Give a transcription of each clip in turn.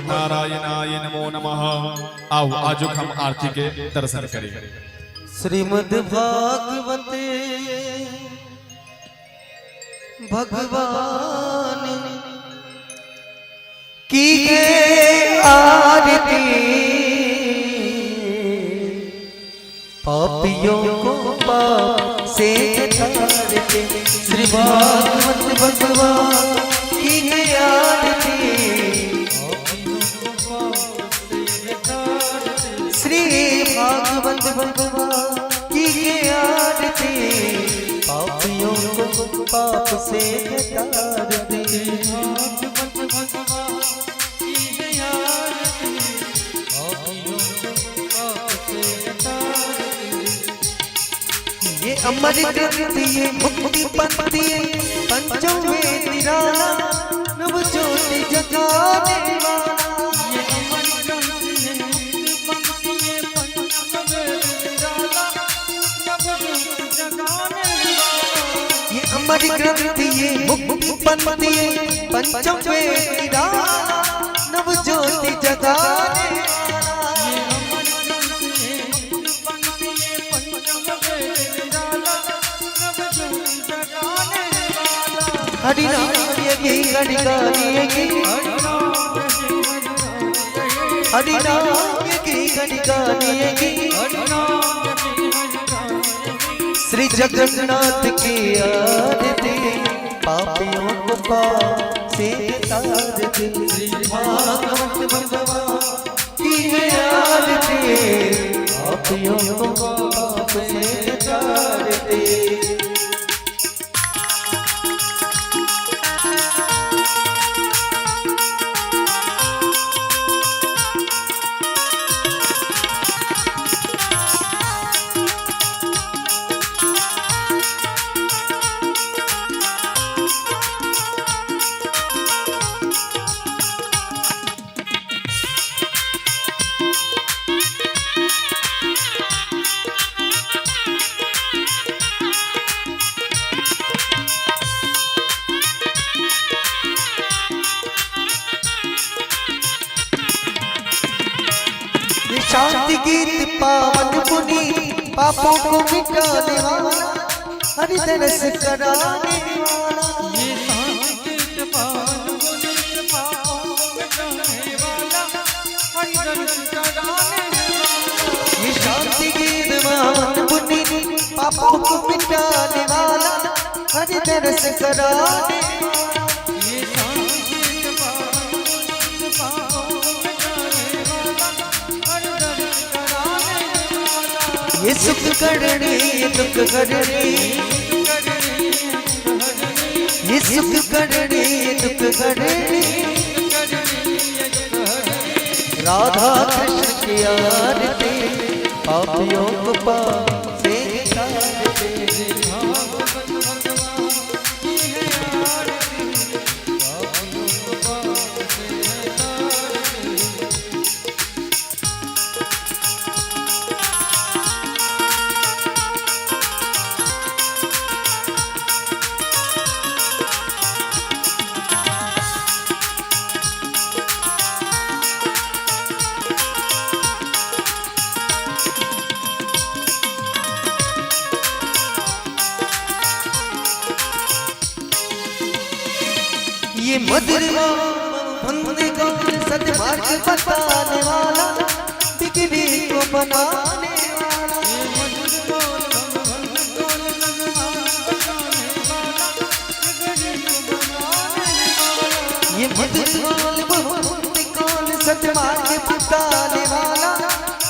श्रीमन्नारायणाय नमो नमः। आओ आजुक हम आरती के दर्शन करें। श्रीमद् भागवत भगवान की है आरती, पापियों को पाप से तारते। श्री भागवत भगवान की है आरती, श्री भागवत भगवान की है आरती, पापियों को पाप से तारते। भागवत भगवान की है आरती, पापियों को पाप से तारते। ये अमर ग्रंथ ये मुक्ति पंथ ये पंचों वेद निराला, नव ज्योति जगाने वाला। ये अमर ग्रंथ ये मुक्ति पंथ ये पंचम वेद निराला, नव ज्योति जगाने वाला। ये अमर ग्रंथ ये मुक्ति पंथ ये पंचम वेद निराला, नव ज्योति जगाने वाला। ये अमर ग्रंथ ये मुक्ति पंथ ये पंचम वेद निराला, नव ज्योति जगाने वाला। हरि नाम यही गणगानी यही, हरि नाम यही हरि नाम यही, हरि नाम यही गणगानी यही, हरि नाम यही हरि नाम यही। श्री जगन्नाथ की आरती, पापियों को पाप से तारते। श्री भागवत भगवान की है आरती, पापियों को पाप से तारते। ये शांति गीत पावन पुनीत, पापों को मिटाने वाला, हरि दर्श कराने वाला। ये शांति गीत पावन पुनीत, पापों को मिटाने वाला, हरि दर्श कराने वाला। ये शांति गीत पावन पुनीत, पापों को मिटाने वाला, हरि दर्श कराने वाला। ये शांति गीत पावन पुनीत, पापों को मिटाने वाला, हरि दर्श कराने वाला। ये सुख करणी ये दुख हरणी, करणी हरणी, ये सुख करणी ये दुख हरणी, करणी हरणी। राधा कृष्ण की आरती, पापियों को पाप से तारते। भागवत भगवान की है आरती, पापियों को पाप से तारते। ये मधुर सदमार्ग बताने वाला, बिगड़ी को बनाने वाला। ये मधुर बोल भगवान बोल सदमार्ग बताने वाला, बिगड़ी को बनाने वाला। ये मधुर बोल भगवंत कौन सदमार्ग बताने वाला,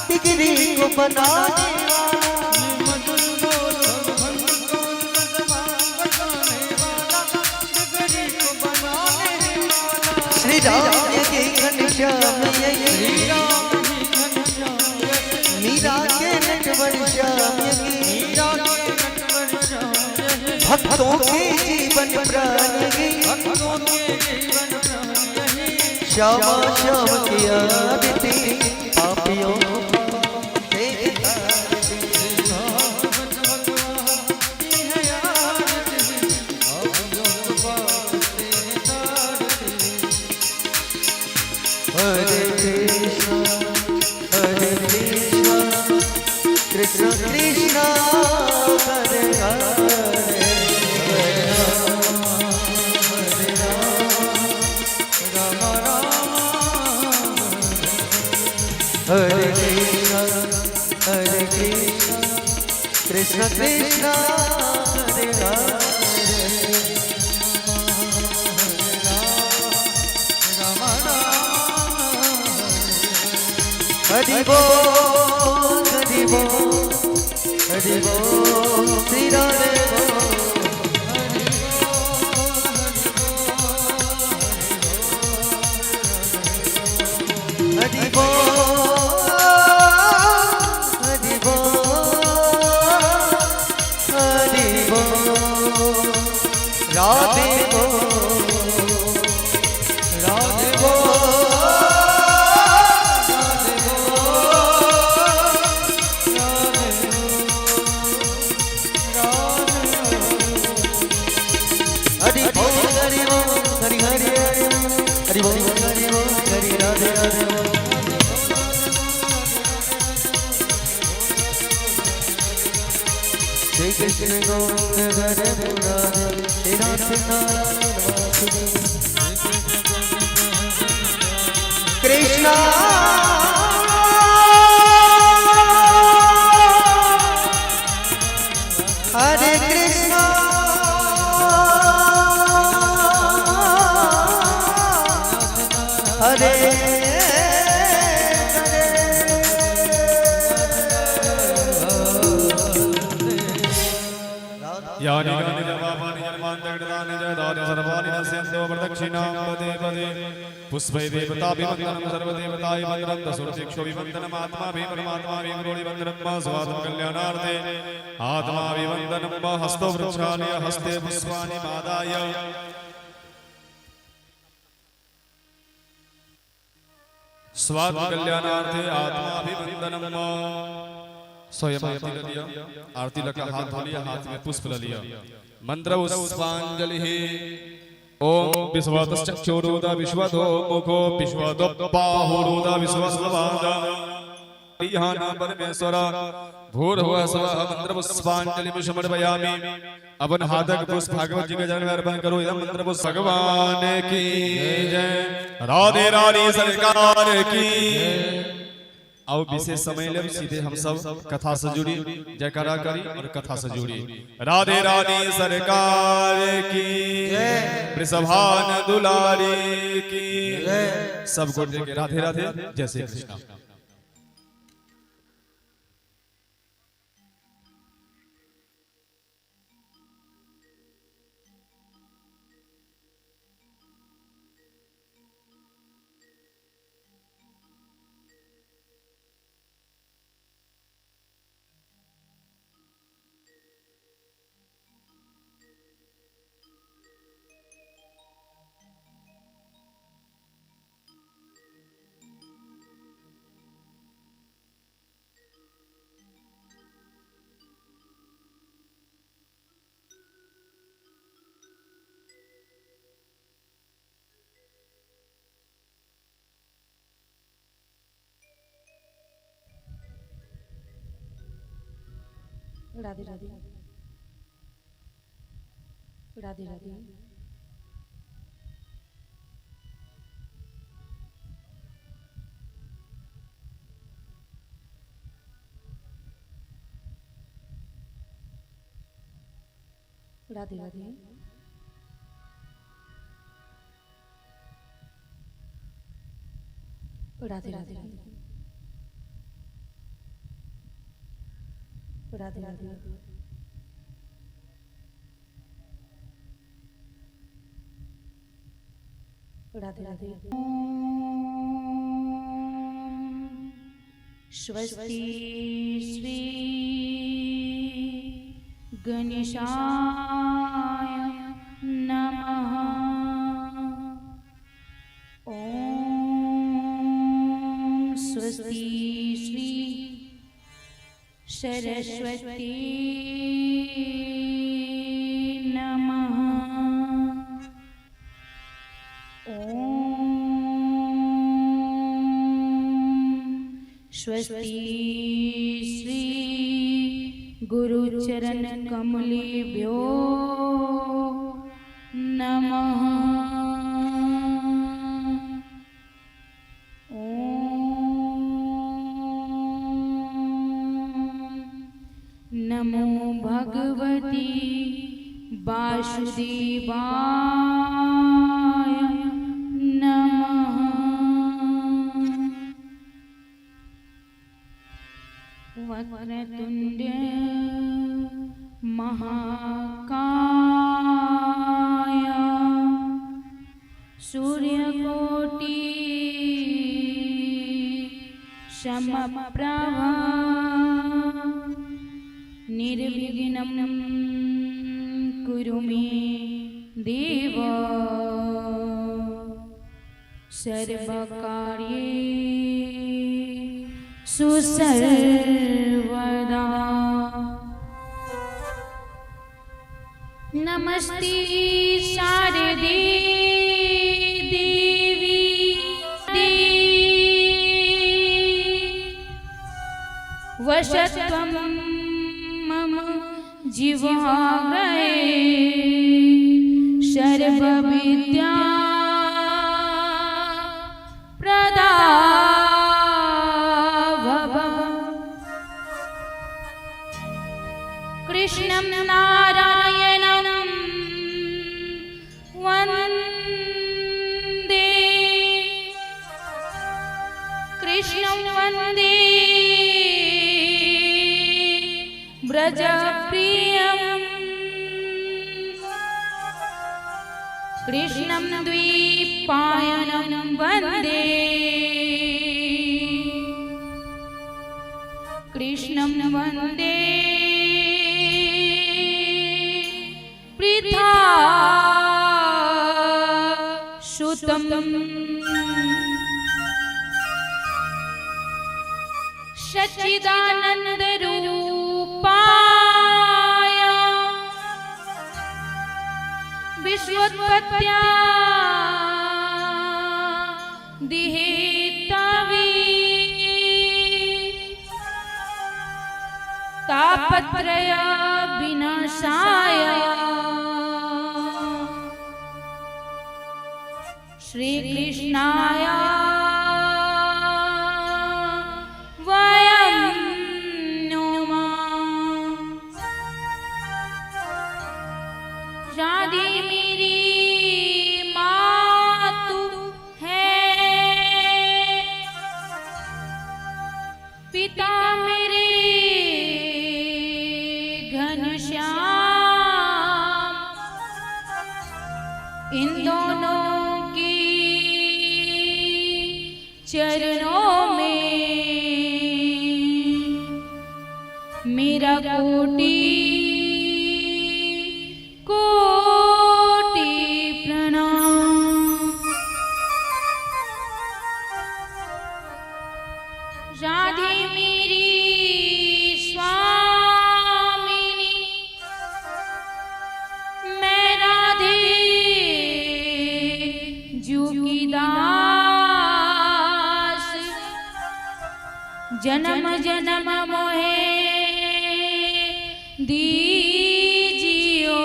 बिगड़ी को बनाने वाला। ये मधुर बोल भगवान बोल सदमार्ग बताने वाला, बिगड़ी को बनाने वाला। श्री राम यही घनश्याम यही, श्री राम ही घनश्याम यही, मीरा के नटवर श्याम यही, मीरा के नटवर श्याम यही, भक्तों के जीवन प्राण यही, भक्तों के जीवन प्राण यही। श्यामा श्याम की आरती, पापियों को पाप से तारते। भागवत भगवान की है आरती, पापियों को पाप से तारते। हरे हरे कृष्णा हरे कृष्णा कृष्ण कृष्ण हरे हरे। हरि बोल हरि बोल हरि बोल श्री राधे बोल। हरि बोल हरि बोल हरि बोल राधे बोल राधे बोल राधे बोल हरि बोल हरि बोल हरि हरि हरि हरि बोल हरि बोल हरि राधे राधे बोल। श्री कृष्ण गोविंद हरे मुरारे हे नाथ नारायण वासुदेव कृष्णा। हरे कृष्णा हरे यानि कानि जवापानि जन्मान्तकृतानि च दानि सर्वाणि नश्यन्तो प्रदक्षिणां पदे पदे। पुष्पै देवताभिवन्दनं सर्वदेवताय वन्दनं दशोर्दिक्षोभिवन्दनम् आत्माभि परमात्माभि गुरोभिवन्दनं वा स्वात्मकल्याणार्थे आत्माभिवन्दनं वा हस्तो वृक्षाणि हस्ते पुष्पाणि मादाय। स्वात्मकल्याणार्थे आत्माभिवन्दनं वा। स्वयं आरती ल लिया, आरती लगा हाथ धो लिया, हाथ में पुष्प ल लिया। मंत्र पुष्पांजलि ओम विश्वतश्चक्षुरुद विश्वतो मुखो विश्वतो बाहुरुद विश्वस्वाद हरिहना परमेश्वर भूर्भुवः स्वः। मंत्र पुष्पांजलि समर्पयामि। अपन हाथक पुष्प भागवत जी के चरण में अर्पण करो। इदं मंत्र पुष्प भगवान की जय, राधे रानी सरकार की। आओ विशेष समय ले सीधे हम सब कथा से जुड़ी जयकारा करी और कथा से जुड़ी। राधे रानी सरकार की जय, वृषभान दुलारी की जय। सब गोटे के राधे राधे, जय श्री कृष्ण। राधे राधे राधे राधे। राधे राधे। राधे राधे राधे राधे। राधे राधे। स्वस्ति श्री गणेशाय नमः। ॐ स्वस्ति श्री सरस्वती नमः। ॐ स्वस्ति श्री गुरुचरण कमलेभ्यो नमः। ॐ वासुदेवाय नमः। वक्रतुण्ड महाकाय सूर्यकोटि समप्रभा निर्विघ्नं कुरु मे देव सर्वकार्येषु सर्वदा। नमस्ते शारदे देवी वशत्वं मम जिह्वाग्रे सर्वविद्या प्रदा भव। कृष्णं नारायणं वन्दे, कृष्णं वन्दे व्रजप्रियं, कृष्णं द्वीपायनं वन्दे, कृष्णं वन्दे पृथा सुतम्। सच्चिदानंद रूपाय विश्वोत्पत्त्या दिहेतवे तापत्रय विनाशाय श्री कृष्णाय वयं नुमः। राधे मेरी मातु है, पिता मेरे घनश्याम, इन दोनों की चरणों में मेरा कोटि कोटि प्रणाम। राधे मेरी स्वामिनी, मैं राधे जू की दास, जन्म जन्म मोहे दीजियो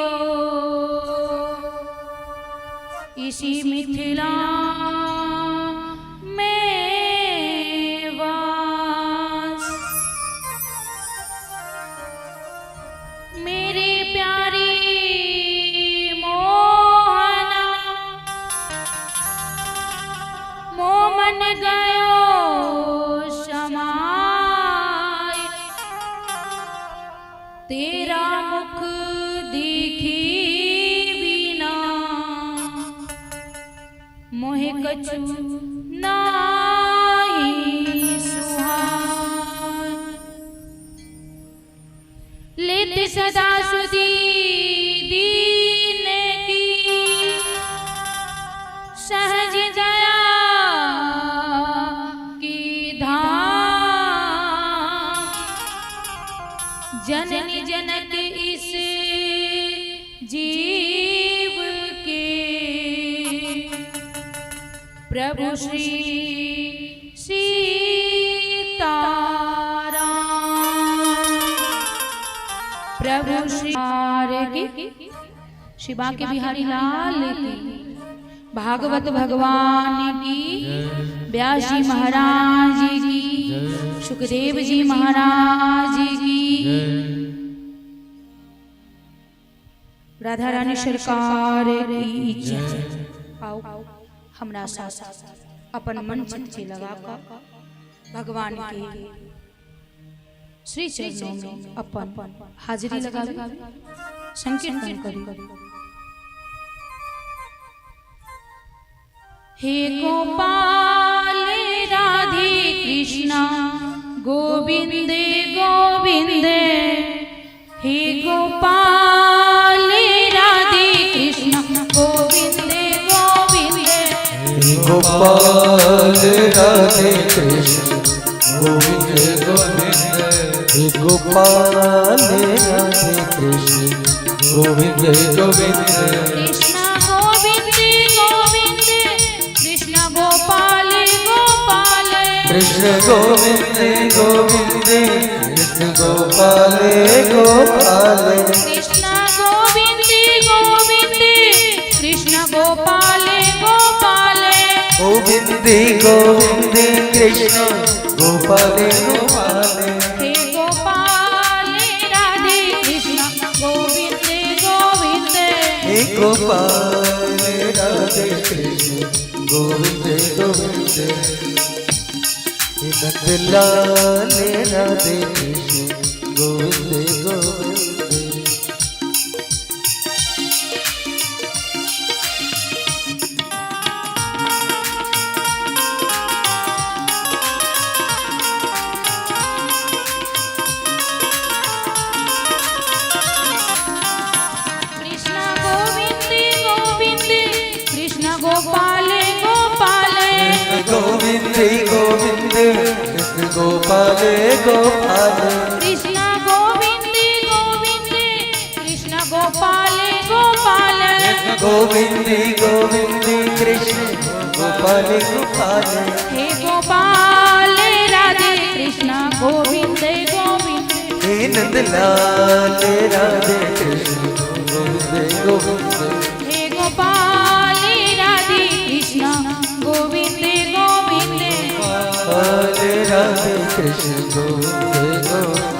इसी मिथिला में वास। मेरे प्यारे मोहना, मोमन गयो समाय, तेरा मुख देखे बिना मोहे कछु नाही सुहाय। लेत सदा सुधी दीन की सहज दया की धाम, जननी जनक इस जीव के प्रभु श्री सीताराम। प्रभु श्री की शिवा के बिहारी लाल की, भागवत भगवान की, व्यास जी महाराज की, सुखदेव जी महाराज की। राधा रानी सरकार की जय। आओ हमरा साथ अपन मन चित्त से लगा कर भगवान के श्री चरणों में अपन हाजिरी लगावी, संकीर्तन करी। हे गोपाल राधे कृष्णा गोविंद गोविंद, हे गोपाल राधे कृष्णा गोविंद गोविंद, हे गोपाल राधे कृष्ण गोविंद गोविंद, हे गोपाल राधे कृष्ण गोविंद गोविंद, कृष्ण गोविंद गोविंद कृष्ण गोपाल गोपाल, कृष्ण गोविंद गोविंद कृष्ण गोपाल गोपाल, कृष्ण गोविंद गोविंद कृष्ण गोपाल गोपाल, गोविंद गोविंद कृष्ण गोपाल गोपाल, हे गोपाल राधे कृष्ण गोविंद गोविंद, हे गोपाल राधे कृष्ण गोविंद गोविंद, हे नंदलाल राधे कृष्ण गोविंद गोविंद। कृष्ण गोविंद गोविंद कृष्ण गोपाल गोपाल, गोविंद गोविंद कृष्ण गोपाल गोपाल, कृष्ण गोविंद गोविंद कृष्ण गोपाल गोपाल, गोविंद गोविंद कृष्ण गोपाल गोपाल, हे गोपाल राधे कृष्ण गोविंद गोविंद, हे नंदलाल राधे कृष्ण गोविंद गोविंद, हे गोपाल राधे कृष्ण गोविंद गोविंद, गोपाल राधे कृष्ण गोविंद गोविंद।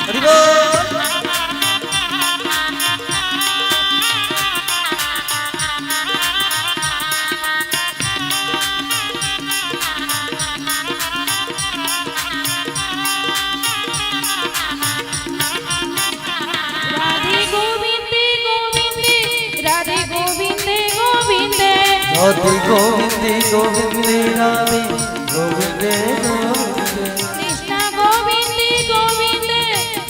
हरि बोल। राधे गोविंद गोविंद राधे गोविंद गोविंद, राधे गोविंद गोविंद राधे गोविंद गोविंद, कृष्ण गोविंद गोविंद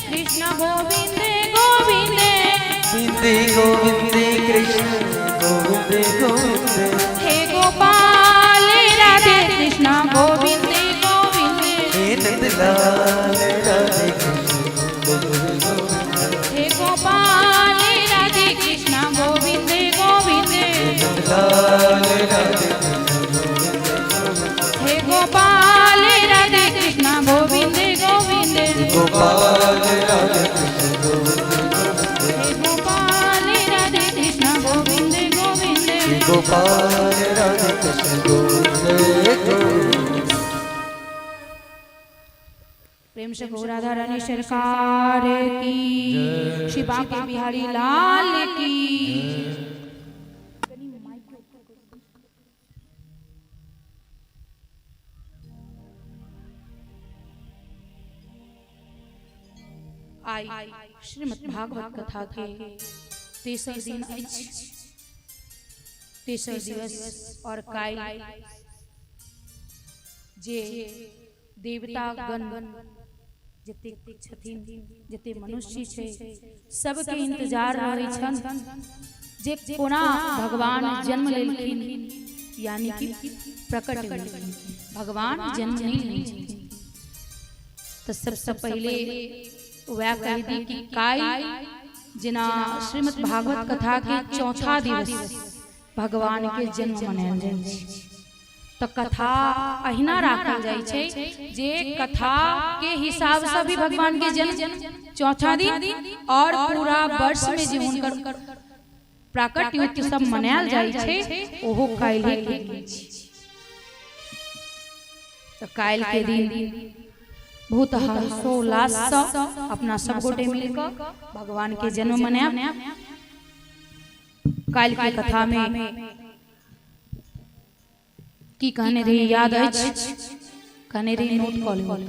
कृष्ण गोविंद गोविंद, गोविंद गोविंद कृष्ण गोविंद गोविंद, हे गोपाल राधे कृष्ण गोविंद गोविंद, हे नंदलाल राधे कृष्ण गोविंद गोविंद, हे गोपाल राधे कृष्ण गोविंद गोविंद, नंदलाल राधे कृष्ण गोविंद गोविंद, हे गोपाल राधे कृष्ण गोविंद गोविंद, गोपाल राधे कृष्ण गोविंद गोविंद, हे गोपाल राधे कृष्ण गोविंद गोविंद। गोपाल राधे कृष्ण गोविंद गोविंद। प्रेम से गो राधा रानी सरकार की, श्री बांके बिहारी लाल की। आई श्रीमद् भागवत कथा के तेसर दिन अछि, तेसर दिवस और काल्हि जे देवतागण जतेक छथिन, जते मनुष्य छै, सबके इंतजार रहै छन जे कोना भगवान जन्म लेलखिन, यानी कि प्रकट भेलखिन। भगवान जन्म नहीं लेने छथिन। तो सबसे पहले वह कह दी कि काल्हि जेना श्रीमद् भागवत कथा के चौथा दिवस भगवान के जन्म मनायल जाइ छै। तऽ कथा अहिना राखल जाइ छै जे कथा के हिसाब से भी भगवान के जन्म चौथा दिन और पूरा वर्ष में जे हुनकर प्राकट्य उत्सव मनायल जाइ छै ओहो काल्हि के दिन छै। तऽ काल्हि के दिन बहुत हर्षोल्लाससँ अपना सब गोटे मिलकऽ भगवान के जन्म मनायब। काल्हि के कथा में की कहने रही याद अछि? कहने रही नोट कऽ लेबऽ।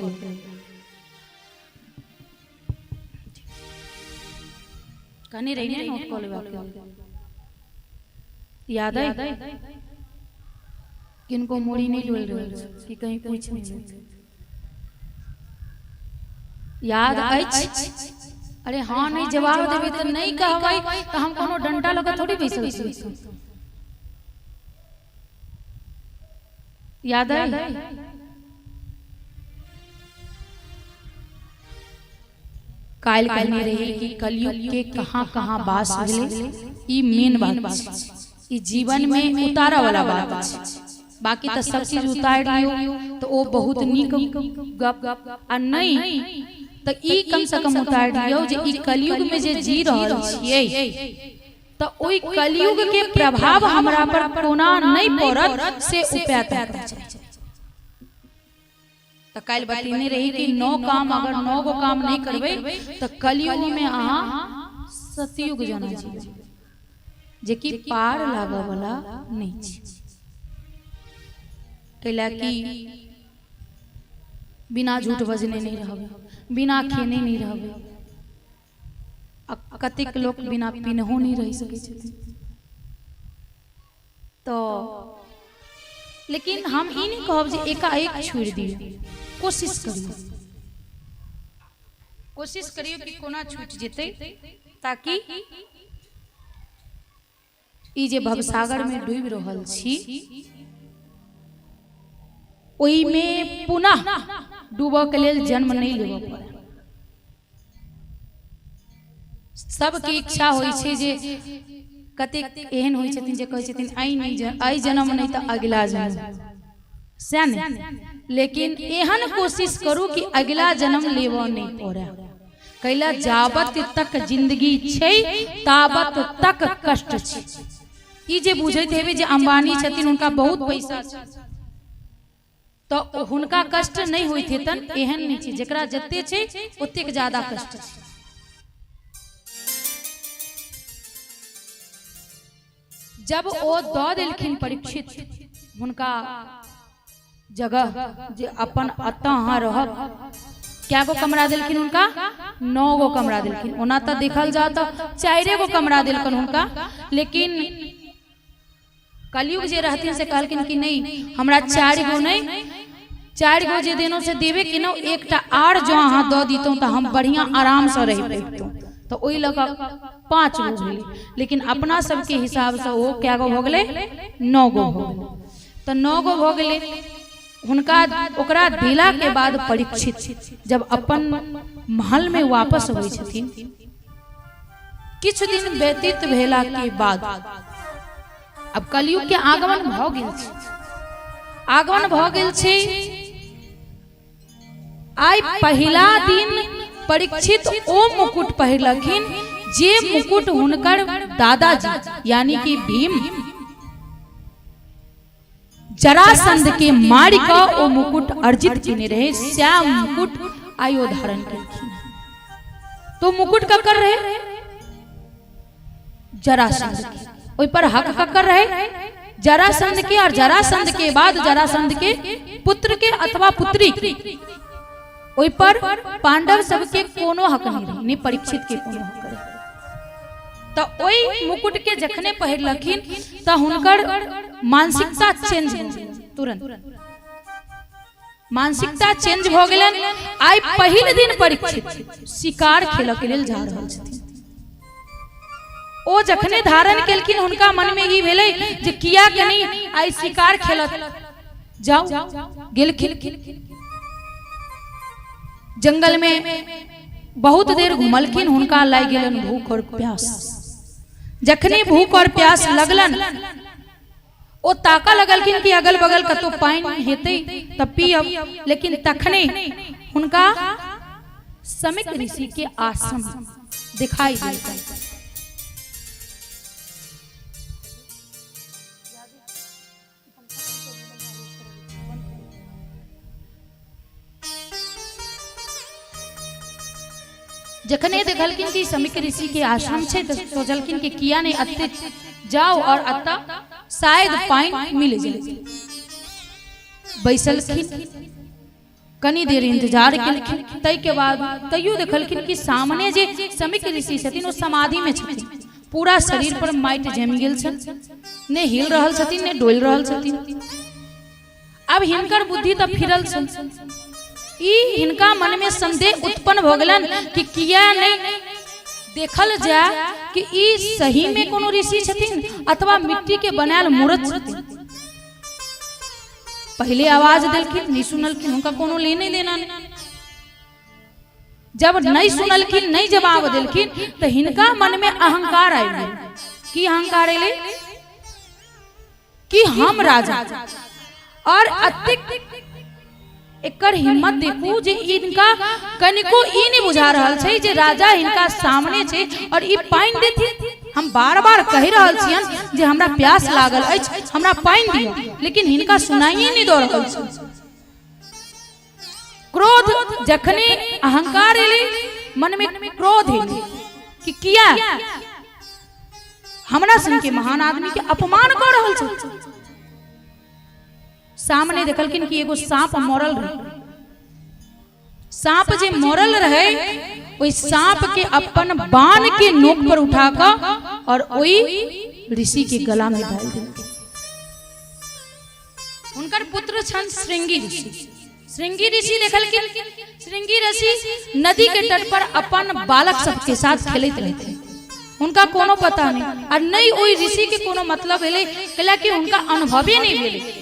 कहने रही ने नोट कऽ लेबाक, याद अइ? किनको मूड़ी नहि डोलि रहल छै कि कहीं पूछि नहि लै? याद अछि? अरे हँ नहि जवाब देबै तऽ नहि कहबै तऽ हम कोनो डंटा लऽ कऽ थोड़ी बैसल छी। याद अइ? काल्हि कहने रही कि कलयुग के कहाँ कहाँ वास भेलै। ई मेन बात छै, ई जीवन में उतारऽ वाला बात छै। बाकी तऽ सब चीज उतारि लियौ तऽ ओ बहुत नीक गप आ नहि तऽ ई कम से कम उतारि लियौ जे ई कलयुग में जे जी रहल छियै तऽ ओहि कलयुग के प्रभाव हमरा पर कोना नहि पड़त से उपाय ताकऽ चाही। तऽ काल्हि बतेने रही कि नौ काम, अगर नौ गो काम नहि करबै तऽ कलयुग में अहाँ सतयुग जाना जीबै, जेकि पार लागऽ वाला नहि छै। कैला कि बिना झूठ बजने नहि रहबै, बिना खेने नहि रहबै, आ कतेक लोक बिना पीनहो नहि रहि सकै छथिन। तऽ लेकिन हम ई नहि कहब जे एकाएक छोड़ि दियौ, कोशिश करियौ, कोशिश करियौ कि कोना छूटि जेतै, ताकि ई जे भवसागर में डूबि रहल छी ओहिमे पुनः डूबऽ के लेल जन्म नहि लेबऽ पड़े। सबके इच्छा होइ छै जे कतेक एहन होइ छथिन जे कहै छथिन एहि नहि एहि जन्म नहि तऽ अगिला जन्म, सएह ने? लेकिन एहन कोशिश करू कि अगिला जन्म लेबऽ नहि पड़े। कैला जाबत तक जिंदगी छै ताबत तक कष्ट छै। ई जे बुझैत हेबै जे अंबानी छथिन, हुनका बहुत पैसा छै तऽ हुनका कष्ट नहि होइत हेतनि, एहन नहि छै। जकरा जते छै ओतेक ज्यादा कष्ट छै। जब ओ दऽ देलखिन परीक्षित हुनका जगह जे अपन एतऽ अहाँ रहब, कए गो कमरा देलखिन हुनका? 9 गो कमरा देलखिन। ओना तऽ देखल जाउ तऽ 4 गो कमरा देलकनि हुनका, लेकिन कलयुग जे रहथिन से कहलखिन कि नहि, हमरा 4 गो नहि, 4 गो जे देलहुँ से देबे केलहुँ, एकटा आर जँ अहाँ दऽ दितहुँ तऽ हम बढ़िआँ आरामसँ रहि पबितहुँ। तऽ ओहि लऽ कऽ 5 गो भेलै, लेकिन अपना सबके हिसाबसँ ओ कए गो भऽ गेलै? 9 गो भऽ गेलै। तऽ 9 गो भऽ गेलै हुनका। ओकरा देलाके बाद परीक्षित जब अपन महलमे वापस अबै छथिन, किछु दिन व्यतीत भेला के बाद, अब कलयुग के आगमन भऽ गेल छै, आगमन भऽ गेल छै। आइ पहिला दिन परीक्षित ओ मुकुट पहिरलखिन जे मुकुट हुनकर दादाजी यानी कि भीम जरासंध के मारि कऽ ओ मुकुट अर्जित केने रहे, सएह मुकुट आइ ओ धारण केलखिन। तो मुकुट ककर रहे? जरासंध के। ओहि पर हक ककर रहे? जरासंध के। और जरासंध के बाद जरासंध के पुत्र के अथवा पुत्री के। ओहि पर पांडव सबके कोनो हक नहीं रहे, नहीं परीक्षित के कोनो हक रहे। तऽ ओहि मुकुट के जखने पहिरलखिन तऽ हुनकर मानसिकता चेंज भऽ गेलनि, तुरंत मानसिकता चेंज भऽ गेलनि। आइ पहिल दिन परीक्षित शिकार खेलऽ के लेल जा रहल छथिन। ओ जखने धारण केलखिन हुनका मन में ई भेलै जे किया के नहीं आइ शिकार खेलत जाउ। गेलखिन जंगल में, बहुत देर घुमलखिन, हुनका लागि गेलनि भूख और प्यास। जखने भूख और प्यास लगलन ओ ताका लगलखिन कि अगल बगल कतौ पानि हेतै तऽ पियब, लेकिन तखने हुनका शमीक ऋषि के आश्रम दिखाई देलकनि। जखने देखलखिन कि शमीक ऋषि के आश्रम छै तऽ सोचलखिन कि किया नहीं अते जाओ और अतः शायद पानि मिल जाए। बैसलखिन, कनी देर इंतजार केलखिन, ताहि के बाद तैयो देखलखिन कि सामने जे शमीक ऋषि छथिन ओ समाधि में छथिन, पूरा शरीर पर माटि जमि गेल छनि, ने हिल रहल छथिन ने डोलि रहल छथिन। अब हिनकर बुद्धि तऽ फिरल छनि, ई हिनका मन में संदेह उत्पन्न भऽ गेलनि कि किया नहीं देखल जाय कि ई सही में कोनो ऋषि छथिन अथवा मिट्टी के बनायल मूर्त छथिन। पहले आवाज देलखिन, नहीं सुनलखिन, हुनका कोनो लेने देना नहीं। जब नहीं सुनलखिन, नहीं जवाब देलखिन तो हिनका मन में अहंकार आबि गेल। की अहंकार एलै कि हम राजा, और अतिक एकर हिम्मत देखू जे इनका कनिको ई नहीं बुझा रहल छै जे राजा हिनका सामने छै और ई पानि देथिन। हम बार बार कहि रहल छियन जे हमरा प्यास लागल अछि, हमरा पानि दिअ, लेकिन हिनका सुनाइए नहीं दऽ रहल छै। क्रोध जखने अहंकार एलै, मन में क्रोध एलै कि किया हमरा सन के महान आदमी के अपमान कऽ रहल छै। सामने देखलखिन कि एगो सांप मरल रहे, सांप जे मरल रहे ओहि सांप के अपन बाण के नोक पर उठा कऽ और ओहि ऋषि के गला में डाल देलखिन। हुनकर पुत्र छन श्रृंगी ऋषि। श्रृंगी ऋषि देखलखिन, श्रृंगी ऋषि नदी के तट पर अपन बालक सबके साथ खेलैत रहथिन, हुनका कोनो पता नहीं और नहीं ओहि ऋषि के कोनो मतलब भेलै, कैला कि हुनका अनुभवे नहीं भेलै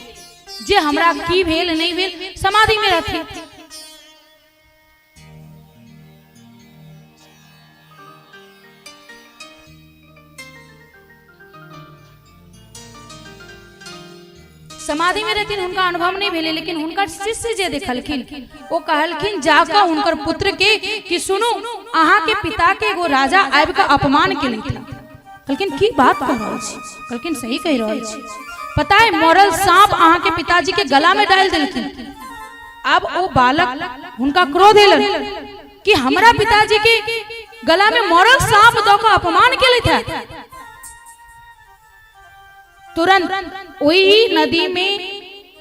जे हमरा की भेल नहीं भेल, समाधि में रहथिन। समाधि में रहथिन, हुनका अनुभव नहीं भेलै, लेकिन हुनकर शिष्य जे देखलखिन ओ कहलखिन जाकऽ हुनकर पुत्र के कि सुनू अहाँ के पिता के एगो राजा आबि कऽ अपमान केलखिन। कहलखिन की बात कह रहल छी? कहलखिन सही कहि रहल छी, पता है मरल सांप अहाँ के पिताजी के गला में डालि देलखिन। अब ओ बालक हुनका क्रोध एलन कि हमरा पिताजी के गला में मरल सांप दऽ कऽ अपमान केलथि है। तुरंत ओहि नदी में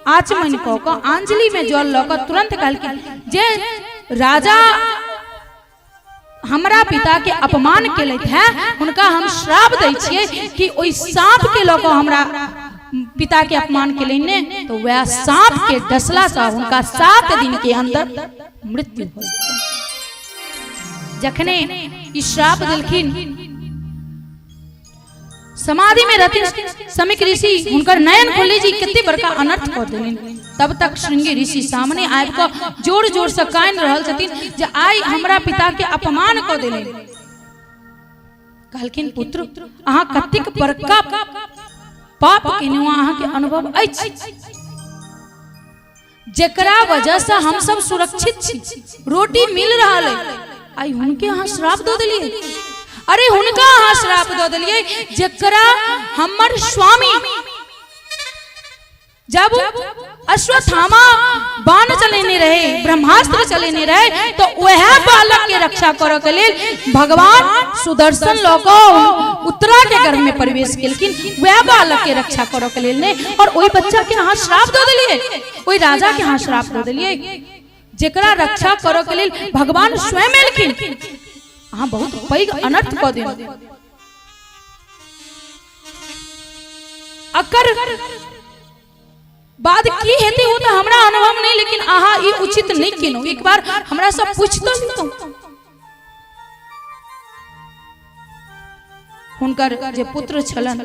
आचमन कऽ कऽ अंजलि में जल लऽ कऽ तुरंत कहलखिन जे राजा हमरा पिता के अपमान केलथि है हुनका हम श्राप दै छियै कि ओहि सांप के लऽ कऽ हमरा पिता के अपमान केलनि ने, तो वएह सांप के डसला से हुनका 7 दिन के अंदर मृत्यु हो जेतनि। जखने ई श्राप देलखिन, समाधि में रहथिन शमीक ऋषि, हुनकर नयन खोले जी कते बड़का अनर्थ कऽ देलनि। तब तक श्रृंगी ऋषि सामने आबि कऽ जोर जोर से कानि रहल छथिन जे आइ हमरा पिता के अपमान कऽ देलनि। कहलखिन पुत्र अहाँ कतेक बड़का पाप केलहुँ, अहाँके अनुभव अछि जेकरा वजह से हम सब सुरक्षित छी, रोटी मिल रहल है, आई हुनके अहाँ श्राप दऽ देलियै। अरे हुनका अहाँ श्राप दऽ देलियै जेकरा हमर स्वामी जब अश्वत्थामा बाण चलेने रहे, ब्रह्मास्त्र चलेने रहे, तो वह बालक के रक्षा करऽ के लेल भगवान सुदर्शन लऽ कऽ उत्तरा के गर्भ में प्रवेश केलखिन, वह बालक के रक्षा करऽ के लेल ने, और ओहि बच्चा के अहाँ श्राप दऽ देलियै, ओहि राजा के अहाँ श्राप दऽ देलियै जेकरा रक्षा करऽ के लेल भगवान स्वयं एलखिन। अहाँ बहुत पैघ अनर्थ कऽ देलहुँ। अकर बाद की हेतै ओ तऽ हमरा अनुभव नहि, लेकिन अहाँ ई उचित नहि केलहुँ, एक बार हमरा से पूछि तऽ लितहुँ। हुनकर जे पुत्र छलन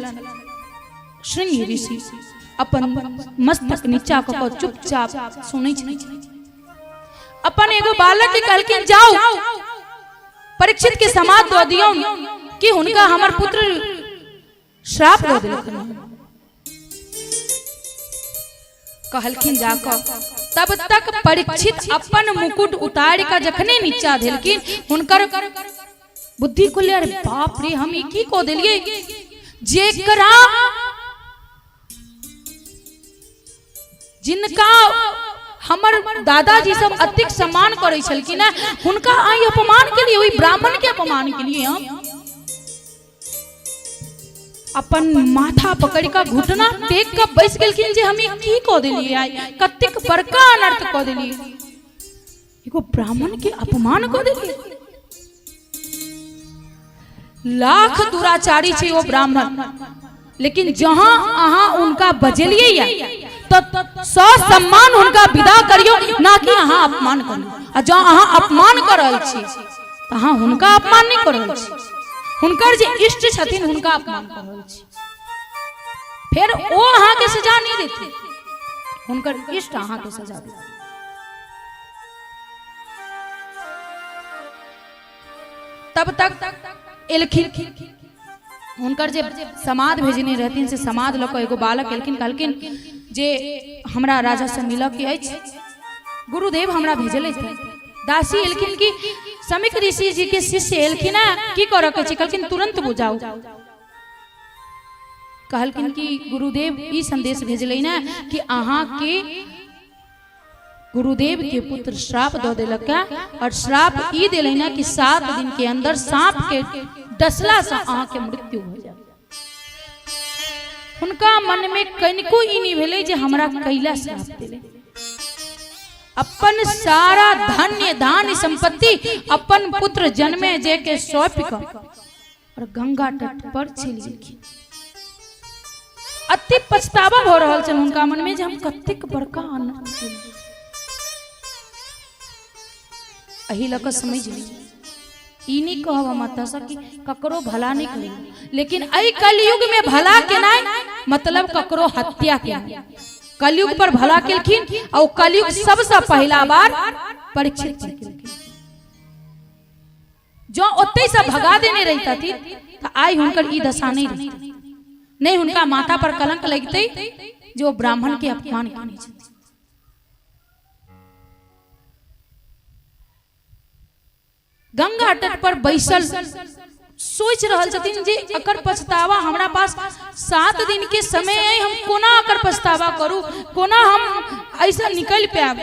श्रृंगी ऋषि अपन मस्तक नीचा कऽ कऽ चुपचाप सुनै छथिन। अपन एगो बालक के कहलखिन जाउ परीक्षित के समाद दऽ दियौ कि हुनका हमर पुत्र श्राप दऽ देलखिन। कहलखिन जाकऽ। तब तक परीक्षित अपन मुकुट उतारि कऽ जखने नीचा देलखिन, हुनकर बुद्धि खुलले, अरे बाप रे, हम ई की कऽ देलियै? जेकरा जिनका हमर दादाजी सब अतिक सम्मान करै छलखिन हेँ, हुनका आइ अपमान केलियै, ओहि ब्राह्मण के अपमान केलियै। हम अपन माथा पकड़ि कऽ घुटना टेक कऽ बैस गेलखिन जे हम ई की कऽ देलियै, आइ कतेक बड़का अनर्थ कऽ देलियै, एगो ब्राह्मण के अपमान कऽ देलियै। लाख दुराचारी छै ओ ब्राह्मण, लेकिन जहां अहाँ उनका बजेलियै या तो ससम्मान हुनका विदा करियौ, ना कि अहाँ अपमान करियौ। आ जँ अहाँ अपमान कऽ रहल छी तऽ अहाँ हुनका अपमान नहि कऽ रहल छी, हुनकर जे इष्ट छथिन हुनका अपमान कऽ रहल छी। फेर ओ अहाँके सजा नहि देथिन, हुनकर इष्ट अहाँके सजा देथिन। तब तक एलखिन हुनकर जे समाद भेजने रहथिन, से समाद लऽ कऽ एगो बालक एलखिन। कहलखिन जे हमरा राजासँ मिलऽके अछि, गुरुदेव हमरा भेजले थे। दासी एलखिन कि समीक ऋषि जी के शिष्य एलखिन हैं, की करऽ के छै? कहलखिन तुरंत बुझाउ। कहलखिन कि गुरुदेव ई संदेश भेजले ने कि अहाँके गुरुदेव के पुत्र श्राप दऽ देलक और श्राप ई देले ने कि 7 दिन के अंदर सांप के डसला से अहाँके मृत्यु हो जाए। हुनका मन में कनिको ई नहीं भेलै जे हमरा कैला श्राप देले। अपन सारा धन्य धान्य संपत्ति अपन पुत्र जन्मे जे के सौंप कऽ और गंगा तट पर चलि गेलखिन। अति पछतावा भऽ रहल छनि हुनका मन में जे हम कतेक बड़का अनर्थ केलियै। एहि लऽ कऽ समझि ली, ई नहि कहब हम एतऽसँ कि ककरो भला नहि करियौ, लेकिन एहि कलयुग में भला केनाइ मतलब ककरो हत्या केनाइ। कलयुग पर भला केलखिन आ ओ कलयुग सबसँ पहिला बार परीक्षित पर केलखिन। जँ ओतहिसँ भगा देने रहितथिन तऽ आइ हुनकर ई दशा नहि रहितै, नहि हुनका माथा पर कलंक लगितै जे ओ ब्राह्मण के अपमान केने छथिन। गंगा तट पर बैसल सोचि रहल छथिन जे एकर पछतावा, हमरा पास 7 दिन के समय अइ, हम कोना एकर पछतावा करू, कोना हम एहिसँ निकलि पायब।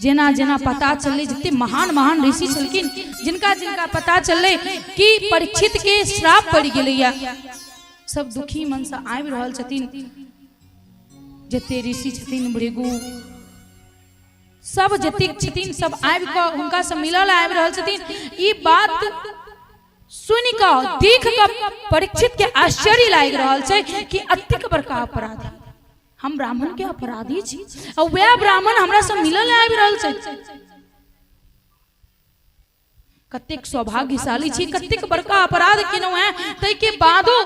जेना जेना पता चललै, जते महान महान ऋषि छलखिन, जिनका जिनका पता चललै कि परीक्षित के श्राप पड़ि गेलैया, सब दुखी मनसँ आबि रहल छथिन। जते ऋषि छथिन, भृगु सब जतेक छथिन, सब आबि कऽ हुनकासँ मिलल आबि रहल छथिन। ई बात सुनि कऽ देख कऽ परीक्षित के आश्चर्य लागि रहल छै कि अतेक बड़का अपराधी, हम ब्राह्मण के अपराधी छी आ वएह ब्राह्मण हमरा से मिलल आबि रहल छै। कतेक सौभाग्यशाली छी, कतेक बड़का अपराध केलहुँ हैं, ताहिके बादो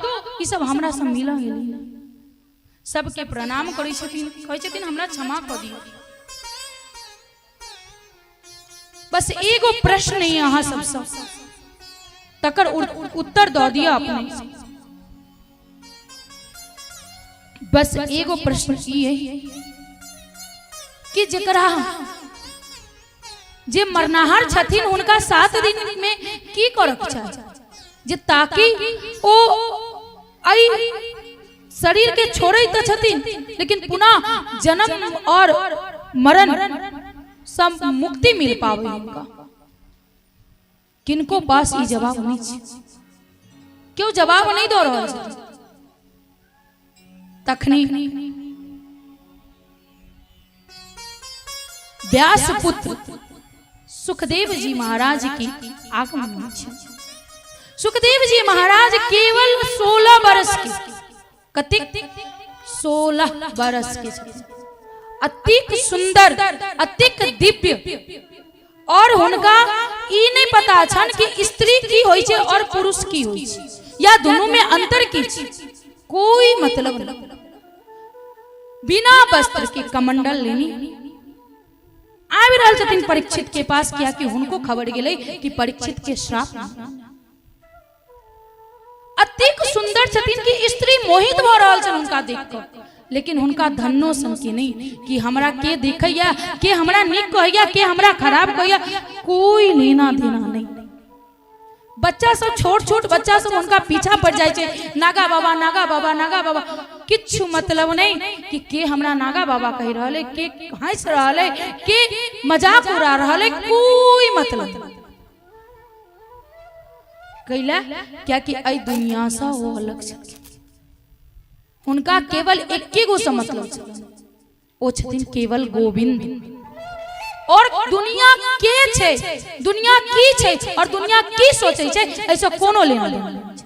ई सब हमरा से मिलऽ एलै। सबके प्रणाम करै छथिन, कहै छथिन हमरा क्षमा कऽ दियौ, बस एगो प्रश्न अइ अहाँ सबसँ, तकर उत्तर दऽ दिअ अपने। बस एगो प्रश्न ई है कि जकरा जे मरनाहार छथिन हुनका 7 दिन में की करक चाही जे ताकि ओ एहि शरीर के छोड़े तऽ छथिन लेकिन पुनः जन्म और मरण से मुक्ति मिल पावे हुनका। किनको पास ई जवाब नहीं छै, केओ जवाब नहीं दऽ रहल छै। तखनी व्यास पुत्र सुखदेव जी महाराज की आगमन होइ छै। सुखदेव जी महाराज केवल 16 वर्ष के, कतेक? 16 वर्ष के छथिन। अतिक सुंदर, अतिक दिव्य, और हुनका ई नहीं पता छन कि स्त्री की होइ छै और पुरुष की होइ छै या दोनों में अंतर की छै, कोई मतलब नहीं। बिना वस्त्र के कमंडल लेने आबि रहल छथिन परीक्षित के पास, कियाकि हुनको खबर गेलै कि परीक्षित के श्राप अतिक सुंदर छथिन कि स्त्री मोहित भऽ रहल छनि हुनका देख कऽ। लेकिन हुनका धनो सनकी नहीं कि हमरा के देखैया, के हमरा नीक कहैया, के हमरा खराब कहैया, कोई लेना देना नहीं। बच्चा सब, छोट छोट बच्चा सब हुनका पीछा पड़ जाइ छै, नागा बाबा नागा बाबा नागा बाबा। किछु मतलब नहीं कि के हमरा नागा बाबा कहि रहल है, के हंस रहल है, के मजाक उड़ा रहल है, कोई मतलब नहीं। कैला कियाकि एहि दुनिया से ओ अलग छथिन। हुनका केवल एके गो से मतलब छथिन, ओ छथिन केवल गोविंद। और दुनिया के छै, दुनिया की छै और दुनिया की सोचै छै, ऐसा कोनो लेना देना नहि छै।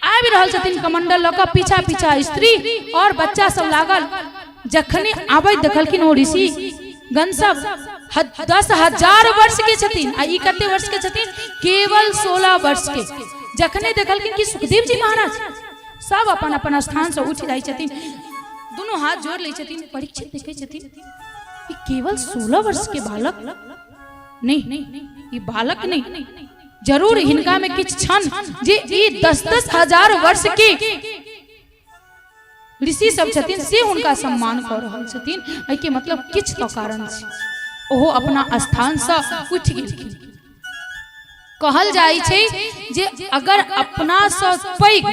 आबि रहल छथिन कमंडल लऽ कऽ, पीछा पीछा स्त्री और बच्चा सब लागल। जखने आबैत देखलखिन ओ ऋषि गण सब 10,000 वर्ष के छथिन आ ई कते वर्ष के छथिन? केवल 16 वर्ष के। जखने देखलखिन कि सुखदेव जी महाराज, सब अपन अपन स्थान से उठि जाइ छथिन, दुनू हाथ जोड़ लै छथिन। परीक्षित देखै छथिन ई केवल 16 वर्ष के बालक नहीं, ई बालक नहीं, जरूर हिनका में किछु छन जे ई 10-10 हजार वर्ष के ऋषि सब छथिन से हुनका सम्मान कऽ रहल छथिन। एहिके मतलब किछु तऽ कारण छै। ओहो अपना स्थानसँ उठि गेलखिन। कहल जाइ छै जे अगर अपनासँ पैघ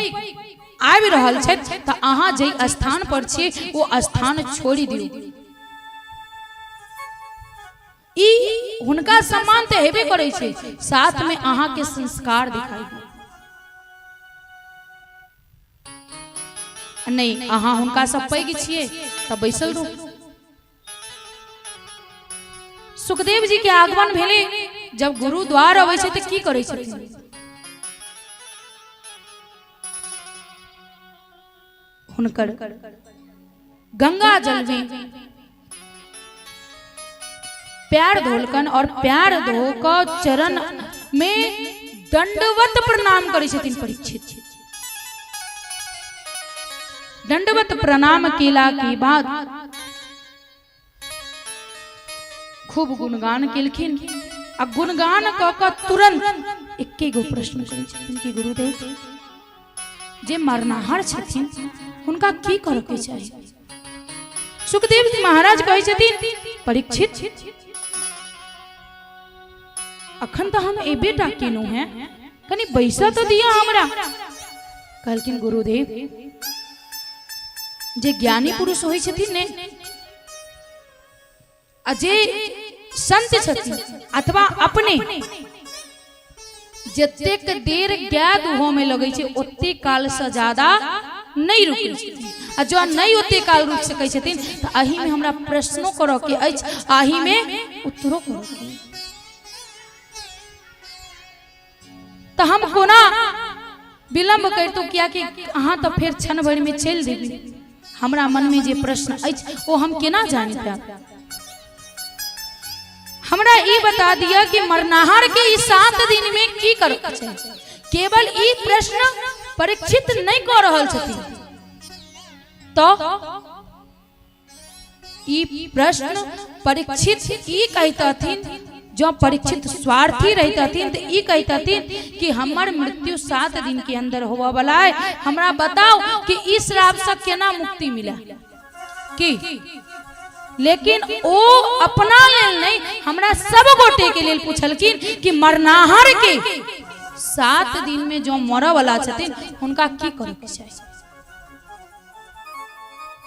आबि रहल छथि तऽ अहाँ जाहि स्थान पर छियै ओ स्थान छोड़ि दियौ। ई हुनका सम्मान तऽ हेबे करै छै, साथमे अहाँके संस्कार दिखाई देत। नहि, अहाँ हुनकासँ पैघ छियै तऽ बैसल रहू। सुखदेव जी के आगमन भेलै। जब गुरु द्वार अबै छै तऽ की करै छथिन? हुनकर गंगा जल में प्यार धोलकन और प्यार धो कऽ चरण में दंडवत प्रणाम करै छथिन परीक्षित। दंडवत प्रणाम केला के बाद खूब गुणगान केलखिन आ गुणगान कऽ कऽ तुरंत एके गो प्रश्न करै छथिन कि गुरुदेव, जे मरनाहार छथिन हुनका की करऽ के चाही? सुखदेव जी महाराज कहै छथिन, परीक्षित, अखन तऽ हम एबे टा केलहुँ हैं, कनि बैसऽ तऽ दिअ हमरा। कहलखिन, गुरुदेव, जे ज्ञानी पुरुष होइ छथिन ने आ जे संत छथिन अथवा अपने, जतेक देर गाय दुहो में लगै छै ओते काल से ज्यादा नहि रुकै छथिन। आ जँ नहि ओते काल रुकि सकै छथिन तऽ एहि में हमरा प्रश्नो करऽ के अछि आ एहि में उत्तरो करऽ के अछि। तऽ हम कोना विलम्ब करितहुँ? कियाकि अहाँ तऽ फेर क्षण भरिमे चलि देबै। हमरा मनमे जे प्रश्न अछि ओ हम केना जानि पायब? हमरा ई बता दिअ कि मरनाहार के ई 7 दिन में की करऽ चाही। केवल ई प्रश्न परीक्षित नहि कऽ रहल छथिन, तऽ ई प्रश्न परीक्षित ई कहितथिन, जँ परीक्षित स्वार्थी रहितथिन तऽ ई कहितथिन कि हमर मृत्यु 7 दिन के अंदर होबऽ वाला है, हमरा बताओ कि ई श्राप से केना मुक्ति मिले की। लेकिन ओ अपना लेल नहीं, हमरा सब गोटे के लेल पूछलखिन कि मरनाहार के 7 दिन में जो मरऽ वाला छथिन हुनका की करऽ के चाही।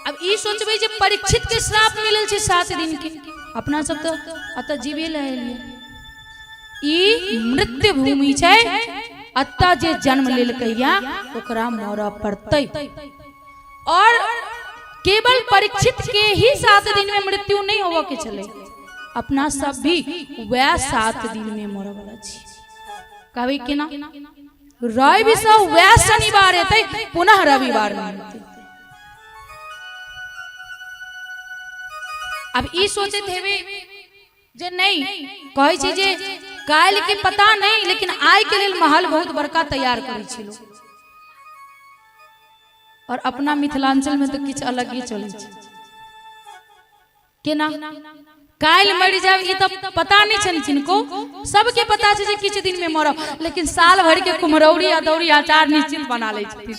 अब ई सोचबै जे परीक्षित के श्राप मिलल छै 7 दिन के, अपना सब तऽ एतऽ जीवे लए एलियै। ई मृत्यु भूमि छै, एतऽ जे जन्म लेलकै ओकरा मरऽ पड़तै। और केवल परीक्षित के ही 7 दिन में मृत्यु नहीं होबऽ के छलै, अपना सब भी वएह 7 दिन में मरऽ वाला छी। कहबै केना? रवि से वएह शनिवार एतै, पुनः रविवार नहि हेतै। अब ई सोचैत हेबै जे नहि, कहै छै जे काल्हि के पता नहीं, लेकिन आइ के लेल महल बहुत बड़का तैयार करै छै लोक। और अपना मिथिलांचल में तऽ किछु अलगे चलै छै। केना काल्हि मरि जायब ई तऽ पता नहि छनि किनको। सबके पता छै जे किछु दिन में मरब, लेकिन साल भरि के कुम्हरौरी अदौरी अचार निश्चित बना लै छथिन।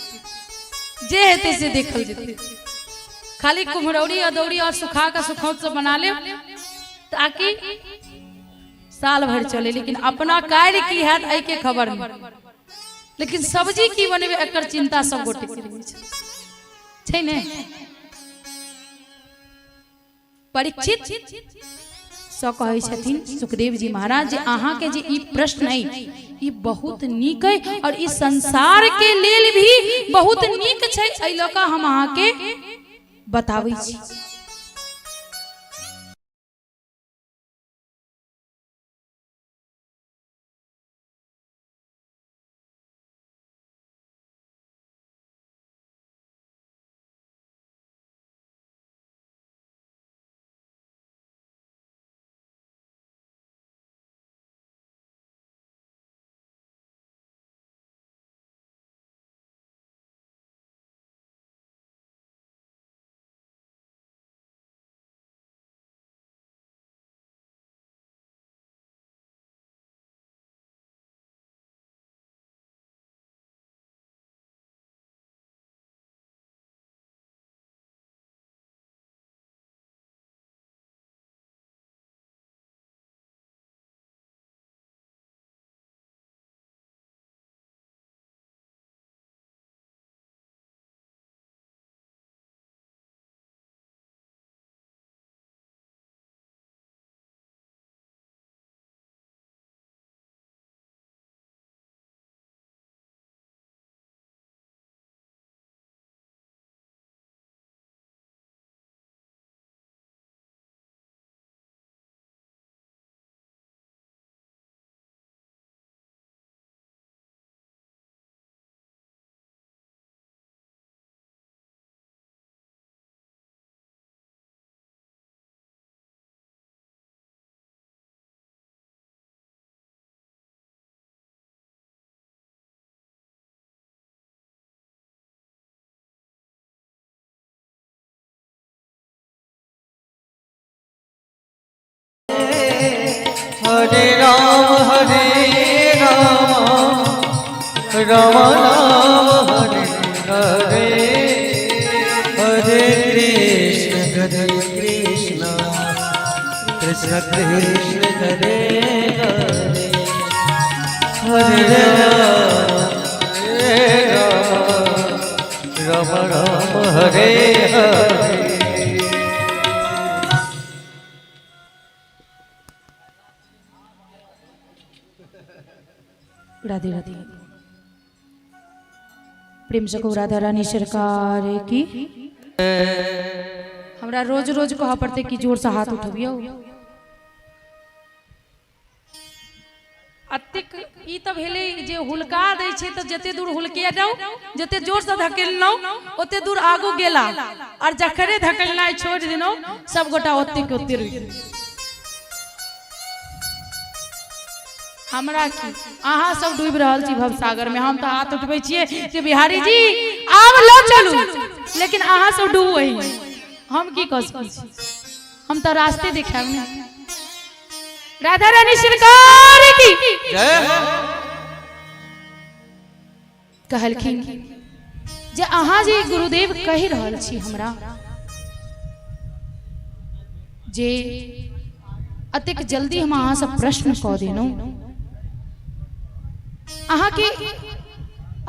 जे हेतै से देखल जेतै। खाली कुम्हरौरी अदौरी और सुखा के सुखौत सब बना लेब ताकि साल भर चले, लेकिन अपना कार्य की हैत एहि के खबर नहीं। लेकिन सब्जी की बनेबै एकर चिंता सब गोटे के रहै छै, छै ने? परीक्षित सँ कहै छथिन सुखदेव जी महाराज जे अहाँ के जे ई प्रश्न अइ ई बहुत नीक अइ और ई संसार के लेल भी बहुत नीक छै, एहि लऽ कऽ हम अहाँ के बताबै छी। हरे राम हरे राम राम राम हरे हरे, हरे कृष्ण हरे कृष्ण कृष्ण कृष्ण हरे हरे, हरे राम हरे राम राम राम हरे हरे। राधे राधे। प्रेम से कहू राधा रानी सरकार की। हमरा रोज रोज कह पड़ते कि जोर से हाथ उठबियौ। अतेक ई तऽ भेलै जे हुलका दै छै तऽ जते दूर हुलकिया जाउ, जते जोर से धकेललहुँ ओते दूर आगू गेला, और जखने धकेलनाइ छोड़ि देलहुँ सब गोटा ओते के ओते रुकि गेल। हमरा की अहाँ सब डूबि रहल छी भवसागर में, हम तऽ हाथ उठबै छियै जे बिहारी जी आब लऽ चलू, लेकिन अहाँ सब डूबू एहि, हम की कऽ सकै छी, हम तऽ रास्ते देखायब ने। राधा रानी सरकार की जय। कहलखिन जे अहाँ जे गुरुदेव कहि रहल छी हमरा जे अतेक जल्दी हम अहाँ से प्रश्न कऽ देलहुँ, अहाँके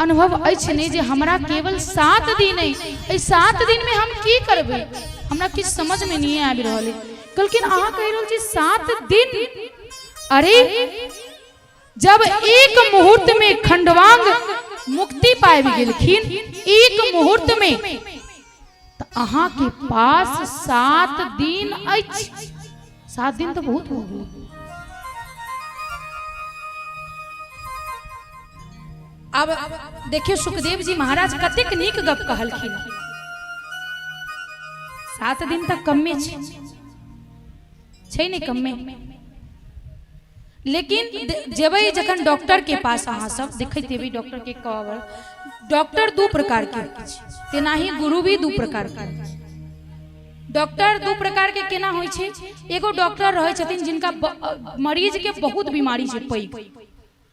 अनुभव अछि नहि जे हमरा केवल 7 दिन अइ, एहि 7 दिन में हम की करबै, हमरा किछु समझ में नहीं आबि रहल अइ। कहलखिन अहाँ कहि रहल छी 7 दिन, अरे जब एक मुहूर्त में खंडवांग मुक्ति पाबि गेलखिन एक मुहूर्त में, तऽ अहाँ के पास 7 दिन अछि। 7 दिन तो बहुत हो गेल। अब देखियो सुखदेव जी महाराज कतेक नीक गप कहलखिन। 7 दिन तक कमे छै, छै नहि कमे, लेकिन जेबै जखन डॉक्टर के पास, अहाँ सब देखैत हेबै डॉक्टर के कवर, डॉक्टर 2 प्रकार के होइ छै, तेनाही गुरु भी 2 प्रकार के होइ छै। डॉक्टर 2 प्रकार के केना होइ छै, एगो डॉक्टर रहै छथिन जिनका मरीज के बहुत बीमारी छै पैघ,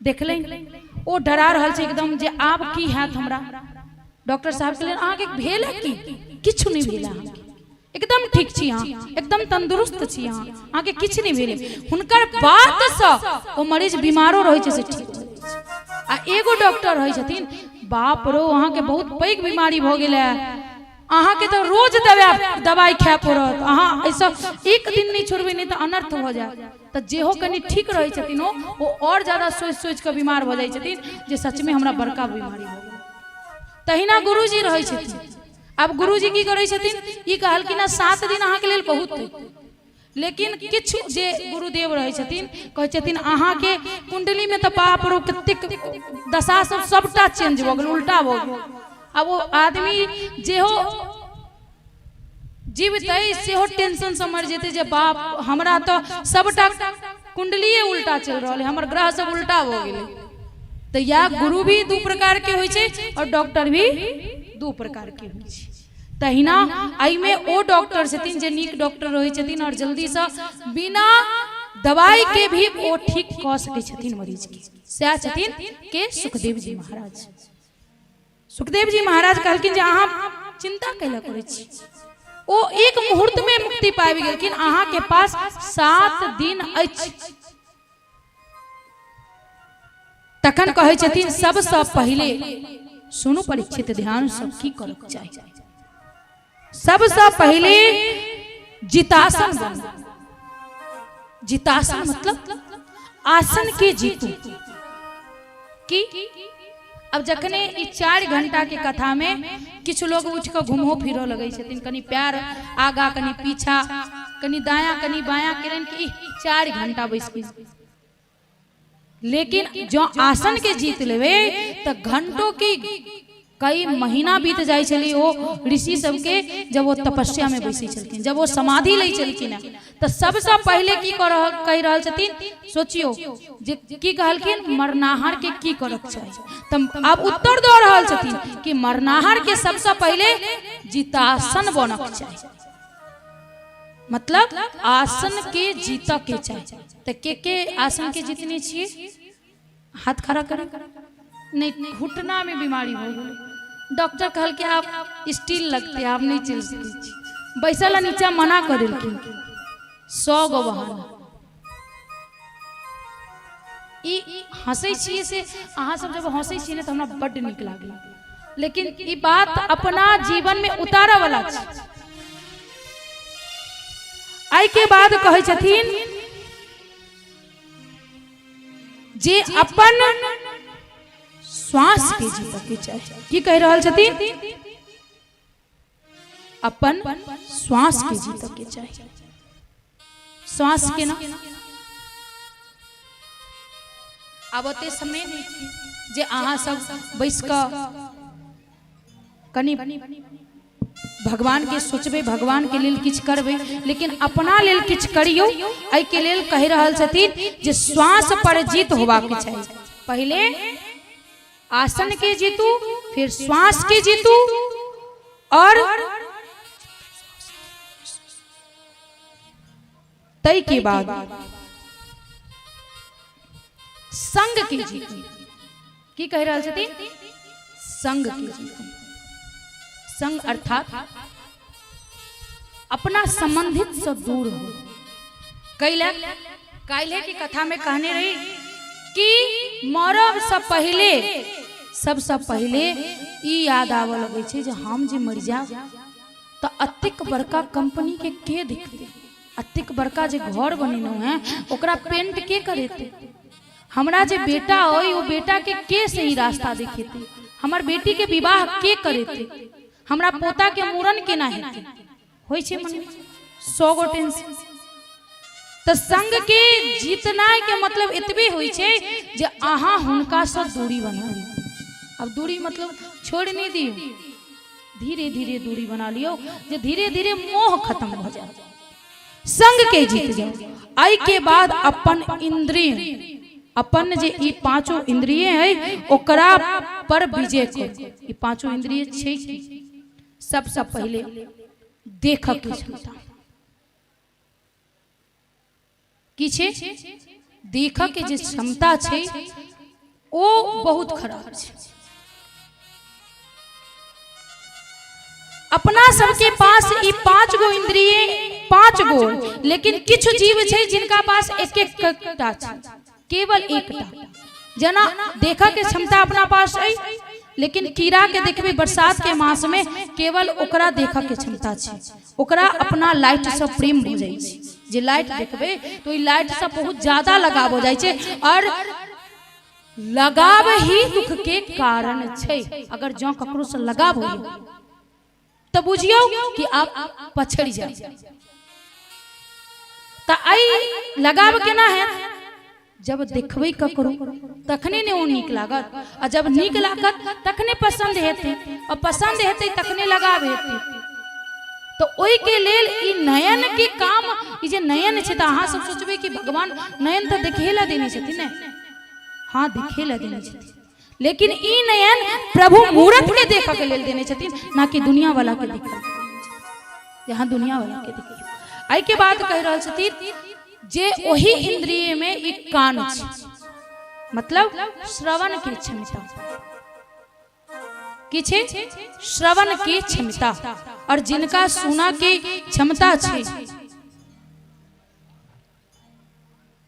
देखलनि ओ डरा रहल छै एकदम जे आब की हैत हमरा, डॉक्टर साहब कहलनि अहाँके भेल है की? किछु नहि भेल अहाँके, एकदम ठीक छी अहाँ, एकदम तंदुरुस्त छी अहाँ, अहाँके किछु नहि भेल। हुनकर बातसँ ओ मरीज बीमारो रहै छै से ठीक भऽ जाइ छै। आ एगो डॉक्टर रहै छथिन, बाप रो अहाँके बहुत पैघ बीमारी भऽ गेल है, अहाँके तऽ रोज दवाइ खाय पड़त, अहाँ एहिसँ एक दिन नहि छोड़बै नहि तऽ अनर्थ भऽ जायत। तऽ जेहो कनि ठीक रहै छथिन ओ आओर ज्यादा सोचि सोचि कऽ बीमार भऽ जाइ छथिन जे सचमे हमरा बड़का बीमारी भऽ गेल। तहिना गुरुजी रहै छथिन। आब गुरुजी की करै छथिन, ई कहलखिन हँ 7 दिन अहाँके लेल बहुत अइ, लेकिन किछु जे गुरुदेव रहै छथिन कहै छथिन अहाँके कुंडलीमे तऽ बाप रो कतेक दशा सब सबटा चेंज भऽ गेल, उल्टा भऽ गेल। आब ओ आदमी जेहो जीवतै सेहो टेंशनसँ मरि जेतै जे बाप हमरा तऽ सबटा कुंडलिए उल्टा चलि रहल है, हमर ग्रह सब उल्टा भऽ गेलै। तऽ या गुरु भी 2 प्रकार के होइ छै और डॉक्टर भी 2 प्रकार के होइ छै। तहिना एहिमे ओ डॉक्टर छथिन जे नीक डॉक्टर रहै छथिन और जल्दीसँ बिना दवाई के भी ओ ठीक कऽ सकै छथिन मरीजके, सएह छथिन के सुखदेव जी महाराज। सुखदेव जी महाराज कहलखिन जे अहाँ चिंता कैला करै छी, ओ एक मुहूर्त में मुक्ति पाबि गेलखिन, अहाँ के पास 7 दिन अछि। तखन कहै छथिन सबसँ पहिले सुनू परीक्षित ध्यान से की करक चाही। सबसँ पहिले जितासन बनू। जितासन मतलब आसन के जीतू। की अब जखने ई 4 घंटा के कथा में किछु लोग उठि कऽ घूमहो फिरऽ लगै छथिन, कनि पैर आगा कनि पीछा कनि दायाँ कनि बायाँ केलनि कि ई 4 घंटा बैस गेल। लेकिन जो आसन के जीत लेवे तो घंटों की कई महीना बीत जाय छलै ओ ऋषि सबके, जब वो तपस्या में बैसै छलखिन, जब वो समाधि लै छलखिन, तऽ सबसँ पहिले की कहि रहल छथिन सोचियो जे की कहलखिन, मरनाहर के की करक चाही। तऽ आब उत्तर दऽ रहल छथिन कि मरनाहर के सबसँ पहिले जितासन बनक चाही, मतलब आसन के जीत के चाही। तऽ के आसन के जीतने छियै? हाथ खड़ा करू। नहीं, घुटना में बीमारी हो गेलै, डॉक्टर कहलकै आप स्टील लगते, आप नहीं चलि सकै छी, बैसल नीचा मना कऽ देलखिन। 100 गो बहाना। ई हँसै छियै से अहाँ सब जब हँसै छियै ने तऽ हमरा बड्ड नीक लागल, लेकिन ई बात अपना जीवन में उतारऽ वाला छै। एहि के बाद कहै छथिन जे अपन श्वास के जीतऽ के चाही। की कहि रहल छथिन? अपन श्वास के जीतऽ के चाही। श्वास के ना आब ओते समय नहि छै जे अहाँ सब बैस कऽ कनि भगवान के सोचबै, भगवान के लेल किछु करबै, लेकिन अपना लेल किछु करियौ। एहिके लेल कहि रहल छथिन जे श्वास पर जीत होबाक चाही। पहिले आसन के जीतू, फिर श्वास के जीतू, और तय के बाद संग के जीतू। की कहि रहल छथिन? संग के जीतू। संग अर्थात अपना संबंधित से दूर हो। कैला काल्हे की कथा में कहने रही कि मरब से पहले सबसे पहले ई याद आबऽ लगै छै जे हम जे मरि जायब तऽ अतेक बड़का कंपनी के देखतै, अतेक बड़का जे घर बनेलहुँ हैं ओकरा पेंट के करेतै, हमरा जे बेटा अइ ओ बेटा के सही रास्ता देखेतै, हमर बेटी के विवाह के करेतै, हमरा पोता के मूड़न केना हेतै। होइ छै मन में 100 गो टेंशन। तऽ संग के जीतनाइ के मतलब एतबे होइ छै जे अहाँ हुनकासँ दूरी बना लियौ। आब दूरी मतलब छोड़ि नहि दियौ, धीरे धीरे दूरी बना लियौ जे धीरे धीरे मोह खत्म भऽ जायत, संग के जीत जाओ। एहि के बाद अपन इंद्रिय, अपन जे ई पांचों इंद्रिय है ओकरा पर विजय करू। ई पांचों इंद्रिय छै की? सबसँ पहिले देखऽ के क्षमता की छै? देखऽ के जे क्षमता छै ओ बहुत खराब छै। अपना सबके पास ई 5 गो इंद्रिय, 5 गो, लेकिन किछु जीव छै जिनका पास एक एक टा छै, केवल एकटा। जेना देखऽ के क्षमता अपना पास है, लेकिन कीड़ा के देखबै बरसात के मास में केवल ओकरा देखऽ के क्षमता छै, ओकरा अपना लाइट से प्रेम हो जाइ छै। जे लाइट देखबै तो ई लाइट से बहुत ज्यादा लगाव हो जाइ छै, और लगाव ही दुख के कारण छै। अगर जँ ककरो से लगाव होइए तऽ बुझियौ कि आप पछड़ि जायब। तऽ एहि लगाव केना हैत? जब देखबै ककरो तखने ने ओ नीक लागत, आ जब नीक लागत तखने पसन्द हेतै, आ पसन्द हेतै तखने लगाव हेतै। तऽ ओहिके लेल ई नयन के काम, ई जे नयन छै, तऽ अहाँ सब सोचबै कि भगवान नयन तऽ देखे लए देने छथिन ने। हाँ, देखे लए देने छथिन, लेकिन ई नयन प्रभु मूरत के देखऽ के लेल देने छथिन, ना कि दुनिया वाला के देखऽ। यहाँ दुनिया वाला के देखियौ। एहिके बाद कहि रहल छथिन जे ओहि इंद्रिय में ई कान छै, मतलब श्रवण के क्षमता की छै? श्रवण के क्षमता। और जिनका सुना के क्षमता छै,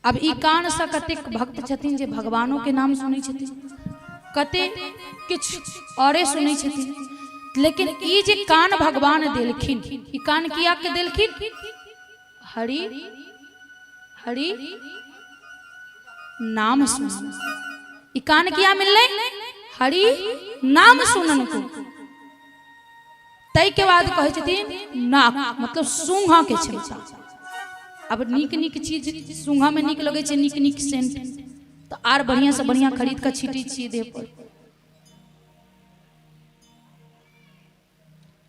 अब ई कान से कतेक भक्त छथिन जे भगवानों के नाम सुनै छथिन, कते किछु औरे सुनै छथिन, लेकिन ई जे कान भगवान देलखिन, ई कान किया के देलखिन? हरि हरि नाम सुन। ई कान किया मिललै? हरि नाम सुनन को। ताहि के बाद कहै छथिन नाक, मतलब सूंघऽ के क्षमता। अब नीक नीक चीज सूंघऽ में नीक लगै छै, नीक नीक सेंट तऽ आर बढ़िया से बढ़िया खरीद कऽ छीटै छियै देह पर।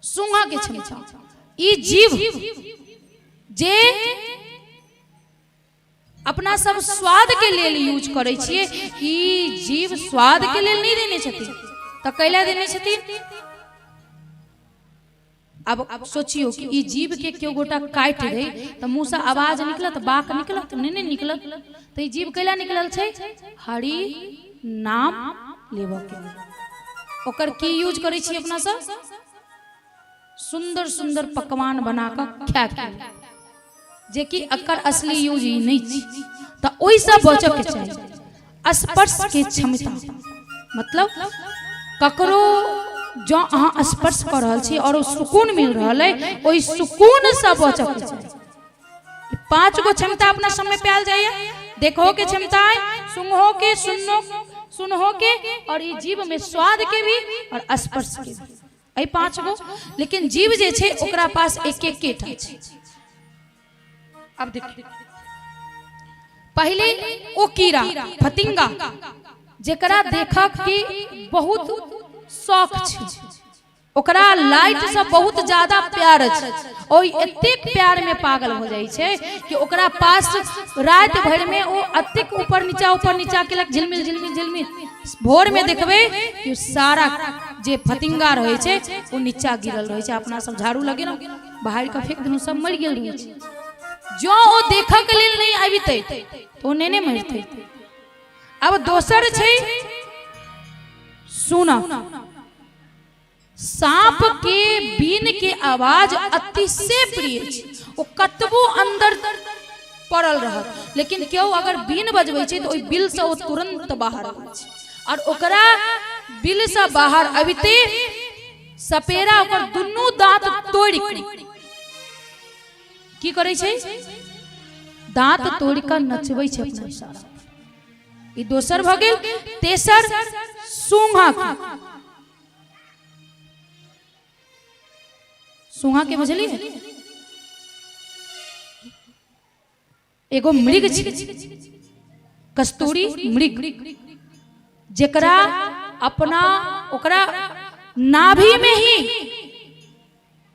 सूंघऽ के क्षमता ई जीव जे अपना सब स्वाद के लेल यूज करै छियै, ई जीव स्वाद के लेल नहि देने छथिन, तऽ कैला देने छथिन? अब सोचियो कि ई जीव के केओ गोटा काटि दे तऽ मुँह से आवाज निकलत, बाक निकलत? नहि नहि निकलत। तऽ ई जीव कैला निकलल छै? हरि नाम लेबऽ के लेल। ओकर की यूज करै छी अपना सब? सुंदर सुंदर पकवान बना कऽ खाय के, जे कि एकर असली यूज ई नहि छै। तऽ ओहिसँ बचऽ के चाही। स्पर्श के क्षमता, मतलब ककरो जँ अहाँ स्पर्श कऽ रहल छी और ओ सुकून मिल रहल अइ, ओहि सुकूनसँ बचऽ के चाही। 5 गो क्षमता अपना समय पायल जाइए, देखो के क्षमता है, सुंघो के, सुनो सुनहो के, और ई जीव में स्वाद के भी और स्पर्श के भी, एहि 5 गो। लेकिन जीव जे छै ओकरा पास एक एक टा छै। अब देखियौ, पहिले ओ कीड़ा फतिंगा जेकरा देखक के बहुत शौक छै, ओकरा लाइट से बहुत ज्यादा प्यार छै, ओहि एतेक प्यार में पागल हो जाइ छै कि ओकरा पास राति भरि में ओ एतेक ऊपर नीचा केलक, झिलमिल झिलमिल झिलमिल। भोर में देखबै कि सारा जे फतिंगा रहै छै ओ नीचा गिरल रहै छै। अपना सब झाड़ू लगेलहुँ, बाहर कऽ फेंक देलहुँ, सब मरि गेल रहै छै। जँ ओ देखऽ के लेल नहि अबितै तऽ ओ नहि ने मरितै। अब दोसर छै सुना, साँप के बीन के आवाज अतिशय प्रिय छै। ओ कतबो अंदर पड़ल रहत, लेकिन केओ अगर बीन बजबै छै तऽ ओहि बिल से ओ तुरंत बाहर अबै छै, और ओकरा बिल से बाहर अबिते सपेरा ओकर दुनू दांत तोड़ि के की करै छै? दांत तोड़ि कऽ नचबै छै अपना इशारा। ई दोसर भऽ गेल। तेसर सूंघा के, सूंघा के बुझलियै? एगो मृग छै, कस्तूरी मृग, जेकरा अपना ओकरा नाभि में ही,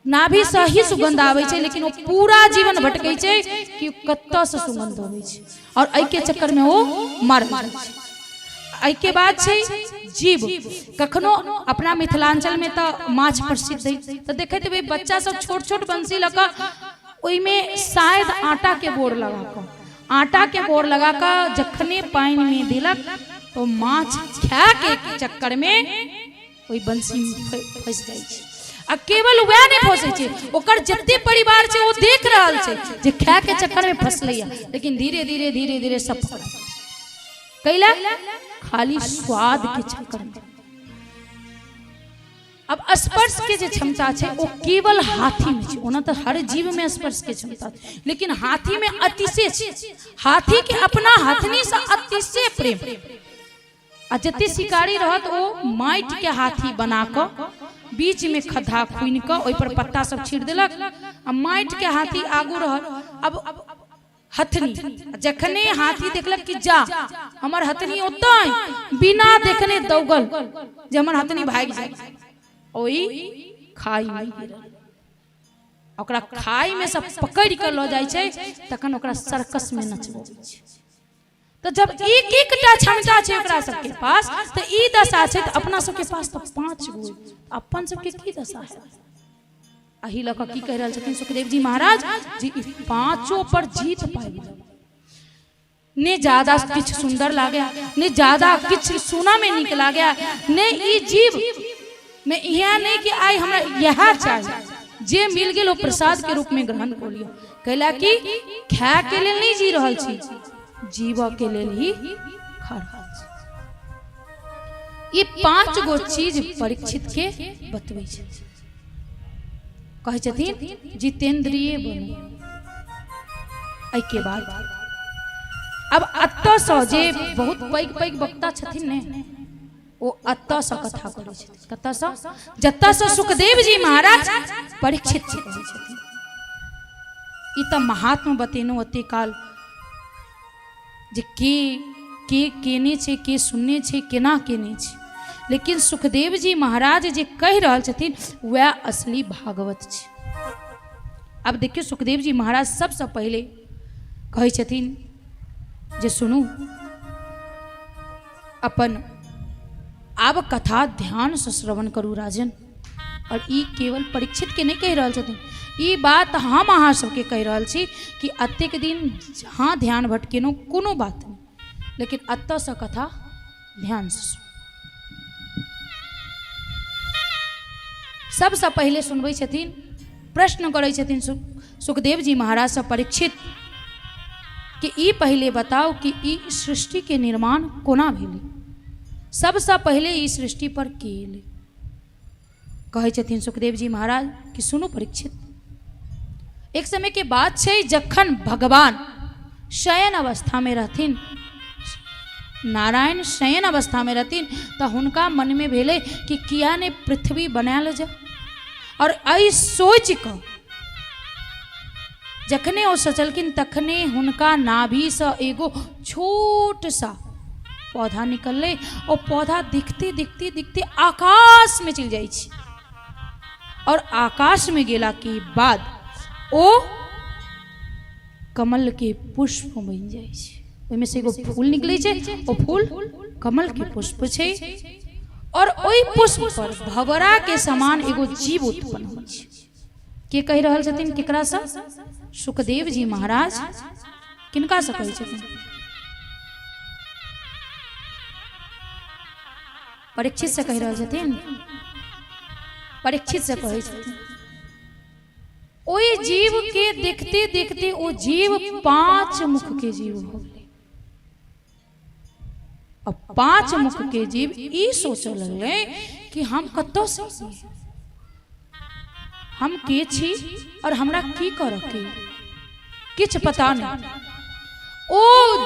नाभि से ही सुगंध आबै छै, लेकिन ओ पूरा जीवन भटकै छै कि कतऽ से सुगंध अबै छै, और एहि के चक्कर में ओ मर जाइ छै। एहिके बाद छै जीव। कखनो अपना मिथिलांचल में तऽ माछ प्रसिद्ध है, तऽ देखैत हेबै बच्चा सब छोट छोट बंसी लऽ कऽ ओहिमे शायद आटा के बोर लगा कऽ, आटा के बोर लगा कऽ जखने पानि में देलक तो माछ खाय के चक्कर में ओहि बंसी में फंसि जाइ छै। आ केवल वएह नहि फंसै छै, ओकर जते परिवार छै ओ देख रहल छै जे खाय के चक्कर में फंसलैया, लेकिन धीरे धीरे धीरे धीरे सब पकड़ा कैला खाली स्वाद के चक्कर में। अब स्पर्श के जे क्षमता छै ओ केवल हाथी में छै। ओना तऽ हर जीव में स्पर्श के क्षमता छै, लेकिन हाथी में अतिशय छै। हाथी के अपना हथनी से अतिशय प्रेम। आ जते शिकारी रहत ओ माटि के हाथी बना कऽ बीच में खद्धा खुनि कऽ ओहि पर पत्ता सब छीट देलक आ माटि के हाथी आगू रहल। अब हथनी जखने हाथी देखलक कि जा हमर हथनी ओतय, बिना देखने दौगल जे हमर हथनी भागि जाय, ओहि खाई में गिरल। ओकरा खाई में सब पकड़ि कऽ लऽ जाइ छै, तखन ओकरा सर्कस में नचबै छै। तऽ जब एक एकटा क्षमता छै ओकरा सबके पास तऽ ई दशा छै, तऽ अपना सबके पास तऽ 5 गो, अपन सबके की दशा है? एहि लऽ कऽ की कहि रहल छथिन सुखदेव जी महाराज जे ई पांचो पर जीत पाबि ने ज्यादा किछु सुंदर लागे, ने ज्यादा किछु सुनऽ में नीक लागे, ने ई जीव में इएह नहीं कि आइ हमरा इएह चाही, जे मिल गेल ओ प्रसाद के रूप में ग्रहण कऽ लिअ। कैला कि खाय के लेल नहीं जी रहल छी, जीवऽ के लेल ही खा रहल छी। ई 5 गो चीज परीक्षित के बतबै छै, कहै छथिन जितेंद्रिय बनू। एहिके बाद अब एतऽसँ जे बहुत पैघ पैघ वक्ता छथिन ने, ओ एतऽसँ कथा करै छथिन। कतऽसँ? जतऽसँ सुखदेव जी महाराज परीक्षित के कहै छथिन। ई तऽ महात्मा बतेलहुँ ओते काल जे के के केने छै, के सुनने छै, केना केने छै, लेकिन सुखदेव जी महाराज जे कहि रहल छथिन वएह असली भागवत छै। आब देखियौ सुखदेव जी महाराज सबसँ पहिले कहै छथिन जे सुनू अपन आब कथा ध्यानसँ श्रवण करू राजन। और ई केवल परीक्षित के नहीं कहि रहल छथिन, ई बात हम अहाँ सबके कहि रहल छी कि अतेक दिन जहाँ ध्यान भटकेलहुँ कोनो बात नहीं, लेकिन एतऽसँ कथा ध्यानसँ सुनू। सबसँ पहिले सुनबै छथिन, प्रश्न करै छथिन सुखदेव जी महाराजसँ परीक्षित कि ई पहिले बताउ कि ई सृष्टिके निर्माण कोना भेलै, सबसँ पहिले ई सृष्टि पर के एलै। कहै छथिन सुखदेव जी महाराज कि सुनू परीक्षित, एक समय के बात छै जखन भगवान शयन अवस्था में रहथिन, नारायण शयन अवस्था में रहथिन, तऽ हुनका मन में भेलै कि किया ने पृथ्वी बनायल जाय। और एहि सोचि कऽ जखने ओ सोचलखिन तखने हुनका नाभिसँ एगो छोट सा पौधा निकललै। ओ पौधा देखते देखते देखते आकाशमे चलि जाइ छै और आकाशमे गेला के बाद ओ कमल के पुष्प बनि जाइ छै। ओहिमे से एगो फूल निकलै छै, ओ फूल कमल के पुष्प छै और ओहि पुष्प पर भवरा के समान एगो जीव उत्पन्न होइ छै। के कहि रहल छथिन? केकरासँ? सुखदेव जी महाराज किनकासँ कहै छथिन? परीक्षित से कहि रहल छथिन, परीक्षित से कहै छथिन। ओहि जीव के देखते देखते ओ जीव 5 मुख के जीव हो गेलै। अब 5 मुख के जीव ई सोचऽ लगलै कि हम कतऽ से एलियै, हम के छी और हमरा की करऽ के, किछु पता नहीं। ओ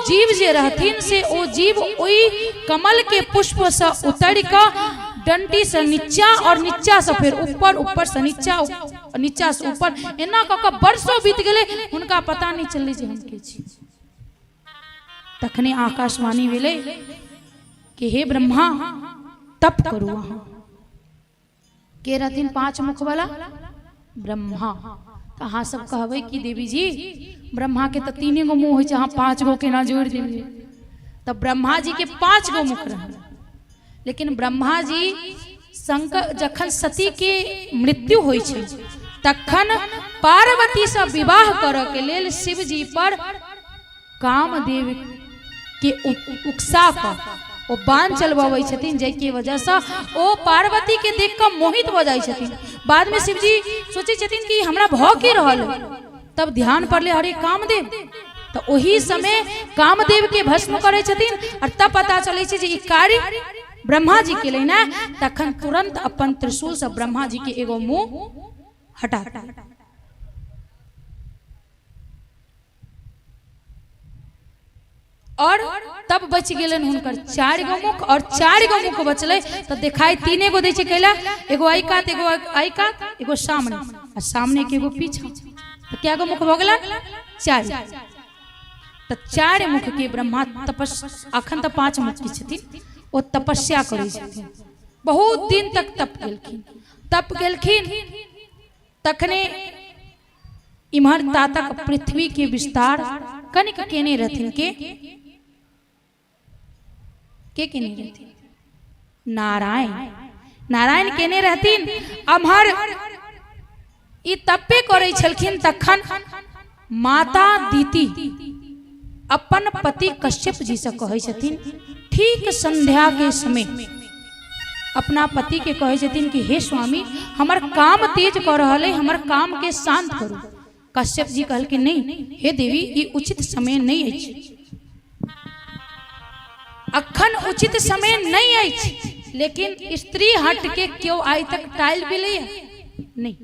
जीव जे रहथिन से ओ जीव ओहि कमल के पुष्प से उतरि कऽ डंटी से नीचा और नीचा से फेर ऊपर, ऊपर से नीचा, नीचा से ऊपर, एना कऽ कऽ वर्षो बीत गेलै, हुनका पता नहीं चललै जे हम के छी। तखने आकाशवाणी भेलै कि हे ब्रह्मा तप करू अहाँ। के रहथिन 5 मुख वाला? ब्रह्मा। तऽ अहाँ सब कहबै कि देवी जी ब्रह्मा के तऽ 3 गो मुँह होइ छै, अहाँ 5 गो केना जोड़ि देलियै? तऽ ब्रह्मा जी के 5 गो मुख रहनि, लेकिन ब्रह्मा जी शंकर जखन सती के मृत्यु होइ छै तखन पार्वतीसँ विवाह करऽ के लेल शिव जी पर कामदेव के उकसा कऽ ओ बाण चलबबै छथिन, जाहिके वजहसँ ओ पार्वतीके देख कऽ मोहित भऽ जाइ छथिन। बादमे शिवजी सोचै छथिन कि हमरा भऽ के रहल है, तब ध्यान पड़लै अरे कामदेव, तऽ ओही समय कामदेव के भस्म करै छथिन और तब पता चलै छै जे ई कार्य ब्रह्मा जी केलनि ने। तखन तुरंत अपन त्रिशूल से ब्रह्मा जी के एगो मुंह हटा। और तब बचि गेलनि हुनकर 4 गो मुख, और 4 गो मुख बचलै तऽ देखाइ 3 गो दै छै। कैला एगो एहि कात, एगो एहि कात, एगो सामने, आ सामने के एगो पीछा, तऽ कै गो मुख भऽ गेलनि? 4। तऽ 4 मुख के ब्रह्मा तपस, अखन तऽ 5 मुख के छथिन, ओ तपस्या करै छथिन बहुत दिन तक। तप गेलखिन, तप गेलखिन। तखने इम्हर तातक पृथ्वी के विस्तार कनिक केने रहथिन। के के केने रहथिन? नारायण, नारायण केने रहथिन। अम्हर ई तपे करै छलखिन, तखन माता दीति अपन पति कश्यप जी से कहै छथिन, ठीक संध्या के समय अपना पति के कहै छथिन कि हे स्वामी, हमर काम तेज कऽ रहल है, हमर काम के शांत करू। कश्यप जी कहलखिन नहीं हे देवी, ई उचित समय नहीं अछि, अखन उचित समय नहीं अछि। लेकिन स्त्री हट के क्यों आइ तक टाइल भेलै नहीं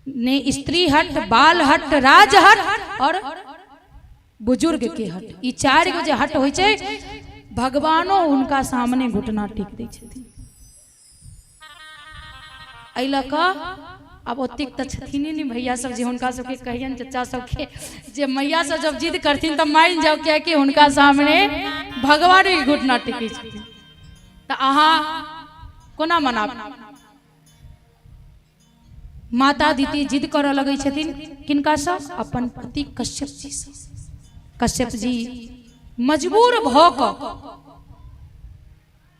ने, स्त्री हट, बाल हट, राज हट और बुजुर्ग के हट, ई 4 गो जे हट होइ छै, भगवानो हुनका सामने घुटना टेक दै छथिन। एहि लऽ कऽ आब ओतेक तऽ छथिन नहि भैया सब जे हुनका सबके कहियनि, चचा सबके, जे मैया सब जब जिद करथिन तऽ मानि जाउ, कियाकि हुनका सामने भगवान के घुटना टेकै छथिन, तऽ अहाँ कोना मनाब? माता दीदी जिद करऽ लगै छथिन किनकासँ? अपन पति कश्यप जी से। कश्यप जी मजबूर भऽ कऽ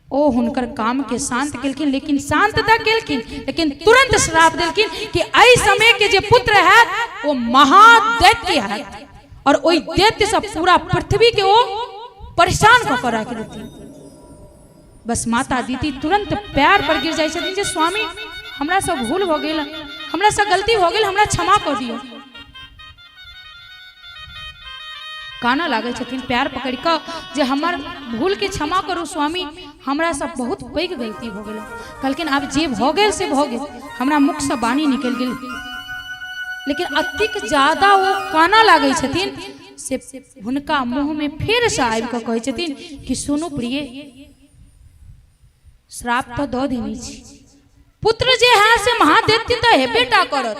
ओ हुनकर काम के शांत केलखिन। लेकिन शांत तऽ केलखिन, लेकिन तुरंत श्राप देलखिन कि एहि समय के जे पुत्र हैत ओ महादैत्य हैत और ओहि दैत्य से पूरा पृथ्वी के ओ परेशान कऽ कऽ राखि देथिन। बस माता दीदी तुरंत पैर पर गिर जाइ छथिन जे स्वामी, हमरा से भूल भऽ गेल, हमरा से गलती भऽ गेल, हमरा क्षमा कऽ दियौ। कानऽ लागै छथिन पैर पकड़ि कऽ जे हमर भूल के क्षमा करू स्वामी, हमरा से बहुत पैघ गलती भऽ गेल। कहलखिन आब जे भऽ गेल से भऽ गेल, हमरा मुखसँ वाणी निकलि गेल। लेकिन अतिक ज्यादा ओ कानऽ लागै छथिन से हुनका मुँहमे फेरसँ आबि कऽ कहै छथिन कि सुनू प्रिय, श्राप तऽ दऽ देने छी, पुत्र जे है से महादैत्य तऽ हेबे टा करत,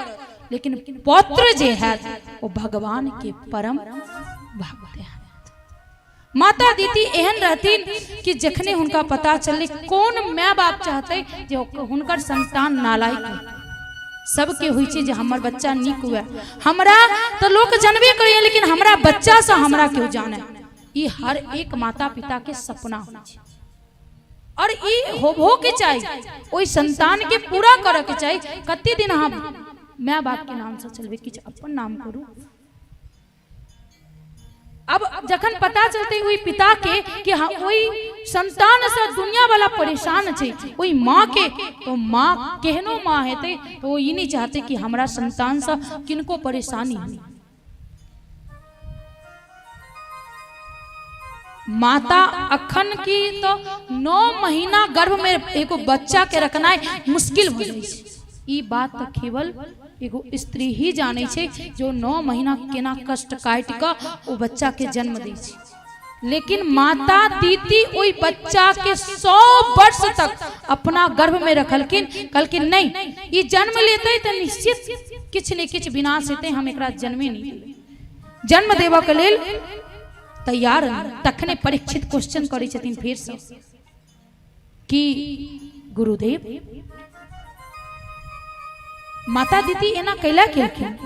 लेकिन पौत्र जे हैत ओ भगवान के परम भक्त हैत। माता दीदी एहन रहथिन कि जखने हुनका पता चललै, कोन माय बाप चाहतै जे हुनकर संतान नालायक हो? सबके होइ छै जे हमर बच्चा नीक हुए, हमरा तऽ लोक जानबे करैए, लेकिन हमरा बच्चासँ हमरा केओ जाने, ई हर एक माता पिता के सपना होइ छै और ई होबो के चाही, ओहि संतान के पूरा करऽ के चाही। कते दिन अहाँ माय बाप के नामसँ चलबै? किछु अपन नाम करू। अब जखन पता चलते ओहि पिता के कि हाँ, ओहि संतान से दुनिया वाला परेशान छै, ओहि माँ के तो माँ केहनो माँ हेतै तो ओ ई नहीं चाहते कि हमरा संतान से किनको परेशानी हो। माता अखन की तो 9 महीना गर्भ में एगो बच्चा के रखनाइ मुश्किल हो जाइ छै। ई बात तऽ केवल एगो स्त्री ही जानै छै जो 9 महीना केना कष्ट काटि कऽ ओ बच्चा के जन्म दै छै। लेकिन माता दीदी ओहि बच्चा के 100 वर्ष तक अपना गर्भ में रखलखिन। कहलखिन नहीं, ई जन्म लेतै तऽ निश्चित किछु ने किछु विनाश हेतै, हम एकरा जन्मे नहीं देबै। जन्म देबऽ के लेल तैयार नहि। तखने परीक्षित क्वेश्चन करै छथिन फेरसँ कि गुरुदेव, माता दीदी एना कैला केलखिन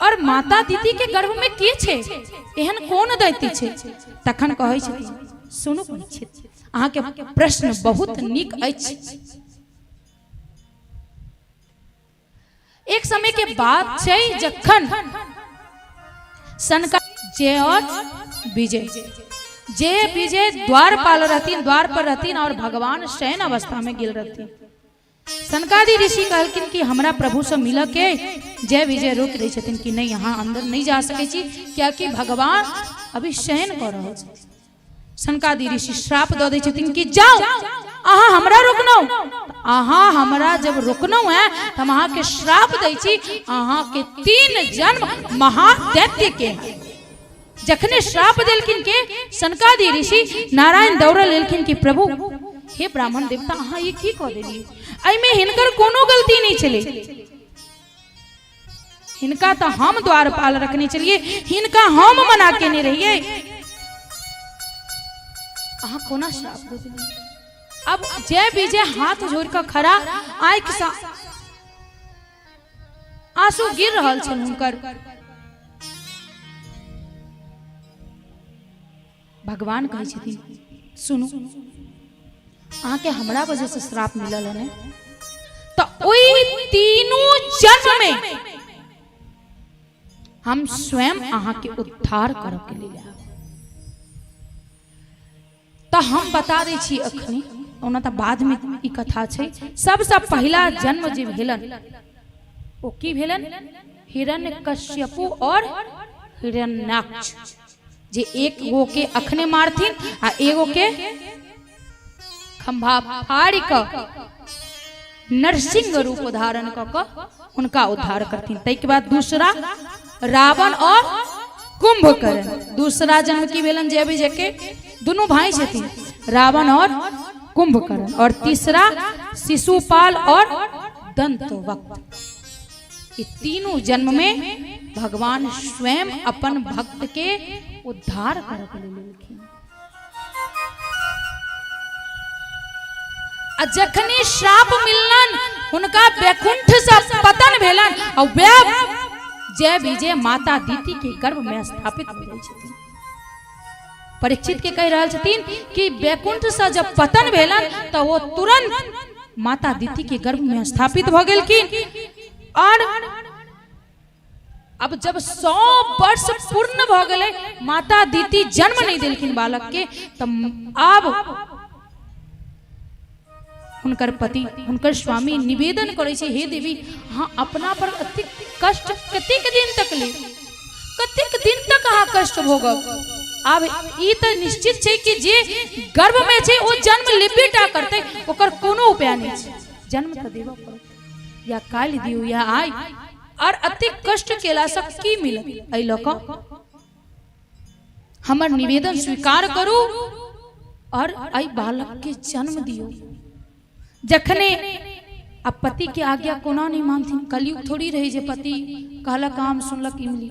और माता दीदी के गर्भ में के छै, एहन कोन दैत्य छै? तखन कहै छथिन सुनू परीक्षित, अहाँके प्रश्न बहुत नीक अछि। एक समय के बात छै जखन सनका जय और विजय। जय विजय द्वारपाल रहथिन, द्वार पर रहथिन और भगवान शयन अवस्था में गेल रहथिन। सनकादि ऋषि कहलखिन कि हमरा प्रभु से मिल के जय विजय रोक दै छथिन कि नहीं, यहाँ अंदर नहीं जा सकै छी, कियाकि भगवान अभी शयन कऽ रहल छथिन। सनकादि ऋषि श्राप दऽ दै छथिन कि जाओ, अहाँ हमरा रोकनौ, अहाँ हमरा जब रोकनौ है तऽ हम अहाँके श्राप दै छी, अहाँके 3 जन्म महादैत्य के है। जखने श्राप देलखिन के सनकादि ऋषि, नारायण दौड़ल एलखिन कि प्रभु हे ब्राह्मण देवता, अहाँ ई की कऽ देलियै? एहिमे हिनकर कोनो गलती नहि छलै, हिनका तऽ हम द्वारपाल रखने छलियै, हिनका हम मना केने रहियै, अहाँ कोना श्राप दऽ देलियै? अब जय विजय हाथ जोड़ कऽ खड़ा, आँखि सँ आंसू गिर रहल छल हुनकर। भगवान कहै छथिन सुनू, अहाँके हमरा वजह से श्राप मिलल है ने, तऽ ओहि तीनू जन्म में हम स्वयं अहाँके उद्धार करऽ के लेल आयब। तऽ हम बता दै छी अखनी, ओना तऽ बादमे ई कथा छै। सबसँ पहिला जन्म जे भेलन ओ की भेलन? हिरण्यकश्यपु और हिरण्याक्ष, जे एक गो के अखने मारथिन आ एगो के खंभा फाड़ि कऽ नरसिंह रूप धारण कऽ कऽ हुनका उद्धार करथिन। ताहिके बाद दूसरा रावण और कुंभकर्ण, दूसरा जन्म की भेलन जय विजय के दुनू भाई छथिन, रावण और कुंभकर्ण। और तीसरा शिशुपाल और दंतवक्त। ये तीनों जन्म में भगवान स्वयं अपन भक्त के उद्धार करऽ के लेल एलखिन। आ जखनी श्राप मिललन हुनका वैकुंठ से पतन भेलन आ वैह जय विजय माता दीति के गर्भ में स्थापित हो जाइ छथिन। परीक्षित के कहि रहल छथिन कि वैकुंठ से जब पतन भेलन तऽ ओ तुरंत माता दीति के गर्भ में स्थापित भऽ गेलखिन। और अब जब 100 वर्ष पूर्ण भऽ गेलै, माता दीति जन्म नहीं देलखिन बालक के, तऽ आब हुनकर पति हुनकर स्वामी निवेदन करै छै, हे देवी, अहाँ अपना पर अति कष्ट कतेक दिन तक लेब, कतेक दिन तक अहाँ कष्ट भोगब? आब ई तऽ निश्चित छै कि जे गर्भ में छै ओ जन्म लेबे टा करतै, ओकर कोनो उपाय नहि छै, जन्म तऽ देबऽ पड़त, या काल्हि दियौ या आइ। और अति कष्ट केलासँ की मिलत? एहि लऽ कऽ हमर निवेदन स्वीकार करू और एहि बालक के जन्म दियौ। जखने आ पति के आज्ञा कोना नहीं मानथिन, कलयुग थोड़ी रही जे पति कहलक आम सुनलक इमली,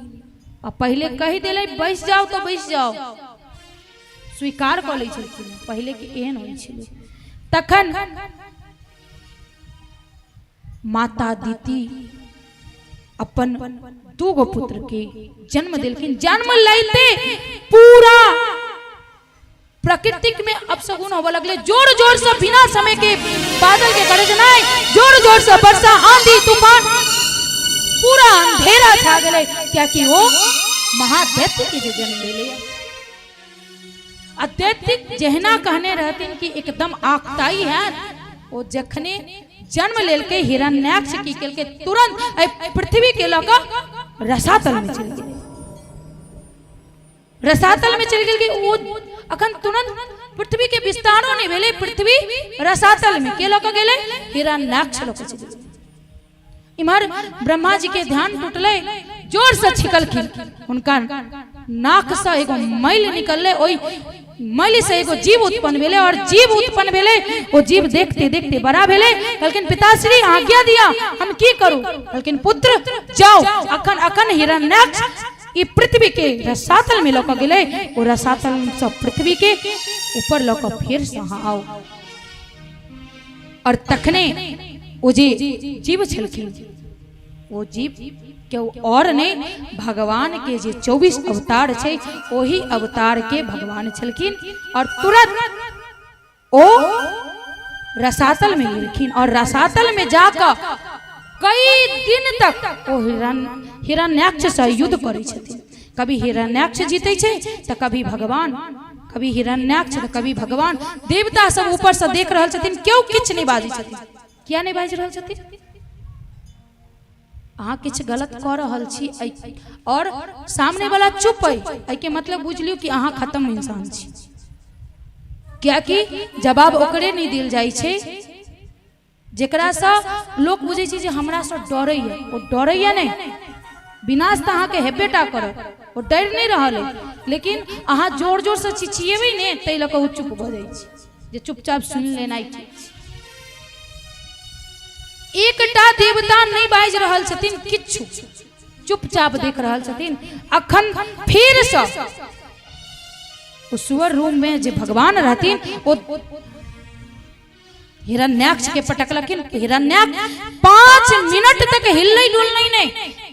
आ पहिले कहि देले बैस जाओ तो बैस जाओ, स्वीकार कऽ लै छलखिन, पहिले के एहन होइ छलै। तखन माता दीती अपन दूगो पुत्र के जन्म देलखिन। जन्म लेते पूरा प्रकृतिक में अपशगुन होबऽ लगले, जोर जोर से बिना समय के बादल के गरजनाइ, जोर जोर से वर्षा, आंधी तूफान, पूरा अंधेरा छा गेलै, कियाकि वो महादैत्य के जे जन्म भेलै। आ दैत्य जहिना कहने रहथिन कि एकदम आकताई है, ओ जखने जन्म लेलकै हिरण्याक्ष की केलकै, तुरंत एहि पृथ्वी के लऽ कऽ रसातल में चलि गेलै। रसातल में चलि गेल ओ अखन तुरंत पृथ्वी के विस्तारो नहि भेलै, पृथ्वी रसातल में के लऽ कऽ गेलै? हिरण्याक्ष लऽ कऽ चलि गेलै। इम्हर ब्रह्मा जी के ध्यान टूटलै, जोर से छिकलखिन, हुनका नाक से एगो मैल निकललै, ओहि मैल से एगो जीव उत्पन्न भेलै और जीव उत्पन्न भेलै, ओ जीव देखते देखते बड़ा भेलै। कहलखिन पिताश्री आज्ञा दिया, हम की करू? कहलखिन पुत्र जाओ, अखन अखन हिरण्याक्ष ई पृथ्वी के रसातल में लऽ कऽ गेलै, ओ रसातल से पृथ्वी के ऊपर लऽ कऽ फेर से अहाँ आओ। और तखने ओ जे जीव छलखिन ओ जीव केओ और नहीं, भगवान के जे 24 अवतार छै ओही अवतार के भगवान छलखिन। और तुरंत ओ रसातल में गेलखिन और रसातल में जाकर कई दिन तक ओ हिरण्याक्ष से युद्ध करै छथिन। कभी हिरण्याक्ष जीतै छै तऽ कभी भगवान, कभी हिरण्याक्ष तऽ कभी भगवान। देवता सब ऊपरसँ देख रहल छथिन, केओ किछु नहि बाजै छथिन। किया नहि बाजि रहल छथिन? अहाँ किछु गलत कऽ रहल छी और सामने वाला चुप अइ, एहिके मतलब बुझि लियौ कि अहाँ खत्म इंसान छी। कियाकि जवाब ओकरे नहि देल जाइ छै जेकरासँ लोक बुझै छै जे हमरासँ डरैया। ओ डरैया नहि, विनाश तऽ अहाँके हेबे टा करत, ओ डरि नहि रहल अइ, लेकिन अहाँ जोर जोरसँ चिचिएबै ने ताहि लऽ कऽ ओ चुप भऽ जाइ छै, जे चुपचाप सुनि लेनाइ ठीक छै। एकटा देवता नहि बाजि रहल छथिन किछु, चुपचाप देख रहल छथिन। अखन फेरसँ ओ सुअर रूम में जे भगवान रहथिन ओ हिरण्याक्ष के पटकलखिन। हिरण्याक्ष 5 मिनट तक हिललै डुललै नहि,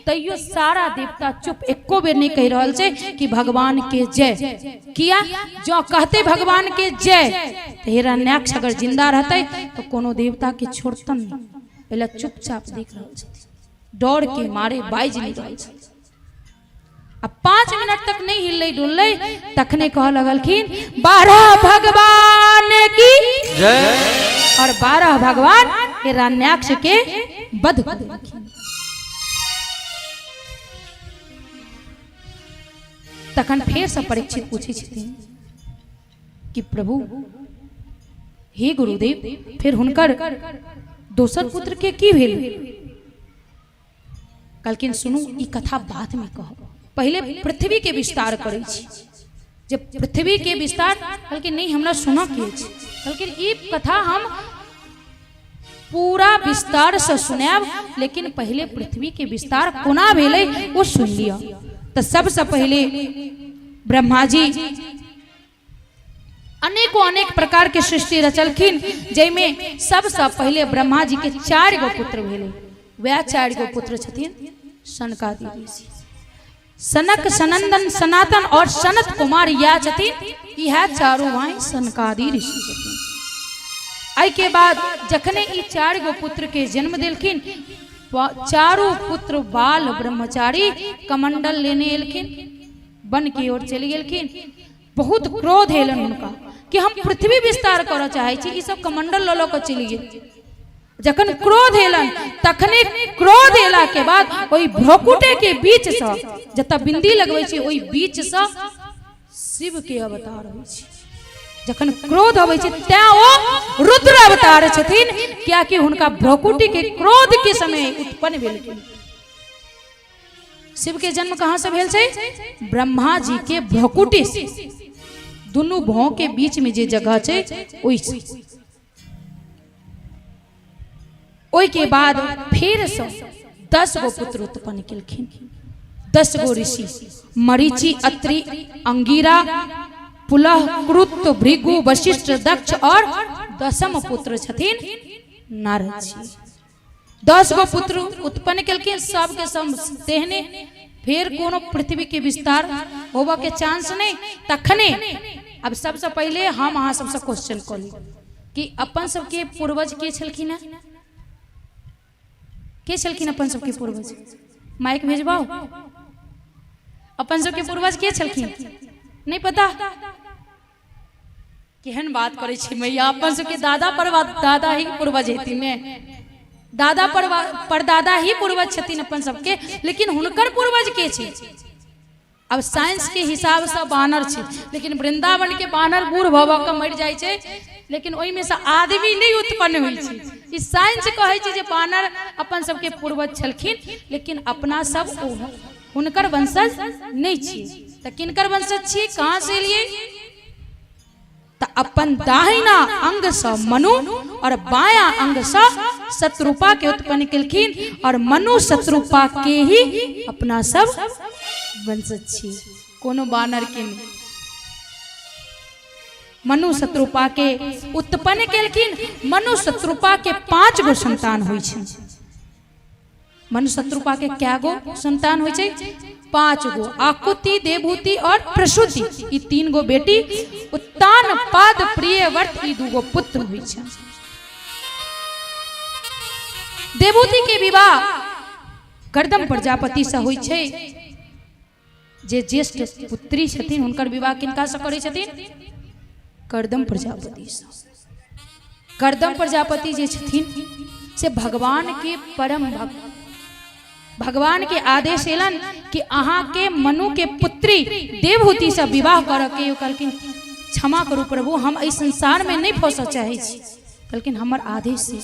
तैयो सारा देवता चुप, एको बेर नहि कहि रहल छै कि भगवान के जय। किया? जो कहते भगवान के जय तऽ हिरण्याक्ष अगर जिंदा रहते तो कोनो देवता के छोड़तन नहीं। पहले चुपचाप देख रहल छथिन, डर के मारे बाजि नहीं रहल छथिन। आ 5 मिनट तक नहीं हिललै डुललै, तखने कह लगलखिन 12 भगवान की जय। और 12 भगवान हिरण्याक्ष के वध कर देलखिन। तखन फेरसँ परीक्षित पूछै छथिन कि प्रभु हे गुरुदेव, फेर हुनकर दोसर पुत्र के की भेल? कहलखिन सुनू, ई कथा बाद में कहब, पहिले पृथ्वी के विस्तार करै छी। जे पृथ्वी के विस्तार, कहलखिन नहीं हमरा सुनऽ के अछि। कहलखिन ई कथा हम पूरा विस्तार से सुनायब, लेकिन पहिले पृथ्वी के विस्तार कोना भेलै ओ सुनि लिअ। तऽ सबसँ पहिले ब्रह्मा जी अनेको अनेक प्रकार के सृष्टि रचलखिन, जाहिमे सबसँ पहिले ब्रह्मा जी के 4 गो पुत्र भेलै। वएह 4 गो पुत्र छथिन सनकादि ऋषि, सनक, सनंदन, सनातन और सनत कुमार। इएह छथिन, इएह चारू भाई सनकादि ऋषि छथिन। एहि के बाद जखने ई 4 गो पुत्र के जन्म देलखिन, चारू पुत्र बाल ब्रह्मचारी कमंडल लेने एलखिन, वन की ओर चलि गेलखिन। बहुत क्रोध एलन हुनका कि हम पृथ्वी विस्तार करऽ चाहै छी, ई सब कमंडल लऽ लऽ कऽ चलि गेल। जखन क्रोध एलन तखने क्रोध एला के बाद ओहि भ्रकुटे के बीच से जतऽ बिंदी लगबै छै ओहि बीच से शिव के अवतार होइ छै। जखन क्रोध अबै छै तैं ओ रुद्र अवतार छथिन, कियाकि हुनका भ्रकुटी के क्रोध के समय उत्पन्न भेलखिन। शिव के जन्म कहाँ से भेल छै? ब्रह्मा जी के भ्रकुटी से, दुनू भौं के बीच में जे जगह छै ओहि से। ओहि के बाद फिर से 10 गो पुत्र उत्पन्न केलखिन, 10 गो ऋषि, मरीचि, अत्रि, अंगिरा, पुलह, क्रुत, भृगु, वशिष्ठ, दक्ष और 10म पुत्र छथिन नारद जी। 10 गो पुत्र उत्पन्न केलखिन, सबके सब तेहने। फेर कोनो पृथ्वी के विस्तार होबऽ के चांस नहीं। तखने अब सबसे पहले हम अहाँ सबसे क्वेश्चन कऽ ली कि अपन सबके पूर्वज के छलखिन हैं? के छलखिन अपन सबके पूर्वज? माइक भेजबाओ। अपन सबके पूर्वज के छलखिन? नहीं पता? केहन बात करै छी मैया, अपन सबके दादा पर दादा ही पूर्वज हेथिन ने, दादा पर परदादा ही पूर्वज छथिन अपन सबके, लेकिन हुनकर पूर्वज के छै? अब साइंस के हिसाब से बानर छै, लेकिन वृंदावन के बानर बूढ़ भऽ भऽ कऽ मरि जाइ छै, लेकिन ओहिमे से आदमी नहि उत्पन्न होइ छै। ई साइंस कहै छै जे बानर अपन सबके पूर्वज छलखिन, लेकिन अपना सब हुनकर वंशज नहि छी। तऽ किनकर वंशज छी, कहाँ से एलियै? तऽ अपन दाहिना अंग से मनु और बाया अंग से शत्रुपा के उत्पन्न केलखिन, और मनु शत्रुपा के ही अपना सब वंशज छी, कोनो बानर के नहीं। मनु शत्रुपा के उत्पन्न केलखिन। मनु शत्रुपा के 5 गो संतान होइ छै। मनु शत्रुपा के क्या गो संतान होइ छै? 5 गो। आकुति, देवहूति और प्रसूति, ई 3 गो बेटी। उत्तान पाद प्रियव्रत, ई 2 गो पुत्र होइ छै। देवहूति के विवाह करदम प्रजापति से होइ छै। जे ज्येष्ठ पुत्री छथिन हुनकर विवाह किनकासँ करै छथिन? कर्दम प्रजापतिसँ। कर्दम प्रजापति जे छथिन से भगवान के परम भक्त। भगवान के आदेश एलन कि अहाँ के मनु के पुत्री देवहूति से विवाह करऽ के। कहलखिन क्षमा करू प्रभु, हम एहि संसार में नहीं फंसऽ चाहै छी। कहलखिन हमर आदेश है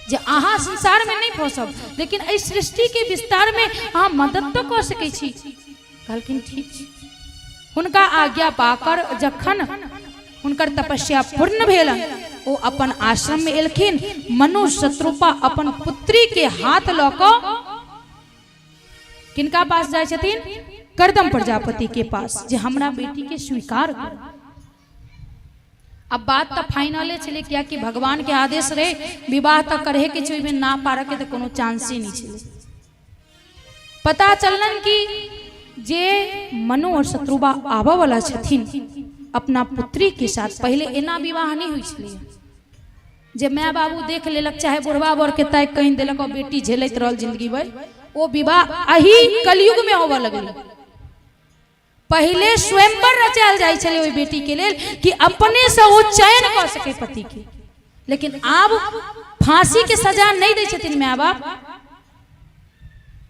जे अहाँ संसार में नहीं फंसब, लेकिन एहि सृष्टि के विस्तार में अहाँ मदद तऽ कऽ सकै छी। कहलखिन ठीक छै। हुनका आज्ञा पाकर जखन हुनकर तपस्या पूर्ण भेलन, ओ अपन आश्रम में एलखिन। मनु शत्रुपा अपन पुत्री के हाथ लऽ कऽ किनका पास जाइ छथिन? करदम प्रजापति के पास, जे हमरा बेटी के स्वीकार करू। अब बात तऽ फाइनले छलै, कियाकि भगवान के आदेश रहे, विवाह तऽ करहे के छै, ओहिमे ना पारऽ के तऽ कोनो चांसे नहि छलै। पता चललन कि जे मनु और शत्रुबा आबऽ वाला छथिन अपना पुत्री के साथ। पहिले एना विवाह नहि होइ छलै जे माय बाबू देख लेलक, चाहे बुढ़वा बर के ताकि कहि देलक और बेटी झेलैत रहल जिंदगी भरि। ओ विवाह एही कलयुग में होबऽ लगलै। पहिले स्वयंवर रचायल जाइ छलै ओहि बेटी के लेल कि अपने से ओ चयन कऽ सके पति के। लेकिन आब फांसी के सजा नहि दै छथिन माय बाप।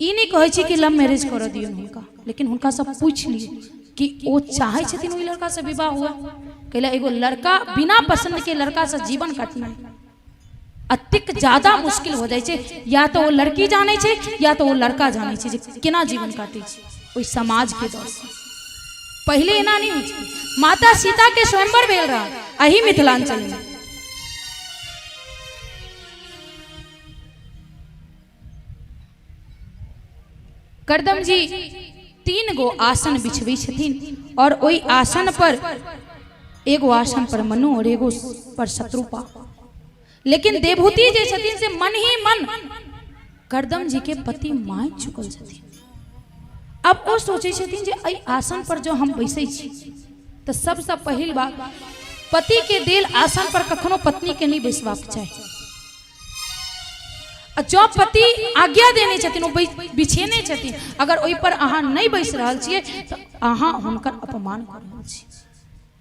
ई नहि कहै छी कि लव मैरिज करऽ दियौ हुनका, लेकिन हुनका से पूछि लियौ कि ओ चाहै छथिन ओहि लड़का से विवाह हुए। कैला एगो लड़का बिना पसंद के लड़का से जीवन काटनाइ अतेक ज्यादा मुश्किल हो जाइ छै। या तऽ ओ लड़की जानै छै या तऽ ओ लड़का जानै छै जे केना जीवन काटै छै ओहि समाजके डरसँ। पहिले एना नहि होइ छै। माता सीताके स्वयंवर भेल रहल एही मिथिलाञ्चलमे। करदम जी 3 गो आसन बिछबै छथिन और ओहि आसन पर एगो आसन पर मनु और एगो पर शत्रुपा। लेकिन देवहूति जे छथिन से मन ही मन करदम जी के पति मान चुकल छथिन। अब ओ सोचै छथिन जे एहि आसन पर जो हम बैसै छी तऽ सबसँ पहिल बात, पति के देल आसन पर कखनो पत्नी के नहीं बैसबाक चाही। आ जँ पति आज्ञा देने छथिन, ओ बिछेने छथिन, अगर ओहि पर अहाँ नहि बैस रहल छियै तऽ अहाँ हुनकर अपमान कऽ रहल छी।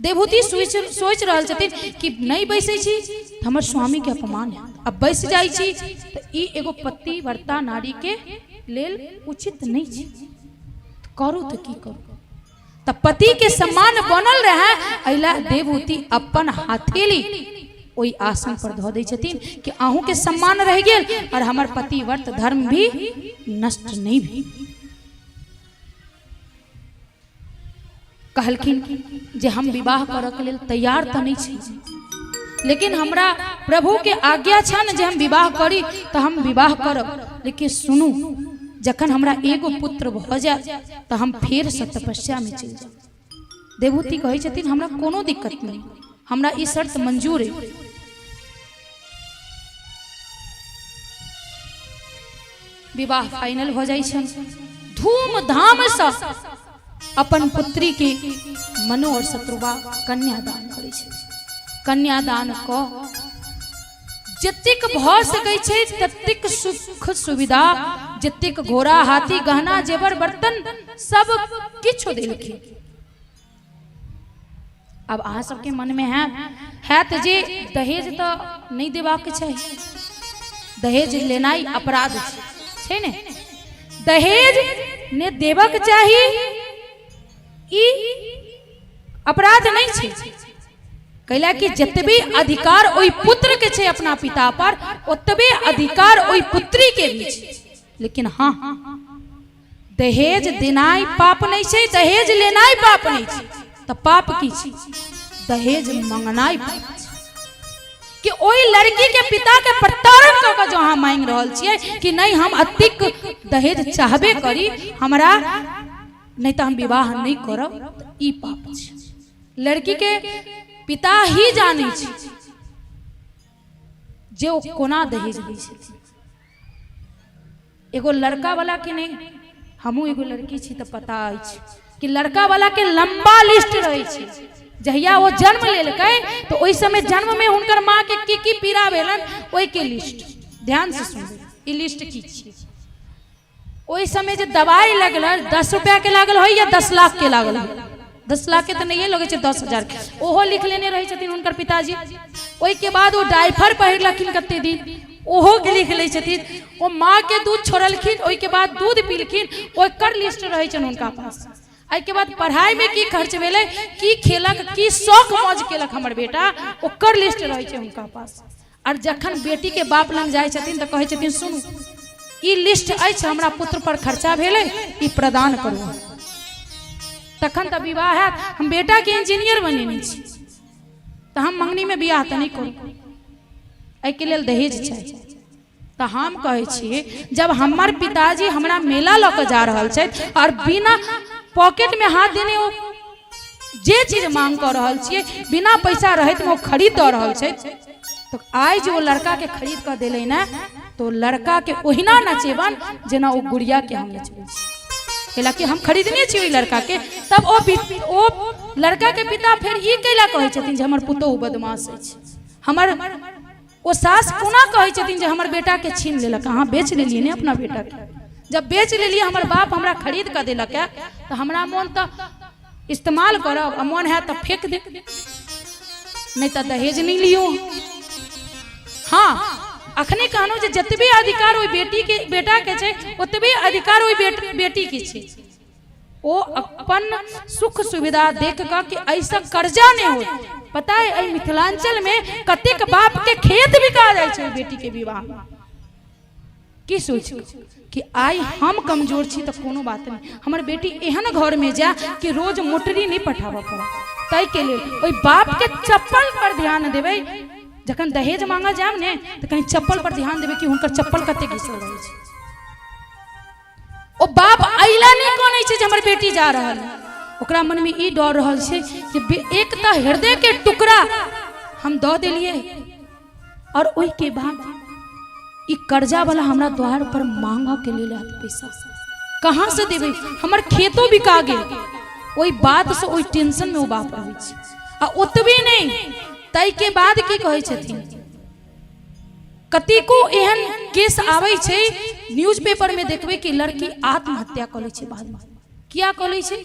देवहूति सोचि सोचि रहल छथिन कि नहि बैसै छी तऽ हमर स्वामीके अपमान हैत, आ बैस जाइ छी तऽ ई एगो पतिव्रता नारीके लेल उचित नहि छै। करू तऽ की करू? तऽ पति के सम्मान बनल रहे एहि देवहूति अपन हथेली ओहि आसन पर धऽ दै छथिन कि अहूँ के सम्मान रहि गेल और हमर पतिव्रत धर्म भी नष्ट नहीं भेल। कहलखिन जे हम विवाह करऽ के लेल तैयार तऽ नहि छी, लेकिन हमरा प्रभु के आज्ञा छनि जे हम विवाह करी तऽ हम विवाह करब। लेकिन सुनू, जखन हमरा एगो पुत्र भऽ जायत तऽ हम फेरसँ तपस्यामे चलि जायब। देवहूति कहै छथिन हमरा कोनो दिक्कत नहि, हमरा ई शर्त मंजूर अइ। विवाह फाइनल भऽ जाइ छनि। धूमधामसँ अपन पुत्री के मनु और शत्रुबा कन्यादान करै छथिन। कन्यादान कऽ जतेक भऽ सकै छै ततेक सुख सुविधा, जतेक घोड़ा हाथी गहना जेवर बर्तन सब किछु देलखिन। आब अहाँ सबके मनमे हैत जे दहेज तऽ नहि देबाक चाही, दहेज लेनाइ अपराध छै, छै ने? दहेज ने देबक चाही, ई अपराध नहि छै, कैला कि जतबे अधिकार ओहि पुत्र के छै अपना पिता पर, ओतबे अधिकार ओहि पुत्री के भी छै। लेकिन हाँ, दहेज देनाइ पाप नहि छै, दहेज लेनाइ पाप नहि छै, तऽ पाप की छै? दहेज मंगनाइ पाप छै। कि ओहि लड़की के पिता के प्रताड़न कऽ कऽ जो अहाँ मांगि रहल छियै कि नहि हम अतिक दहेज चाहबे करी हमरा, नहि तऽ हम विवाह नहि करब, तऽ ई पाप छै। लड़की के पिता ही जानै छै जे ओ कोना दहेज दै छथिन। एगो लड़का वाला के नहि, हमहूँ एगो लड़की छी तऽ पता अछि कि लड़का वाला के लंबा लिस्ट रहै छै। जहिया ओ जन्म लेलकै तऽ ओहि समय जन्म में हुनकर माँ के की की पीड़ा भेलन ओहि के लिस्ट। ध्यान से सुनबै, ई लिस्ट की छी। ओहि समय जे दवाइ लगल 10 रुपया के लागल होय या 10 लाख के लागल होय, 10 लाख के तऽ नहिए लगै छै, 10,000 के ओहो लिख लेने रहै छथिन हुनकर पिताजी। ओहिके बाद ओ डायफर पहिरलखिन कते दिन, ओहो लिख लै छथिन। ओ माँ के दूध छोड़लखिन, ओहिके बाद दूध पीलखिन, ओकर लिस्ट रहै छनि हुनका पास। एहिके बाद पढ़ाइमे की खर्च भेलै, की खेलक, की शौक मौज केलक हमर बेटा, ओकर लिस्ट रहै छै हुनका पास। आओर जखन बेटीके बाप लग जाइ छथिन तऽ कहै छथिन सुनू ई लिस्ट अछि, हमरा पुत्र पर खर्चा भेलै, ई प्रदान करू, तखन तऽ विवाह हैत। हम बेटाके इंजीनियर बनेने छी तऽ हम मंगनीमे बियाह तऽ नहि करू, एहिके लेल दहेज चाही। तऽ हम कहै छी जब हमर पिताजी हमरा मेला लऽ कऽ जा रहल छथि आओर बिना पॉकेटमे हाथ देने ओ जे चीज मांग कऽ रहल छियै, बिना पैसा रहैतमे ओ खरीद दऽ रहल छथि, तऽ आइ जे ओ लड़काके खरीद कऽ देलै ने, तऽ ओ लड़काके ओहिना नचेबन जेना ओ गुड़ियाके हम नचबै छी, कैलाकि हम खरीदने छी ओहि लड़काके। तब ओ ओ लड़काके पिता फेर ई कैला कहै छथिन जे हमर पुतोहु बदमाश अछि? हमर ओ सास कोना कहै छथिन जे हमर बेटाके छीन लेलक? अहाँ बेच लेलियै ने अपना बेटाके? जब बेच लेलियै, हमर बाप हमरा खरीद कऽ देलक है, तऽ हमरा मोन तऽ इस्तेमाल करब आ मोन हैत तऽ फेंक देब, नहि तऽ दहेज नहि लियौ। हाँ, अखने कहलहुँ जे जतबे अधिकार ओहि बेटीके बेटाके छै, ओतबे अधिकार ओहि बेटीके छै। ओ अपन सुख सुविधा देख कऽ कि एहिसँ कर्जा नहि होय। पता है एहि मिथिलांचल में कतेक बाप के खेत बिका जाइ छै बेटी के विवाह में? की सोच कि आइ हम कमजोर छी तऽ कोनो बात नहि, हमर बेटी एहन घर में जाय कि रोज मोटरी नहि पठाबऽ पड़े, ताहिके लेल ओहि बाप के चप्पल पर ध्यान देबै। जखन दहेज मांगऽ जायब ने तऽ कनि चप्पल पर ध्यान देबै कि हुनकर चप्पल कते घिसल रहै छै। ओ बाप अइला नहि कनै छै जे हमर बेटी जा रहल है, ओकरा मनमे ई डर रहल छै जे एक तऽ हृदयके टुकड़ा हम दऽ देलियै और ओहिके बाद ई कर्जा वाला हमरा द्वार पर मांगऽ के लेल आयत, पैसा कहाँ से देबै, हमर खेतो बिका गेल। ओहि बात से ओहि टेंशन में ओ बाप रहै छै। आ ओतबे नहि, ताहिके बाद की कहै छथिन, कतेको एहन केस आबै छै न्यूज पेपर में देखबै कि लड़की आत्महत्या कऽ लै छै बादमे। किया कऽ लै छै?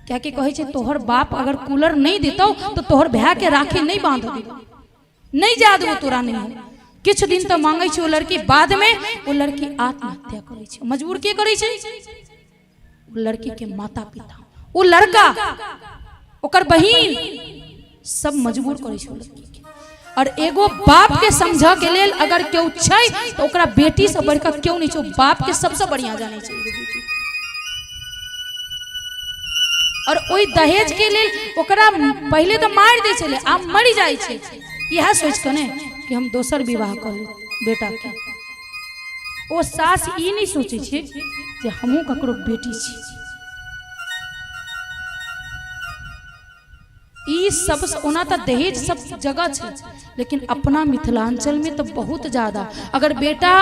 कियाकि कहै छै तोहर बाप अगर कूलर नहि देतौ तऽ तोहर भाय के राखी नहि बांध देबौ, नहि जा देबौ तोरा। नहि किछु दिन तऽ मांगै छै ओ लड़की, बादमे ओ लड़की आत्महत्या करै छै। मजबूर के करै छै? ओ लड़की के माता पिता, ओ लड़का, ओकर बहिन, सब मजबूर करै छै ओ लड़की के। और एगो बाप के समझ के लेल अगर केओ छै तऽ ओकरा बेटी से बढ़िकऽ केओ नहि छै। ओ बाप के सबसे बढ़िया जानै छै एगो बेटी। और ओहि दहेज के लेल ओकरा पहिले तऽ मारि दै छलै, आब मरि जाइ छै इएह सोचि कऽ ने कि हम दोसर विवाह कऽ लेब बेटा के। ओ सास ई नहि सोचै छै जे हमहूँ ककरो बेटी छी। ई सब ओना तऽ दहेज सब जगह छै, लेकिन अपना मिथिलांचल में तऽ बहुत ज्यादा। अगर बेटा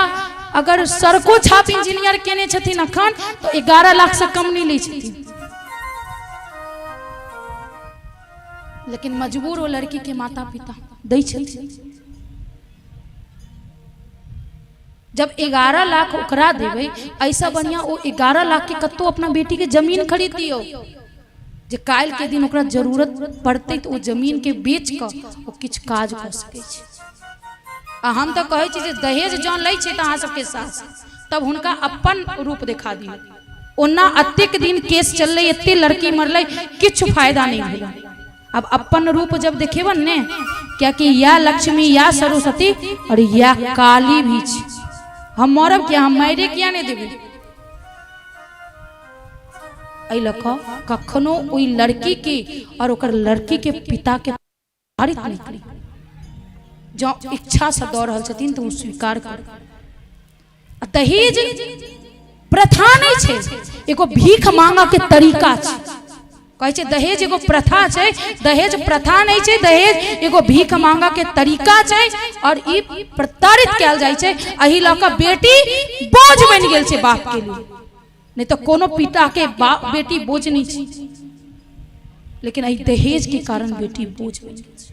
अगर सड़को छाप इंजीनियर केने छथिन अखन तऽ 11 लाख से कम नहि लै छथिन, लेकिन मजबूर ओ लड़की के माता पिता दै छथिन। जब 11 लाख ओकरा देबै, ऐसा बढ़िया ओ 11 लाख के कतौ अपना बेटी के जमीन खरीद दियौ, जे काल्हि के दिन ओकरा जरूरत पड़तै तऽ ओ जमीन के बेच कऽ ओ किछु काज कऽ सकै छै। आ हम तऽ कहै छी जे दहेज जँ लै छै तऽ अहाँ सबके सास तब हुनका अपन रूप देखा दियौ। ओना एतेक दिन केस चललै, एते लड़की मरलै, किछु फायदा नहि भेलै। अब अपन रूप जब देखेबन ने, कियाकि या लक्ष्मी या सरस्वती और या काली भी छी। हम मरब किया, हम मारे किया नहीं देबै? एहि लऽ कऽ कखनो ओहि लड़की के और ओकर लड़की के पिता के प्रताड़ित नहि करी। जँ इच्छा से दऽ रहल छथिन तऽ ओ स्वीकार करू। आ दहेज प्रथा नहि छै, एगो भीख मांगऽ के तरीका छै। कहै छै दहेज एगो प्रथा छै, दहेज प्रथा नहि छै, दहेज एगो भीख मांगऽ के तरीका छै और ई प्रताड़ित कयल जाइ छै। एहि लऽ कऽ बेटी बोझ बनि गेल छै बाप के लिए, नहि तऽ कोनो पिता के बाप बेटी बोझ नहि छै, लेकिन एहि दहेज के कारण बेटी बोझ बनि गेल छै।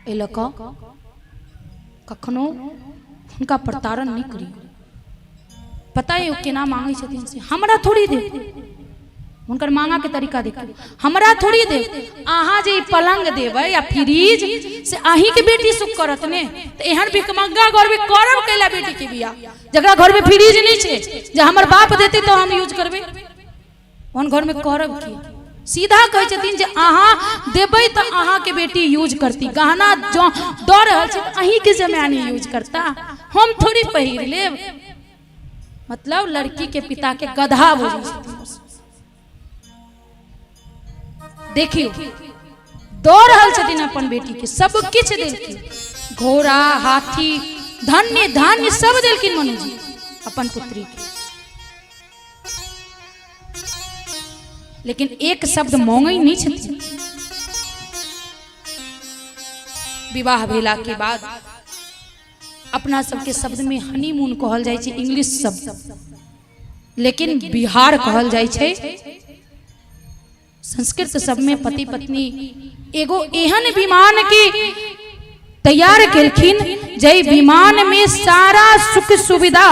एहि लऽ कऽ कखनो हुनका प्रताड़न नहि करियौ। पता है ओ केना मांगै छथिन से हमरा थोड़ी देब, हुनकर मांगा के तरीका देखियौ, हमरा थोड़ी देब, अहाँ जे ई पलंग देबै या फ्रिज से अहीं के बेटी सुख करत ने, तऽ एहन भिखमंगा घर में करब कैला बेटी के बियाह, जकरा घर में फ्रिज नहीं छै, जे हमर बाप देते तऽ हम यूज करबै, ओहन घर में करब की? सीधा कहै छथिन जे अहाँ देबै तऽ अहाँके बेटी यूज करती, गहना जँ दऽ रहल छी तऽ अहीँके जमानी यूज करता, हम थोड़ी पहिर लेब। मतलब लड़की के पिता के गधा बुझै छथिन। देखियौ दऽ रहल छथिन अपन बेटी के सब किछु देलखिन, घोड़ा हाथी धन्य धान्य सब देलखिन मनुजी अपन पुत्री के, लेकिन एक शब्द मांगै नहीं छथिन। विवाह भेला के बाद अपना सबके शब्द में हनीमून कहल जाइ छै, इंग्लिश शब्द, लेकिन बिहार कहल जाइ छै संस्कृत सब में। पति पत्नी एगो एहन विमान के तैयार केलखिन जै विमान में सारा सुख सुविधा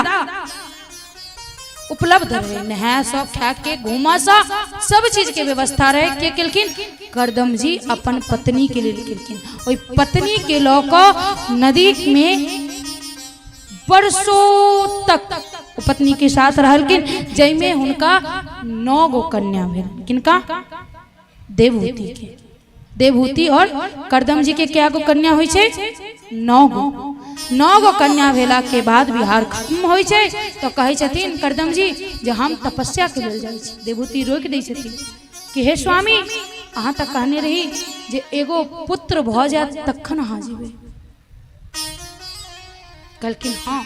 उपलब्ध रहे, नहाय सब खा के घूमा सब सब चीज के व्यवस्था रहे। के केलखिन? करदम जी अपन पत्नी के लेल केलखिन। ओहि पत्नी के लऽ कऽ नदी में बरसों तक ओ पत्नी के साथ रहलखिन, जाहिमे हुनका 9 गो कन्या भेल। किनका? देवहूति के। देवहूति और करदम जी के क्या गो कन्या होइ छै? 9 गो। 9 गो कन्या भेला के बाद बिहार खत्म होइ छै, तऽ कहै छथिन करदम जी जे हम तपस्या के लेल जाइ छी। देवहूति रोकि दै छथिन कि हे स्वामी, अहाँ तऽ कहने रही जे एगो पुत्र भऽ जायत तखन अहाँ जेबै। कहलखिन हाँ।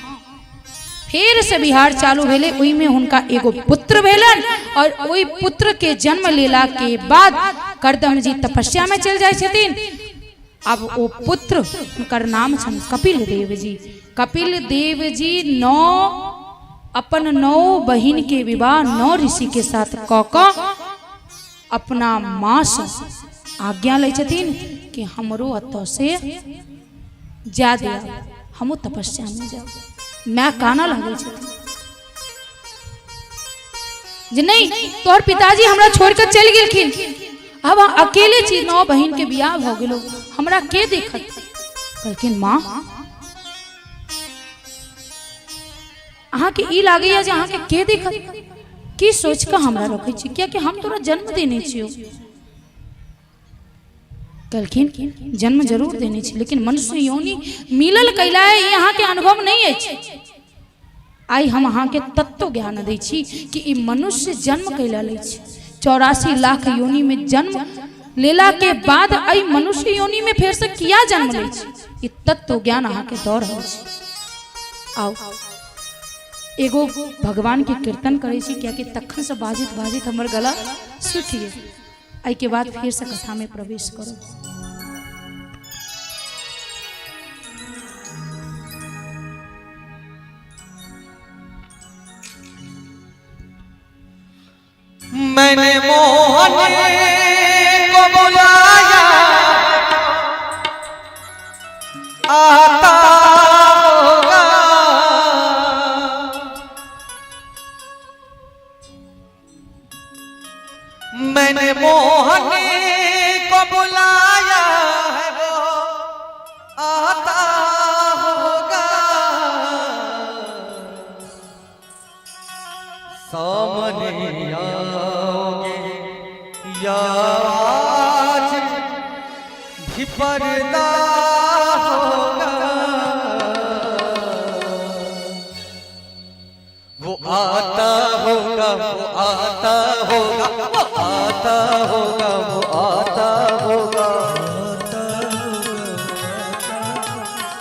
फेर से बिहार चालू भेलै, ओहिमे हुनका एगो पुत्र भेलन और ओहि पुत्र के जन्म लेला के बाद करदम जी तपस्या में चलि जाइ छथिन। अब ओ पुत्र हुनकर नाम छनि कपिल देव जी। कपिल देव जी 9 अपन 9 बहिन के विवाह 9 ऋषि के साथ कऽ कऽ अपना माँ से आज्ञा लै छथिन कि हमरो एतऽ से जा दिया, हमहूँ तपस्या में जाओ। माय कानऽ लगै छथिन जे नहीं, तोहर पिताजी हमरा छोड़ के चलि गेलखिन, अब हम अकेले छी, 9 बहिन के बियाह भऽ गेलो, हमरा के देखत? कहलखिन माँ अहाँके ई लागैया जे अहाँके के देखत? की सोचि कऽ हमरा रखै छी? कियाकि हम तोरा जन्म देने छियौ। कहलखिन जन्म जरूर देने छी, लेकिन मनुष्य योनि मिलल कैला है ई अहाँके अनुभव नहीं अछि। आइ हम अहाँके तत्व ज्ञान दै छी कि ई मनुष्य जन्म कैला लै छै। 84 लाख योनि में जन्म लेला के बाद एहि मनुष्य योनि में फेर से किया जन्म लै छै, ई तत्व ज्ञान अहाँके दऽ रहल छी। आउ एगो भगवान के कीर्तन करै छी, कियाकि तखन से बाजैत बाजैत हमर गला सूखि गेल। एहिके बाद फेर से कथा में प्रवेश करब। मैंने मोहन को बुलाया, आता होगा। मैंने मोहन को बुलाया है, वो आता होगा। सामने आओगे या आज भी पर्दा होगा। वो आता होगा, वो आता होगा, वो आता होगा, वो आता होगा,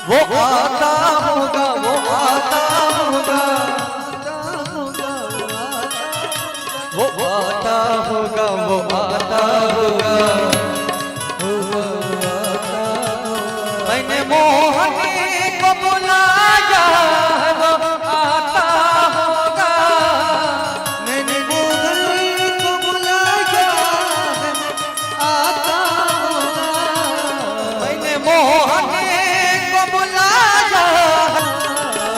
वो आता होगा, वो आता होगा, वो आता होगा, वो आता होगा। मैंने मोहन को बुलाया, वो आता होगा। मैंने मोहन को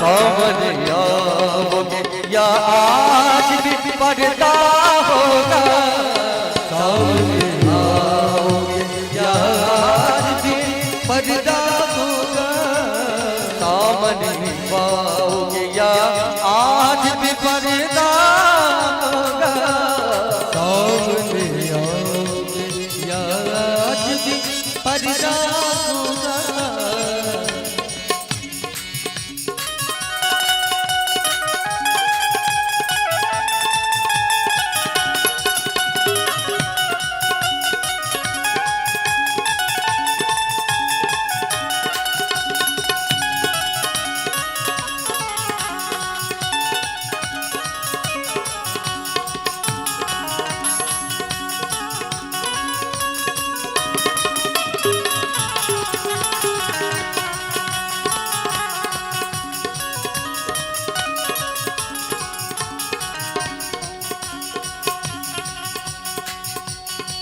सामने आओगे या आज भी पर्दा होगा। सामने आओगे या आज भी पर्दा होगा। सामने आओगे या आज भी पर्दा होगा। सामने आओगे या आज भी पर्दा होगा।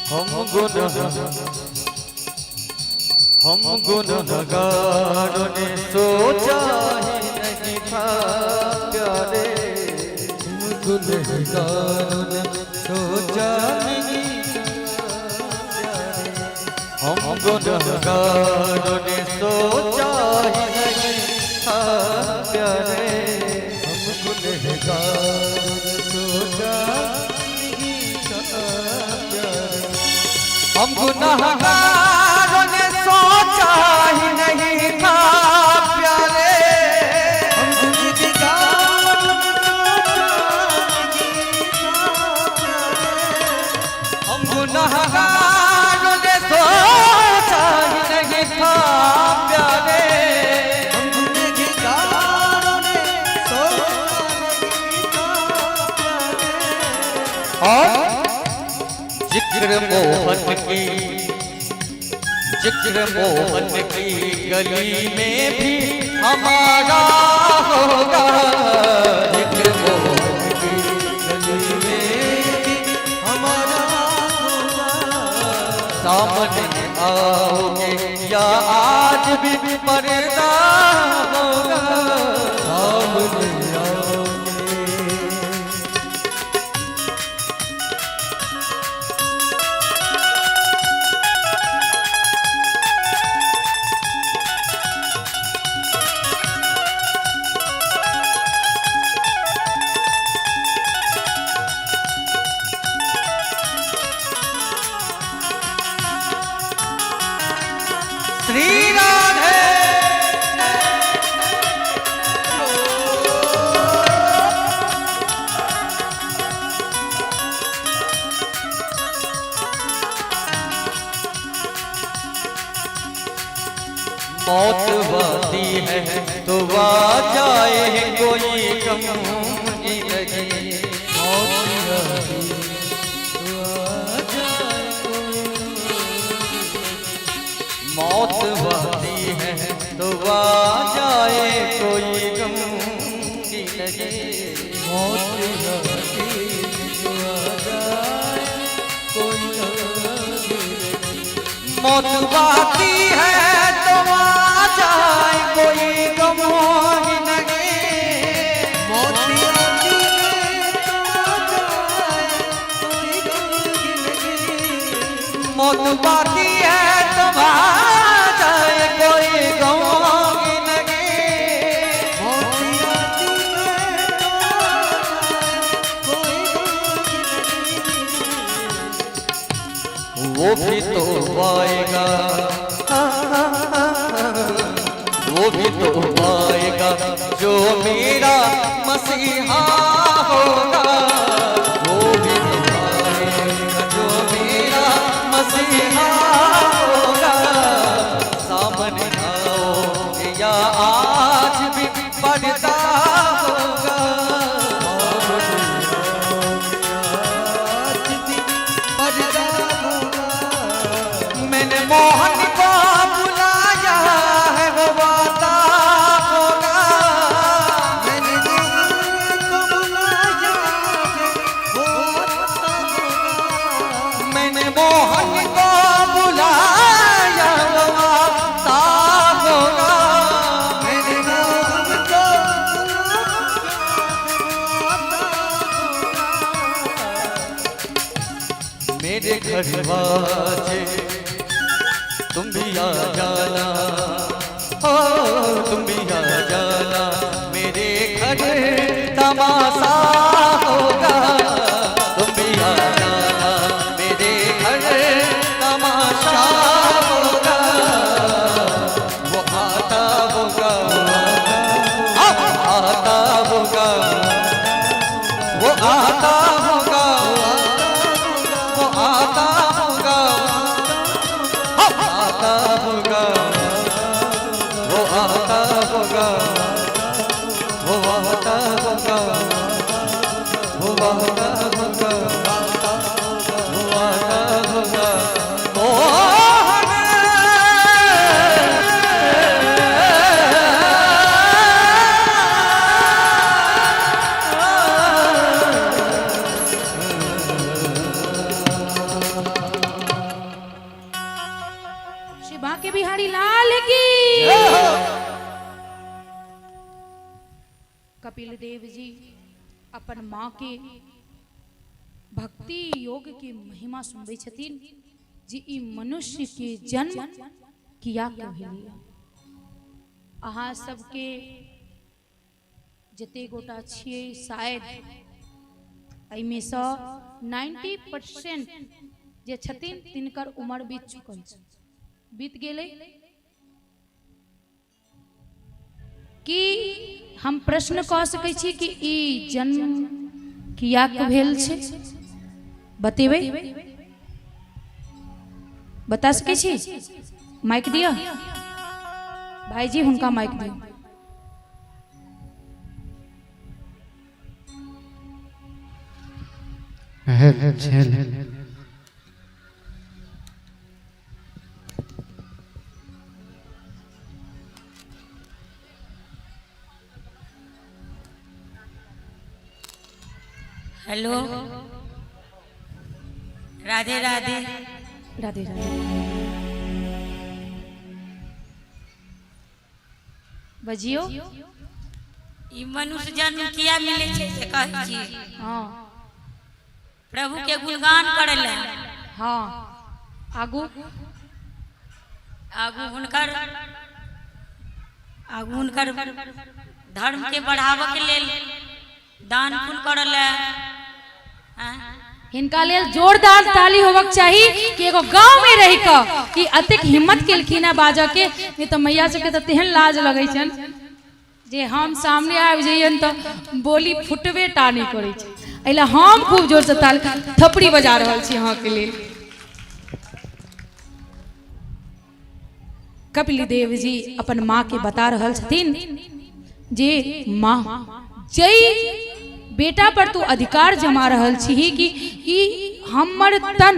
हम गुनह हम गुनहगारों ने सोचा ही नहीं था प्यारे। हम गुनहगारों ने सोचा नहीं था प्यारे। हम गुनहगारों ने सोचा ही नहीं था प्यारे। हम गुनहगारों ने सोचा नहीं था प्यारे। हम गुनहगारों ने सोचा ही नहीं था प्यारे। हम गुनहगारों ने सोचा नहीं था प्यारे। हम गुनहगारों ने सोचा ही नहीं था प्यारे। हम गुनहगारों ने सोचा नहीं था प्यारे। और जिक्र मोहन की, जिक्र मोहन की गली में भी हमारा होगा। जिक्र मोहन की गली में भी हमारा होगा। सामने आओगे या आज भी पर्दा होगा। सामने आओगे। श्री राधे। मौत वादी है तो आ जाए कोई गम ही नहीं। मौत आती तो आ जाए कोई, मौत वादी है तो आ जाए कोई गम ही नहीं। मौत आती तो आ जाए कोई गम ही नहीं। मौत आती है तो आ जाए कोई गम ही नहीं। मौत आती है तो आ जाए कोई गम ही नहीं। मौत आती है तो आ जाए कोई गम ही नहीं। मौत आती है तो आ जाए कोई गम ही नहीं। वो भी तो आएगा, वो भी तो आएगा जो मेरा मसीहा होगा। वो भी तो आएगा जो मेरा मसीहा होगा। सामने आओ या आज भी पर्दा होगा। आज भी पर्दा होगा। मैंने मोहन को बुलाया है वो वादा होगा। मैंने मोहन को बुलाया है वो वादा होगा। मैंने मोहन को बुलाया वो वादा होगा। मैंने मोहन को मेरे घर वाजे, तुम भी आ जाना, हो तुम भी आ जाना, मेरे घर तमाशा होगा, तुम भी आ जाना, मेरे घर तमाशा होगा, वो आता होगा, आता होगा, वो आता होगा, वो आता होगा, आता होगा, वो आता होगा, वो आता होगा, वो आता होगा, वो आता होगा, श्री बांके बिहारी लाल की। कपिल देव जी अपन माँ के भक्ति योग के महिमा सुनबै छथिन जे ई मनुष्य के जन्म किया के भेलै। अहाँ सबके जते गोटा छियै शायद एहिमे सँ 90% जे छथिन तिनकर उम्र बीत चुकल छै, बीत गेलै। कि हम प्रश्न कऽ सकै छी कि ई जन्म किया के भेल छै? बतेबै? बता सकै छी? माइक दिअ भाईजी, हुनका माइक दिअ। हेलो, राधे राधे। राधे राधे। बजियो। ई मनुष्य जन्म किया मिले छै से कहै छी। हाँ। प्रभु के गुणगान करे ले। हाँ, आगू। आगू हुनकर, आगू हुनकर धर्म के बढ़ाबऽ के लेल दान पुण्य करे ले। हिनका लेल जोरदार ताली होबक चाही कि एगो गांव में रहि कऽ कि अतेक हिम्मत केलखिन है बाजऽ के। नहीं तऽ मैया सबके तऽ तेहन लाज लगै छनि जे हम सामने आबि जइयनि तऽ बोली फुटबे टा नहि करै छै। एहि लए हम खूब जोरसँ ताली थपड़ी बजा रहल छी अहाँके लेल। कपिल देव जी अपन माँ के बता रहल छथिन जे माँ, जै बेटा पर तू अधिकार जमा रहल छी कि ई हमर तन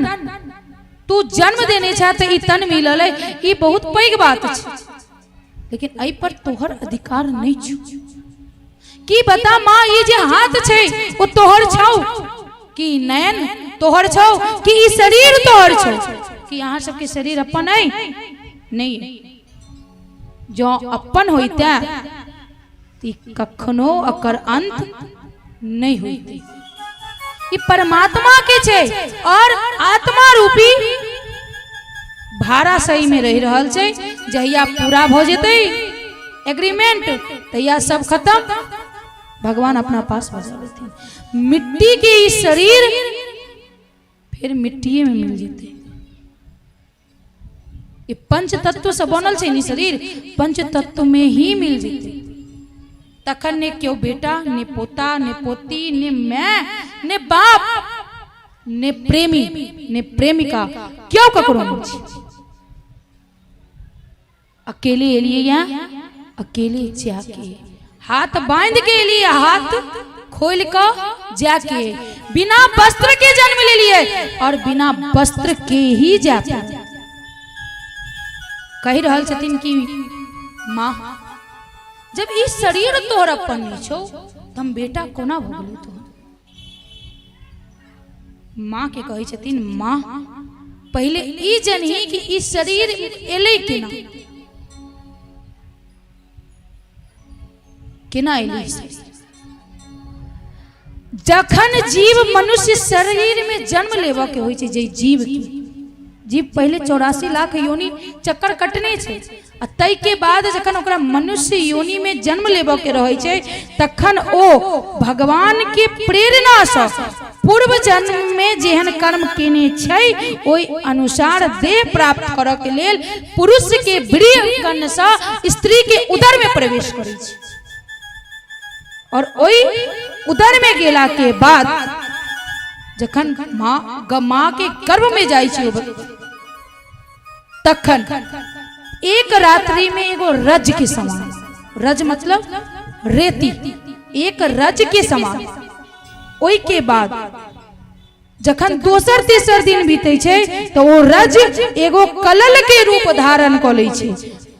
तू जन्म देने छह तऽ ई तन मिलल है, ई बहुत पैघ बात छै, लेकिन एहि पर तोहर अधिकार नहीं छौ। की बता माँ, ई जे हाथ छै ओ तोहर छौ कि नयन तोहर छौ कि ई शरीर तोहर छौ? कि अहाँ सबके शरीर अपन अइ? नहीं। जँ अपन होइते तऽ ई कखनो अकर अंत नहीं होइते। ई परमात्मा के छै और आत्मा रूपी भाड़ा सही में रहि रहल छै। जहिया पूरा भऽ जेतै एग्रीमेंट तहिया सब खत्म, भगवान अपना पास बजा लेथिन। मिट्टी के ई शरीर फिर मिट्टिए में मिल जेतै। ई पंच तत्व से बनल छै नी शरीर, पंच तत्व में ही मिल जेतै। तखन ने केओ बेटा, ने पोता, ने पोती, ने मैं, ने बाप, ने प्रेमी, ने प्रेमिका, केओ ककरो नहीं छै। अकेले एलिए यहाँ, अकेले जाके, हाथ बांध के एलिए, हाथ खोल के जाके, बिना वस्त्र के जन्म ले लिए और बिना वस्त्र के ही जाके। कहि रहल छथिन कि माँ, जब ई शरीर तोहर अपन नहीं छौ त हम बेटा कोना भऽ गेलौ तोहर? माँ के कहै छथिन, माँ पहिले ई जनही कि ई शरीर एलै केना, केना एलै ई शरीर? जखन जीव मनुष्य शरीर में जन्म लेबऽ के होइ छै, जे जीव के जीव पहिले 84 लाख योनि चक्कर कटने छै आ ताहि के बाद जखन ओकरा मनुष्य योनि में जन्म लेबऽ के रहै छै, तखन ओ भगवान के प्रेरणा सँ पूर्व जन्म में जेहन कर्म केने छै ओहि अनुसार देह प्राप्त करऽ के लेल पुरुष के वीर्य सँ स्त्री के उदर में प्रवेश करै छै। और ओहि उदर में गेला के बाद जखन माँ माँ के गर्भ में जाइ छै तखन एक रात्रि में एगो रज के समान, रज मतलब रेती, एक रज के समान। ओहि के बाद जखन दोसर तेसर दिन बीतै छै तऽ ओ रज एगो कलल के रूप धारण कऽ लै छै।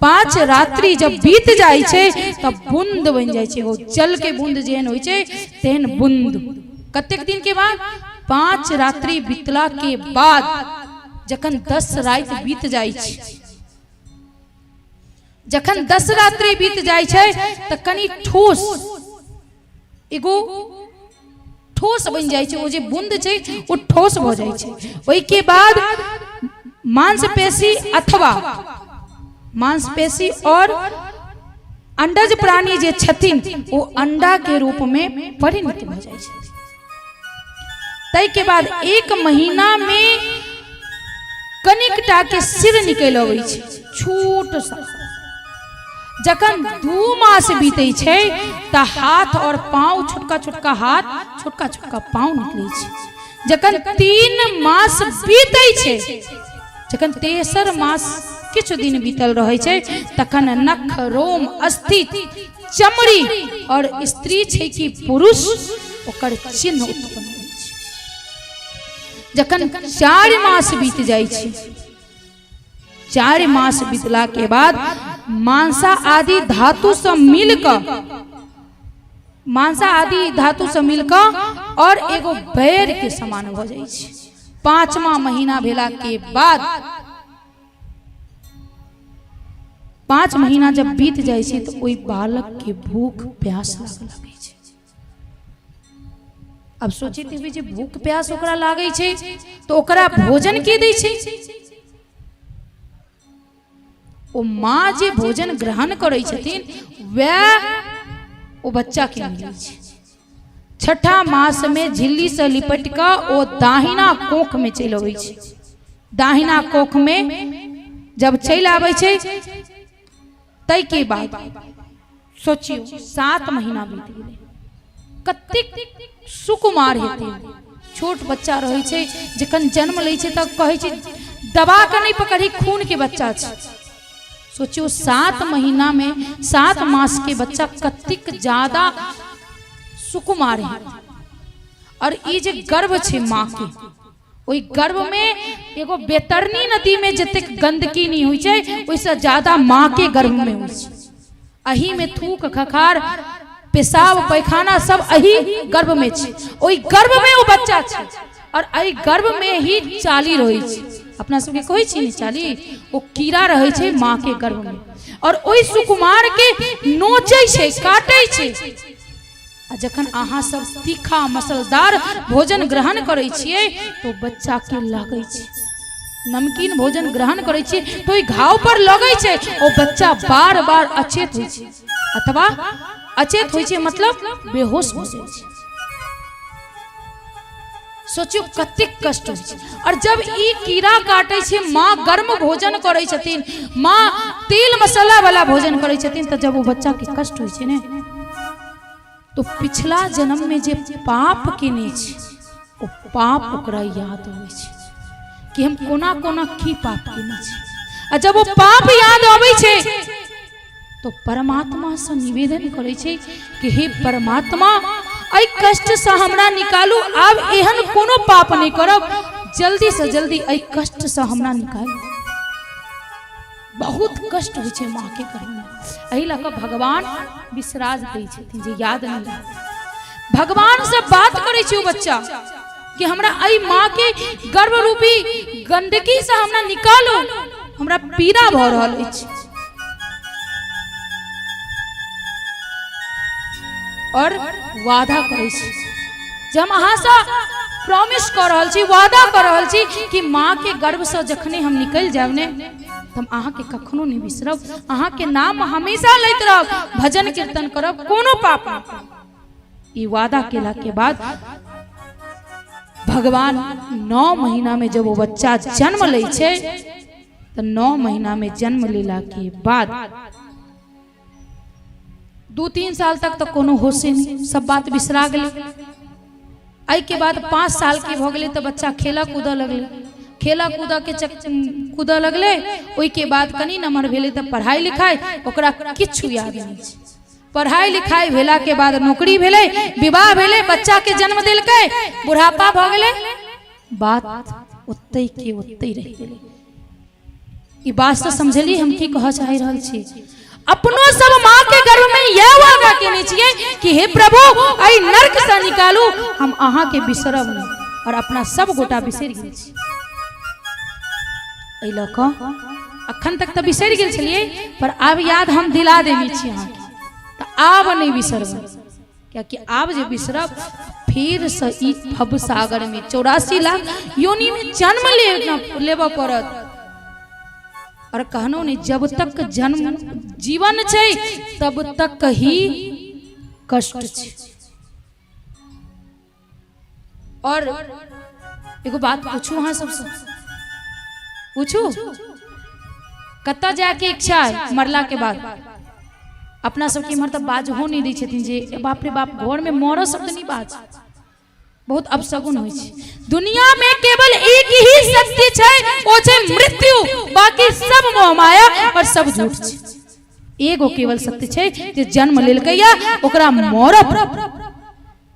5 रात्रि जब बीत जाइ छै तब बूंद बनि जाइ छै, एगो जल के बूंद जेहन होइ छै तेहन बूंद। कतेक दिन के बाद? 5 रात्रि बीतला के बाद जखन 10 राति बीत जाइ छै, जखन 10 रात्रि बीत जाइ छै तऽ कनि ठोस एगो ठोस बनि जाइ छै, ओ जे बूंद छै ओ ठोस भऽ जाइ छै। ओहिके बाद मांसपेशी अथवा मांसपेशी और अंडज प्राणी जे छथिन ओ अंडा के रूप में परिणत भऽ जाइ छथिन। ताहिके बाद 1 महीना में कनिकटा के सिर निकलि अबै छै छोट सा। जखन 2 मास बीतै छै तऽ हाथ और पाँव, छोटका छोटका हाथ छोटका छोटका पाँव निकलै छै। जखन 3 मास बीतै छै, जखन तेसर मास किछु दिन बीतल रहै छै, तखन नख रोम अस्थि चमड़ी और स्त्री छै कि पुरुष ओकर चिन्ह उत्पन्न होइ छै। जखन 4 मास बीत जाइ छै, 4 मास बीतला के बाद मांसा आदि धातु से मिलकर, मांसा आदि धातु से मिलकर और एगो बैर के समान भऽ जाइ छै। 5वां महीना भेला के बाद 5 महीना जब बीत जाइ छै तऽ ओहि बालक के भूख प्यास लागऽ लगै छै। अब सोचैत हेबै जे भूख प्यास ओकरा लागै छै तऽ ओकरा भोजन के दै छै? ओ माँ जे भोजन ग्रहण करै छथिन वएह ओ बच्चा के मिलै छै। 6ठा मास में झिल्ली से लिपटि कऽ ओ दाहिना कोख में चलि अबै छै। दाहिना कोख में जब चलि आबै छै ताहिके बाद सोचियौ 7 महीना बीत गेलै, कतेक सुकुमार हेतै। छोट बच्चा रहै छै, जखन जन्म लै छै तऽ कहै छै दबा कऽ नहि पकड़ही, खून के बच्चा छै। सोचियौ 7 महीना में 7 मास के बच्चा कतेक ज्यादा सुकुमार हेतै। और ई जे गर्भ छै माँ के, ओहि गर्भ में एगो बेतरनी नदी में जतेक गंदगी नहीं होइ छै ओहिसँ ज्यादा माँ के गर्भ में होइ छै। एही में थूक खखार पेशाब पैखाना सब एही गर्भ में छै। ओहि गर्भ में ओ बच्चा छै और एहि गर्भ में ही चाली रहै छै। अपना सबके कहै छी ने चाली, ओ कीड़ा रहै छै माँ के गर्भ में और ओहि सुकुमार के नोचै छै, काटै छै। आ जखन अहाँ सब तीखा मसलदार भोजन ग्रहण करै छियै तो बच्चा के लागै छै। नमकीन भोजन ग्रहण करै छियै तो ओहि घाव पर लगै छै, ओ बच्चा बार बार अचेत होइ छै अथवा अचेत होइ छै मतलब बेहोश भऽ जाइ छै। सोचियो कतेक कष्ट होइ छै। और जब ई कीड़ा काटै छै, माँ गर्म भोजन करै छथिन, माँ तेल मसाला वाला भोजन करै छथिन, तऽ जब ओ बच्चा के कष्ट होइ छै ने तो पिछला जन्म में जे पाप केने छै ओ पाप ओकरा याद अबै छै कि हम कोना कोना की पाप केने छी। आ जब ओ पाप याद अबै छै तो परमात्मा से निवेदन करै छै कि हे परमात्मा, एहि कष्ट से हमरा निकालू, आब एहन कोनो पाप नहि करब, जल्दी से जल्दी एहि कष्ट से हमरा निकालू। बहुत कष्ट होइ छै माँ के गर्भ में। एहि लऽ कऽ भगवान विसराज दै छथिन जे याद नहि रहत। भगवान से बात करै छै ओ बच्चा कि हमरा एहि माँ के गर्भ रूपी गंदगी से हमरा निकालू, हमरा पीड़ा भऽ रहल अछि। और वादा करै छै जे हम अहाँसँ प्रॉमिस कऽ रहल छी, वादा कऽ रहल छी कि माँके गर्भसँ जखने हम निकलि जायब ने तऽ हम अहाँके कखनो नहि बिसरब, अहाँके नाम हमेशा लैत रहब, भजन कीर्तन करब, कोनो पाप नहि करब। ई वादा केला के बाद भगवान 9 महीना में जब वो बच्चा जन्म लै छै तऽ 9 महीना में जन्म लेला के बाद 2-3 साल तक तऽ कोनो होशे नहि, सब बात बिसरा गेलै। एहिके बाद 5 साल के भऽ गेलै तऽ बच्चा खेलऽ कूदऽ लगलै, खेलऽ कूदऽ के कूदऽ लगलै। ओहिके बाद कनि नमहर भेलै तऽ पढ़ाइ लिखाइ ओकरा किछु याद नहि छै। पढ़ाइ लिखाइ भेला के बाद नौकरी भेलै, विवाह भेलै, बच्चा के जन्म देलकै, बुढ़ापा भऽ गेलै, बात ओतै के ओतै रहि गेलै। ई बात तऽ समझलियै हम की कहऽ चाहि रहल छी। अपनो सब माँ के गर्भ में यह वादा केने छियै कि हे प्रभु एहि नर्क से निकालू, हम अहाँ के बिसरब नहि। और अपना सब गोटा बिसरि गेल छी। एहि लऽ कऽ अखन तक तऽ बिसरि गेल छलियै, पर आब याद हम दिला देने छी अहाँके, तऽ आब नहि बिसरबै। कियाकि आब जे बिसरब फिर से ई भव सागर में 84 लाख योनि में जन्म लेबऽ पड़त। और कहनो नहीं, जब तक जन्म जीवन छै तब तक ही कष्ट छै। और एगो बात पूछू अहाँ सबसे, पूछू कतऽ जायके इच्छा है मरला के बाद? अपना सबके इम्हर तऽ बाजहो नहि दै छथिन जे बाप रे बाप घर में मरऽ शब्द नहि बाज, बहुत अपशगुन होइ छै। दुनिया में केवल एक ही सत्य छै, ओ छै मृत्यु, बाकी सब मोह माया और सब झूठ छै। एगो केवल सत्य छै जे जन्म लेलकै या ओकरा मरऽ पड़त।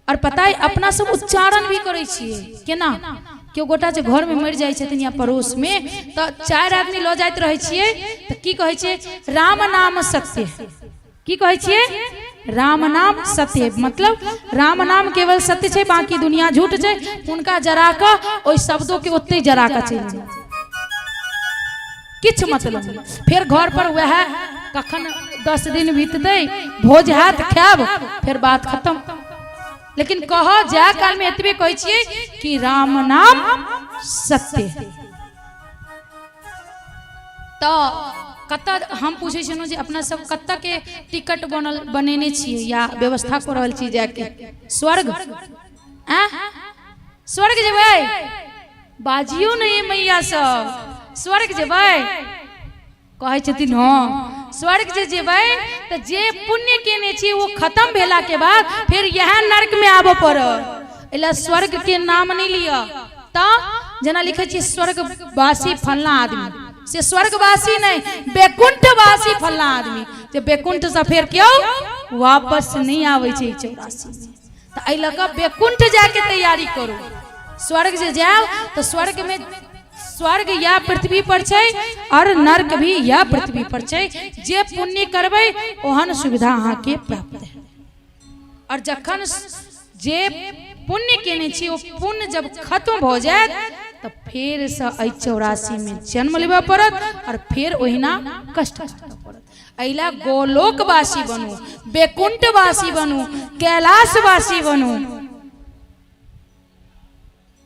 और पता है अपना सब उच्चारण भी करै छियै केना, केओ गोटा जे घरमे मरि जाइ छथिन या पड़ोसमे तऽ 4 आदमी लऽ जाइत रहै छियै तऽ की कहै छियै, राम नाम सत्य। की कहै छियै? राम नाम सत्य। मतलब राम नाम केवल सत्य छै, बाकी दुनिया झूठ छै। हुनका जरा कऽ ओहि शब्दों के ओतहि जरा कऽ चलि जाउ, किछु मतलब नहि। फेर घर पर वएह कखन 10 दिन बीततै, भोज हैत, खायब, फेर बात खत्म। लेकिन कह जाय काल में एतबे कहै छियै कि राम नाम सत्य। तऽ कतऽ हम पूछै छलहुँ जे अपना सब कतऽ के टिकट बनल बनेने छियै या व्यवस्था कऽ रहल छी जायके? स्वर्ग? आँ, स्वर्ग जेबै? बाजियौ ने ये मैया सब, स्वर्ग जेबै? कहै छथिन हँ। स्वर्ग जे जेबै तऽ जे पुण्य केने छी ओ खत्म भेला के बाद फेर इएह नर्क में आबऽ पड़त। एहि स्वर्ग के नाम नहीं लिअ। तऽ जेना लिखै छी स्वर्गवासी फलना आदमी, से स्वर्गवासी नहीं, वैकुंठवासी फलना आदमी, जे वैकुंठ से फेर केओ वापस नहीं आबै छै 84 में। तऽ एहि लऽ कऽ वैकुंठ जायके तैयारी करू। स्वर्ग जे जायब तऽ स्वर्ग में स्वर्ग या पृथ्वी पर छै और नर्क भी या पृथ्वी पर छै। जे पुण्य करबै ओहन सुविधा अहाँके प्राप्त है। और जखन जे पुण्य केने छी ओ पुण्य जब खत्म भऽ जायत तऽ फेर से एहि 84 में जन्म लेबऽ पड़त और फेर ओहिना कष्ट काटऽ पड़त। एहि ला गोलोकवासी बनू, वैकुंठवासी बनू, कैलाशवासी बनू,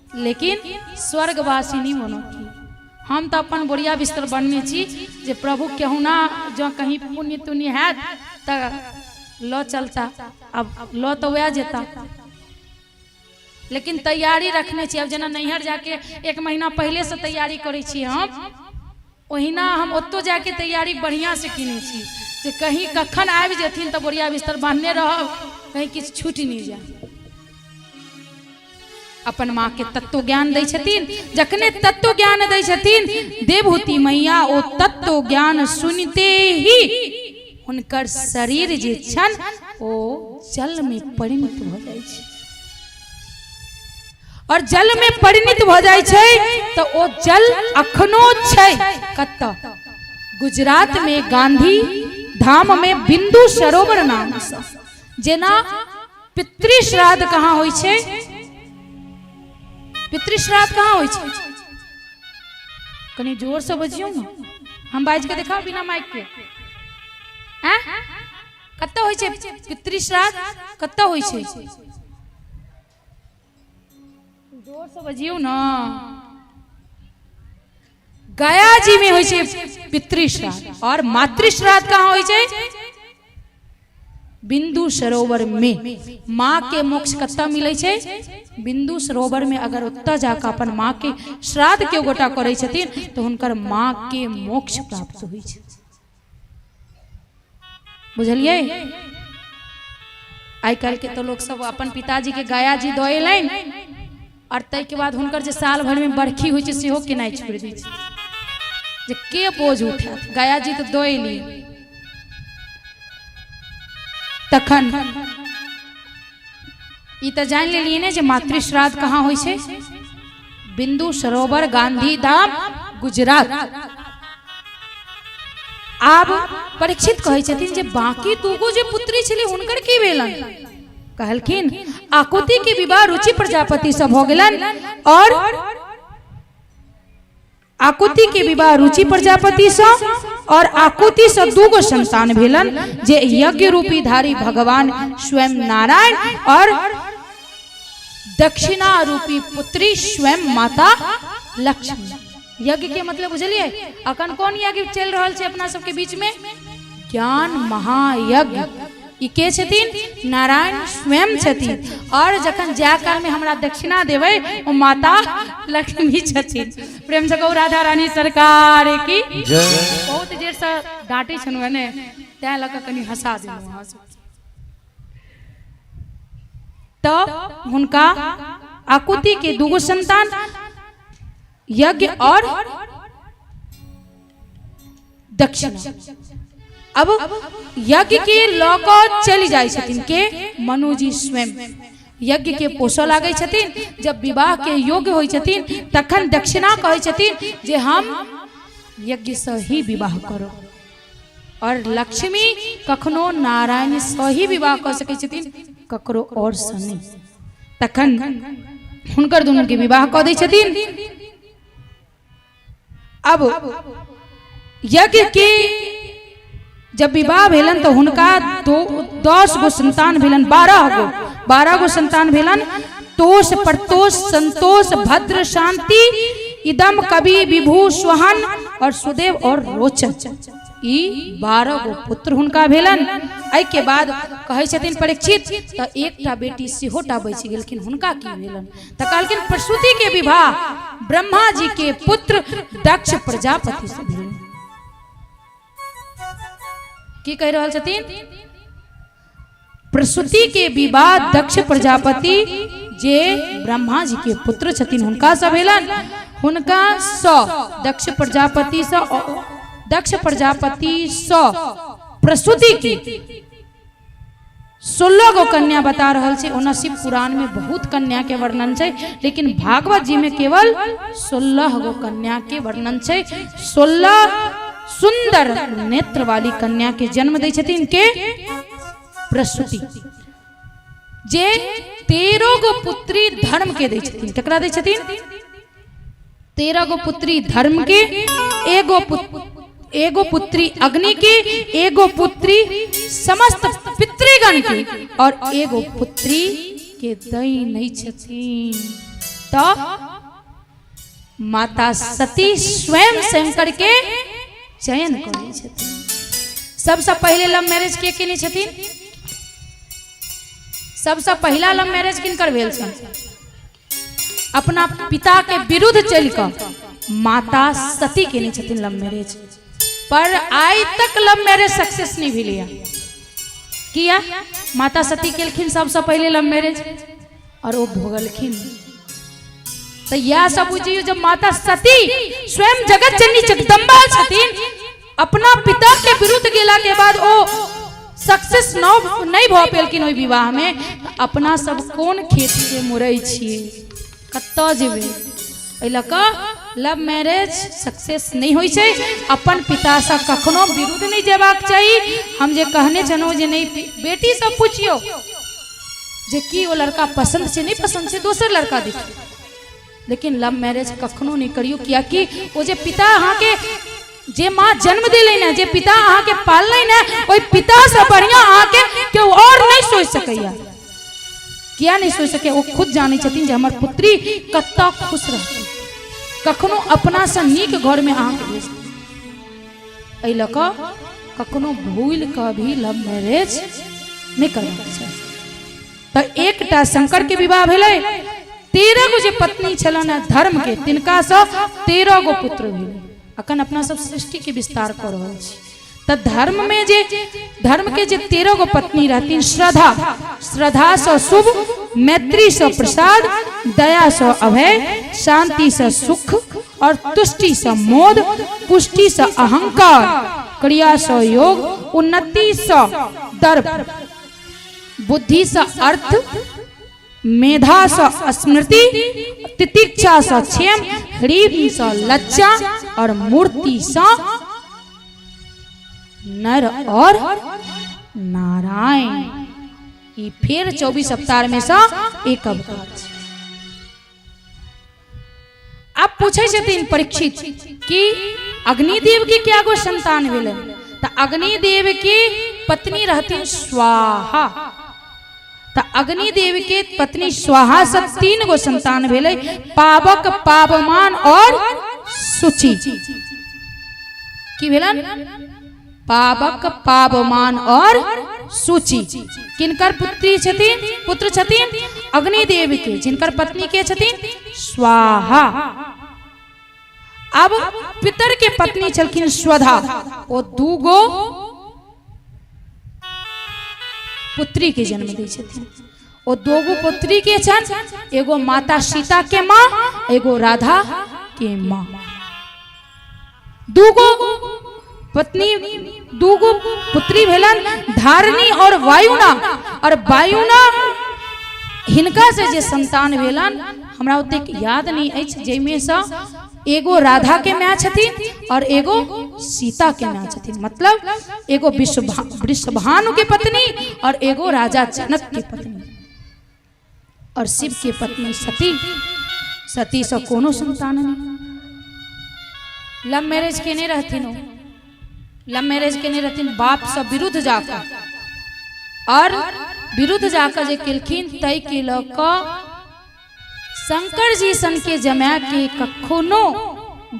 लेकिन स्वर्गवासी नहीं बनू। हम तऽ अपन बोरिया बिस्तर बनने छी जे प्रभु केहुना जँ कहीं पुण्य तुण्य हैत तऽ लऽ चलता, अब लऽ तऽ वएह जेता, लेकिन तैयारी रखने छी। अब जेना नैहर जाके 1 महीना पहले से तैयारी करै छी हम, ओहिना हम ओतौ जाके तैयारी बढ़िया से केने छी जे कहीं कखन आबि जेथिन तऽ बोरिया बिस्तर बान्हने रहब, कहीं किछु छूटि नहि जाय। अपन माँ के तत्व ज्ञान दै छथिन। जखने तत्व ज्ञान दै छथिन देवहूति मैया, ओ तत्व ज्ञान सुनते ही हुनकर शरीर जे छन ओ जल में परिणत भऽ जाइ छै। और जल में परिणत भऽ जाइ छै तऽ ओ जल अखनो छै कतऽ? गुजरात में गांधी धाम में बिंदु सरोवर नाम सँ। जेना पितृश्राद्ध कहाँ होइ छै? पितृश्राद्ध कहाँ होइ छै? कनि जोर से बजियौ ने, हम बाजि के देखाउ बिना माइक के। आँय, कतऽ होइ छै पितृश्राद्ध? कतऽ होइ छै? जोरसँ बजियौ ने। गया जी में होइ छै पितृ श्राद्ध। और मातृ श्राद्ध कहाँ होइ छै? बिंदु सरोवर में। माँ के मोक्ष कतऽ मिलै छै? बिंदु सरोवर में। अगर ओतऽ जाकऽ अपन माँ के श्राद्ध केओ गोटा करै छथिन तऽ हुनकर माँ के मोक्ष प्राप्त होइ छै। बुझलियै? आइ काल्हि के तऽ लोक सब अपन पिताजी के गया जी दऽ एलनि और ताहिके बाद हुनकर जे साल भरिमे बरखी होइ छै सेहो केनाइ छोड़ि दै छै, जे के बोझ उठायत, गया जी तऽ दऽ एलियै। तखन ई तऽ जानि लेलियै ने जे मातृ श्राद्ध कहाँ होइ छै? बिंदु सरोवर, गांधी धाम, गुजरात। आब परीक्षित कहै छथिन जे बाकी दूगो जे पुत्री छलै हुनकर की भेलनि? कहलखिन आकुति के विवाह रुचि प्रजापति से भऽ गेलनि और आकुति के विवाह रुचि प्रजापति से और आकुति से दूगो संतान भेलन जे यज्ञ रूपी धारी भगवान स्वयं नारायण और दक्षिणा रूपी पुत्री स्वयं माता लक्ष्मी। यज्ञ के मतलब बुझलियै? अखन कोन यज्ञ चलि रहल छै अपना सबके बीच में? ज्ञान महायज्ञ। ई के छथिन? नारायण स्वयं छथिन। और जखन जाय काल में हमरा दक्षिणा देबै ओ माता लक्ष्मी छथिन। प्रेम से कहू राधा रानी सरकार की जय। बहुत देर से डांटे छलहुँ ने, तैं लऽ कऽ कनि हंसा देलहुँ अहाँ सब। तऽ हुनका आकुति के दूगो संतान यज्ञ और दक्षिणा। अब यज्ञ के लऽ कऽ चलि जाइ छथिन के मनुजी स्वयं यज्ञ के पोसऽ लागै छथिन। जब विवाह के योग्य होइ छथिन तखन दक्षिणा कहै छथिन जे हम यज्ञ से ही विवाह करब। और लक्ष्मी कखनो नारायण से ही विवाह कऽ सकै छथिन, ककरो और से नहि। तखन हुनकर दुनू के विवाह कऽ दै छथिन। अब यज्ञ के जब विवाह भेलन तो हुनका दो 10 गो संतान भेलन, 12 गो संतान भेलन। तोष, परतोष, संतोष, भद्र, शांति, इदम, कवि, विभू, सुहन और सुदेव और रोचन, ई 12 गो पुत्र हुनका भेलन। एहि के बाद कहै छथिन परीक्षित तऽ एकटा बेटी सेहो टा बचि गेलखिन, हुनका की भेलन? तऽ कहलखिन प्रसूति के विवाह ब्रह्मा जी के पुत्र दक्ष प्रजापति से भेल। की कहि रहल छथिन? प्रसूति के विवाह दक्ष प्रजापति जे ब्रह्मा जी के पुत्र छथिन हुनका से भेलन। हुनका स दक्ष प्रजापति से दक्ष प्रजापति स प्रसूति के 16 गो कन्या बता रहल छै। ओना शिव पुराण में बहुत कन्या के वर्णन छै, लेकिन भागवत जी में केवल 16 गो कन्या के वर्णन छै। 16 सुंदर नेत्र वाली कन्या के जन्म दै छथिन के प्रसूति, जे 13 गो पुत्री धर्म के दै छथिन। केकरा दै छथिन? 13 गो पुत्री धर्म के, एगो पुत्री अग्नि के, एगो पुत्री समस्त पितृगण के और एगो पुत्री के दै नहीं छथिन। तो माता सती स्वयं शंकर के चयन करै छथिन। सबसे पहले लव मैरिज के केने छथिन? सबसे पहिला लव मैरिज किनकर भेल छनि? अपना पिता के विरुद्ध चलि कऽ माता सती केने छथिन लव मैरिज। पर आइ तक लव मैरिज सक्सेस नहीं भेलैया। किया? माता सती केलखिन सबसे पहले लव मैरिज और ओ भोगलखिन। तऽ इएह सब बुझियौ जब माता सती स्वयं जगत जननी जगदम्बा छथिन, अपना पिता के विरुद्ध गेला के बाद ओ सक्सेस नहीं भऽ पेलखिन ओहि विवाह में, अपना सब कोन खेत के मुरै छियै, कतऽ जेबै? एहि लऽ कऽ लव मैरिज सक्सेस नहीं होइ छै। अपन पितासँ कखनो विरुद्ध नहीं जेबाक चाही। हम जे कहने छलहुँ जे नहीं, बेटी सब पुछियौ जे की ओ लड़का पसन्द छै, नहीं पसन्द छै, दोसर लड़का देखियौ, लेकिन लव मैरिज कखनो नहीं करियौ। कियाकि ओ जे पिता अहाँके, जे माँ जन्म देलै ने, जे पिता अहाँके पाललै ने, ओहि पितासँ बढ़िआँ अहाँके केओ और नहीं सोचि सकैया। किया नहि सोचि सकैए? ओ खुद जानै छथिन जे हमर पुत्री कतऽ खुश रहतै। कखनो अपनासँ नीक घरमे अहाँके भेज, एहि लऽ कऽ कखनो भूलि कऽ भी लव मैरिज नहि करबाक चाही। तऽ एकटा शंकर के विवाह भेलै, 13 गो जे पत्नी छलनि हेँ धर्म के, तिनकासँ 13 गो पुत्र भेलै। अखन अपना सब सृष्टि के विस्तार कऽ रहल छी। तऽ धर्म में जे धर्म के जे 13 गो पत्नी रहथिन, श्रद्धा, श्रद्धा से शुभ, मैत्री से प्रसाद, दया से अभय, शांति से सुख और तुष्टि से मोद, पुष्टि से अहंकार, क्रिया से योग, उन्नति से दर्प, बुद्धि से अर्थ, मेधा से स्मृति, तितिक्षा से क्षेम, ह्रीम से लज्जा और मूर्ति से नर और नारायण। ई फेर 24 अवतार में से एक अवतार छै। आब पूछै छथिन परीक्षित कि अग्निदेव के क्या गो संतान भेलै? तऽ अग्निदेव के पत्नी रहथिन स्वाहा। तऽ अग्निदेव के पत्नी स्वाहा से 3 गो संतान भेलै, पावक, पावमान और शुचि। की भेलन? पावक, पावमान और शुचि। किनकर पुत्री छथिन, पुत्र छथिन? अग्निदेव के, जिनकर पत्नी के छथिन स्वाहा। अब पितर के पत्नी छलखिन स्वधा, ओ 2 गो पुत्री के जन्म दै छथिन। ओ 2 गो पुत्री के छन, एगो माता सीता के माँ, एगो राधा के माँ। 2 गो पत्नी, 2 गो पुत्री भेलन, धारिणी और वायुना। और वायुना हिनका से जे संतान भेलन, हमरा ओतेक याद नहीं अछि, जाहिमे से एगो राधा के माय छथिन और एगो सीता के माय छथिन। मतलब एगो वृषभानु के पत्नी और एगो राजा जनक के पत्नी। और शिव के पत्नी सती, सती से कोनो संतान नहीं। लव मैरिज केने रहथिन ओ, लव मैरिज केने रहथिन बाप से विरुद्ध जाकर, और विरुद्ध जाकर जे केलखिन तै के लऽ कऽ शंकर जी सन के जमा के कखनो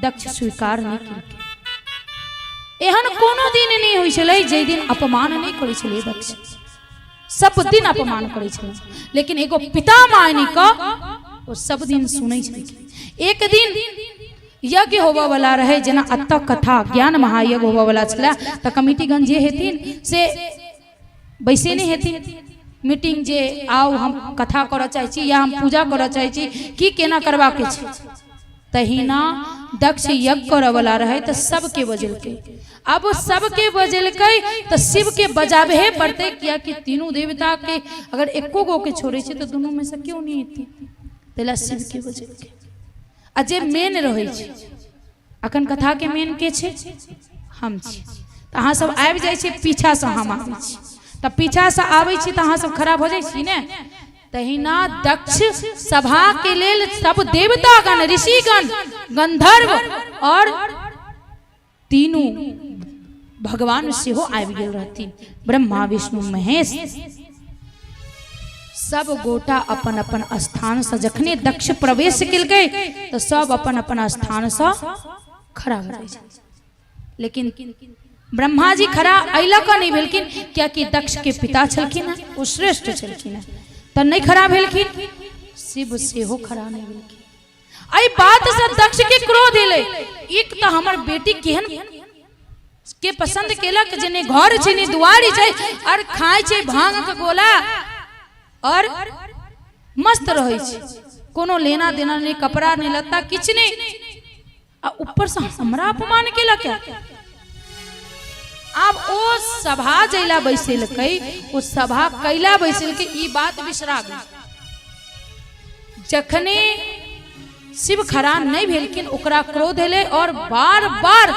दक्ष स्वीकार नहीं केलखिन। एहन कोनो दिन नहीं होइ छलै जाहि दिन अपमान नहीं करै छलै दक्ष, सब दिन अपमान करै छलै, लेकिन एगो पिता मानि कऽ ओ सब दिन सुनै छलखिन। एक दिन यज्ञ होबऽ वाला रहै, जेना अतः कथा ज्ञान महायज्ञ होबऽ वाला छलै, तऽ कमिटीगण जे हेथिन से बैसे नहि हेथिन मीटिंग, जे आउ हम कथा करऽ चाहै छी या हम पूजा करऽ चाहै छी, की केना करबाके छै। तहिना दक्ष यज्ञ करऽ वाला रहै तऽ सबके बजेलकै। अब सबके बजेलकै तऽ शिव के बजाबहे पड़तै, कियाकि तीनू देवता के अगर एको गो के छोड़ै छै तऽ दुनू में से केओ नहि एतै, ताहि लए शिव के बजेलकै। आ जे मेन रहै छै, अखन कथा के मेन के छै? हम छी। तऽ अहाँ सब आबि जाइ छी, पीछासँ हम आबै छी, तऽ पीछासँ आबै छी तऽ अहाँ सब खड़ा भऽ जाइ छी ने। तहिना दक्ष सभा के लेल सब देवतागण, ऋषिगण, गंधर्व और तीनू भगवान सेहो आबि गेल रहथिन, ब्रह्मा विष्णु महेश। सब गोटा अपन अपन स्थान से जखने दक्ष प्रवेश केलकै तऽ सब अपन अपन स्थान से खड़ा भऽ जाइ छै। लेकिन ब्रह्मा जी खड़ा एहि लऽ कऽ नहि भेलखिन कियाकि दक्ष के पिता छलखिन हेँ, ओ श्रेष्ठ छलखिन हेँ, तऽ नहि खड़ा भेलखिन। शिव सेहो खड़ा नहि भेलखिन। एहि बात से दक्ष के क्रोध एलै, एक तऽ हमर बेटी केहन के पसंद केलक जे नहि घर छै नहि दुआरी छै, और खाइ छै भांग के गोला और मस्त रहै छै, कोनो लेना देना नहि, कपड़ा नहि, लत्ता किछु नहि, आ ऊपर से हमरा अपमान केलक। आब ओ सभा जैला बैसेलकै, ओ सभा कैला बैसेलकै, ई बात बिसरा गेल। जखने शिव खड़ा नहीं भेलखिन ओकरा क्रोध एलै और बार बार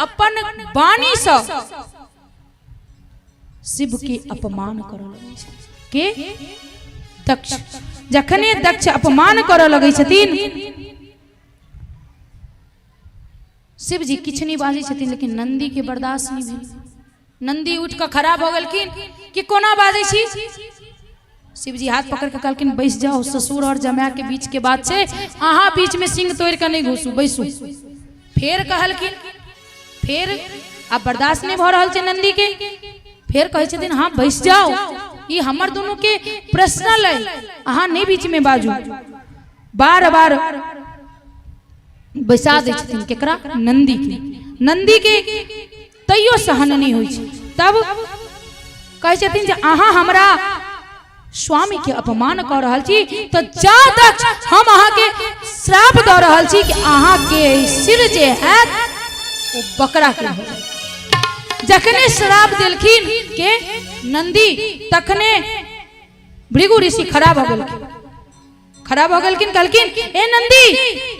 अपन वाणी से शिव के अपमान करऽ लगै छै के दक्ष। जखने दक्ष अपमान करऽ लगै छथिन, शिव जी किछु नहि बाजै छथिन, लेकिन नंदी के बर्दाश्त नहीं भेल। नंदी उठि कऽ खड़ा भऽ गेलखिन कि कोना बाजै छी? शिवजी हाथ पकड़ के कहलखिन बैस जाओ, ससुर और जमाय के बीच के बात छै, अहाँ बीच में सिंह तोड़ के नहीं घुसू, बैसू। फेर कहलखिन, फेर आब बर्दाश्त नहीं भऽ रहल छै नंदी के, फेर कहै छथिन हाँ बैस जाओ, ई हमर दुनू के पर्सनल है, अहाँ नहीं बीच में बाजू। बार बार बैसा दै छथिन केकरा? नंदी के। नंदी के तैयो सहन नहीं होइ छै। तब कहै छथिन जे अहाँ हमरा स्वामी के अपमान कऽ रहल छी, तऽ जा दक्ष हम अहाँ के श्राप दऽ रहल छी कि अहाँ के सिर जे हैत ओ बकरा के हो जायत। जखने श्राप देलखिन के नंदी, तखने भृगु ऋषि खड़ा भऽ गेलखिन। खड़ा भऽ गेलखिन, कहलखिन ए नंदी,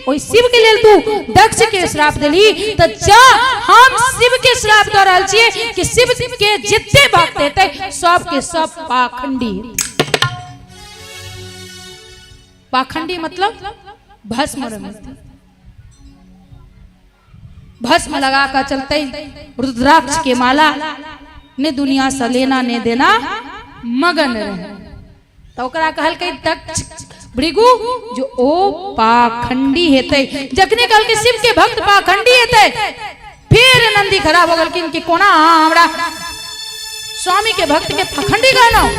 ओहि शिव के लेल तू दक्ष के श्राप देली, तऽ जा हम शिव के श्राप दऽ रहल छियै कि शिव के जते भक्त हेतै सब के सब पाखंडी हेतै। पाखंडी मतलब भस्म रंगतै, भस्म लगा कऽ चलते, रुद्राक्ष के माला, ने दुनिया से लेना ने देना, मगन रहे। तऽ ओकरा कहलकै दक्ष भृगु जो ओ पाखंडी हेतै। जखने कहलकै शिव के भक्त पाखंडी हेतै, फिर नंदी खड़ा भऽ गेलखिन कि कोना अहाँ हमरा स्वामी के भक्त के पाखंडी कहलहुँ,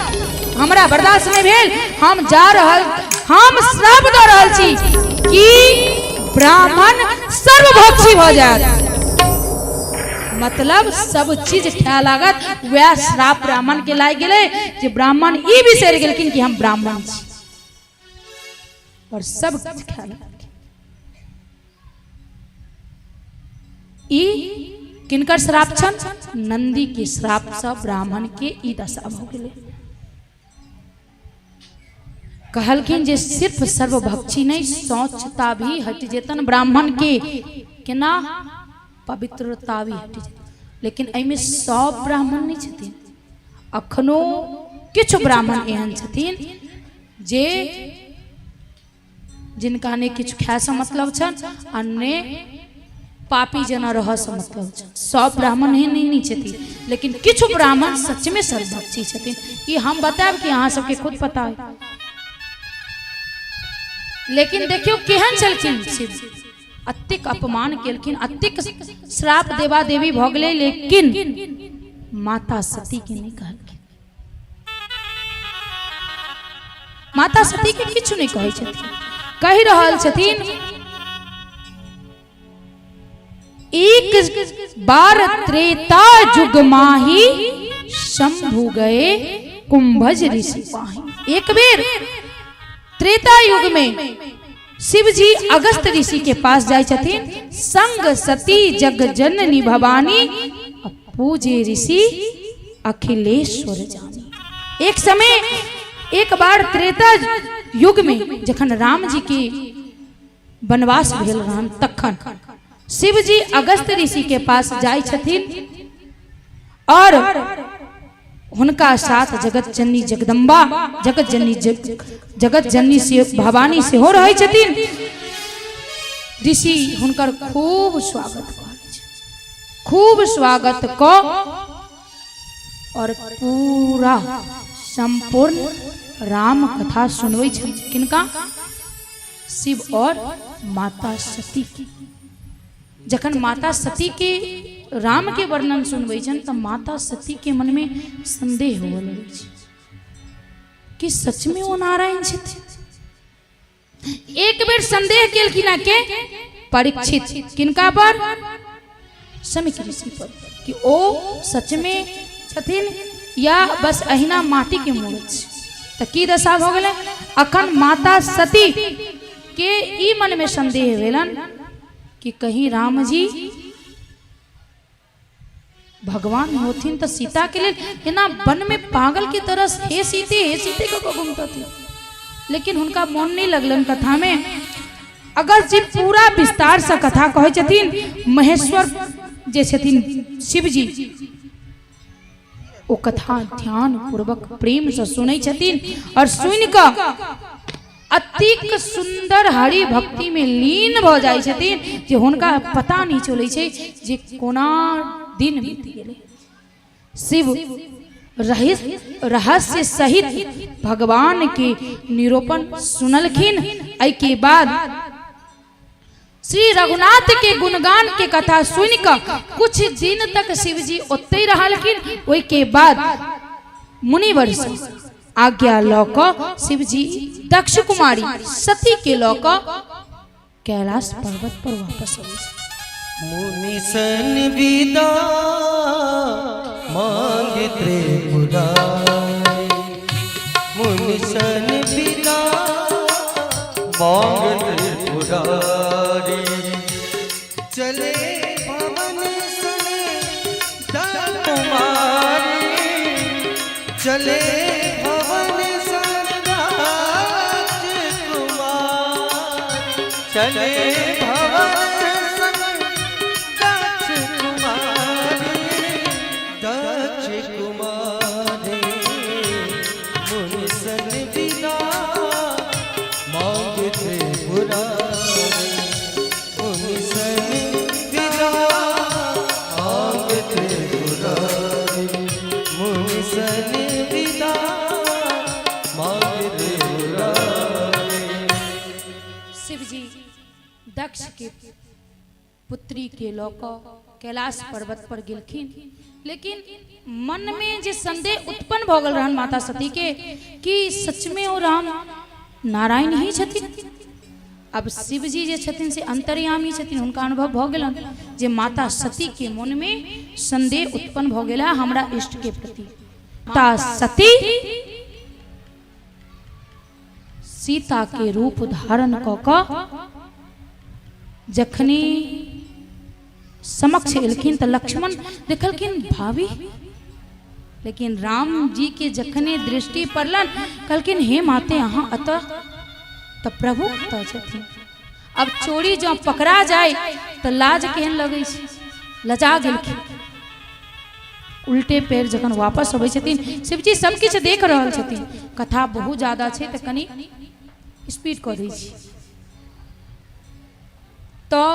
हमरा बर्दाश्त नहीं भेल, हम जा रहल, हम श्राप दऽ रहल छी कि ब्राह्मण सर्वभक्षी भऽ जायत, मतलब सब चीज खाय लागत। वएह श्राप ब्राह्मण के लागि गेलै जे ब्राह्मण ई बिसरि गेलखिन कि हम ब्राह्मण छी और सब किछु खाय लागत। ई किनकर श्राप छन? नंदी के श्राप से ब्राह्मण के ई दशा भऽ गेलै। कहलखिन जे सिर्फ सर्वभक्षी नहीं, शौचता भी हटि जेतन ब्राह्मण के, केना पवित्रता भी हटि जेतन। लेकिन एहिमे सब ब्राह्मण नहीं छथिन, अखनो किछु ब्राह्मण एहन छथिन जे जिनका ने किछु खायसँ मतलब छनि आ ने पापी जेना रहऽसँ मतलब छनि। सब ब्राह्मण एहन नहि छथिन, लेकिन किछु ब्राह्मण सचमे सर्वभक्षी छथिन। ई हम बतायब कि अहाँ सबके खुद पता है। लेकिन देखियौ केहन छलखिन शिव, अतेक अपमान केलखिन, अतेक श्राप देवा देवी भऽ गेलै, लेकिन माता सती के नहि कहलखिन। माता सती के किछु नहि कहै छथिन। कहि रहल छथिन एक बार त्रेता युग माही शंभु गए कुंभज ऋषि पाही। एक बेर त्रेता युग में शिव जी अगस्त ऋषि के पास जाय छथिन, संग सती जग जननी भवानी पूजे ऋषि अखिलेश्वर जानी। एक समय एक बार त्रेता युग में जखन राम जी के वनवास भेल रहन तखन शिव जी अगस्त ऋषि के पास जाय छथिन और हुनका साथ जगत जननी जगदम्बा, जगत जननी जगत जननी से भवानी सेहो रहै छथिन। ऋषि हुनकर खूब स्वागत करै छै, खूब स्वागत क और पूरा संपूर्ण राम कथा सुनबै छै। किनका? शिव और माता सती के। जखन माता सती के राम के वर्णन सुनबै छनि तऽ माता सती के मन में संदेह हुअ लगै छै कि सच में ओ नारायण छथिन। एक बेर संदेह केलखिन के परीक्षित, किनका पर? शमीक ऋषि पर, कि ओ सच में छथिन या बस अहिना माटी के मूर्त छै। तऽ की दशा भऽ गेलै? अखन माता सती के ई मन में संदेह भेलन कि कहीं राम जी भगवान होथिन तऽ सीता के लेल एना वन में पागल के तरह हे सीते कऽ कऽ घूमतथिन। लेकिन हुनका मोन नहीं लगलन कथा में। अगर जी पूरा विस्तार से कथा कहै छथिन, महेश्वर जे छथिन शिव जी ओ कथा ध्यान पूर्वक प्रेम से सुनै छथिन और सुनि कऽ अतिक सुंदर हरि भक्ति में लीन भऽ जाइ छथिन जे हुनका पता नहीं चलै छै जे कोना दिन बीत गेलै। शिव रहस्य सहित भगवान के निरूपण सुनलखिन। एहि के बाद श्री रघुनाथ के गुणगान के कथा सुन कऽ कुछ दिन तक शिवजी ओतहि रहलखिन। ओहि के बाद मुनिवर से आज्ञा लऽ कऽ शिवजी दक्ष कुमारी सती के लऽ कऽ कैलाश पर्वत पर वापस अबै छथि। मुनि सन विदा मांग त्रिपुरारी, मुनि सन विदा मांग त्रिपुरारी। चले भवन सन कुमारी, चले भवन सन राजकुमार, चले भवन सन राजकुमारी, दक्ष कुमारी। मुनि सन विदा मांग त्रिपुरारी, मुनि सन विदा मांग त्रिपुरारी, मुनि सन विदा मांग त्रिपुरारी। शिवजी दक्ष के पुत्री के लऽ कऽ कैलाश पर्वत पर गेलखिन, लेकिन मन में जे संदेह उत्पन्न भऽ गेल रहन माता सती के कि सच में ओ राम नारायण ही छथिन। अब शिवजी जे छथिन से अंतर्यामी छथिन, हुनका अनुभव भऽ गेलन जे माता सती के मन में संदेह उत्पन्न भऽ गेला हमरा इष्ट के प्रति। माता सती सीता के रूप धारण कऽ कऽ जखनी समक्ष एलखिन तऽ लक्ष्मण देखलखिन भाभी, लेकिन राम जी के जखने दृष्टि पड़लन कहलखिन हे माते अहाँ अतः तऽ प्रभु कतऽ छथिन। अब चोरी जँ पकड़ा जाय तऽ लाज केहन लगै छै, लजा गेलखिन। उल्टे पैर जखन वापस अबै छथिन शिवजी सब किछु देख रहल छथिन। कथा बहुत ज्यादा छै तऽ कनि स्पीड कऽ दै छी। तऽ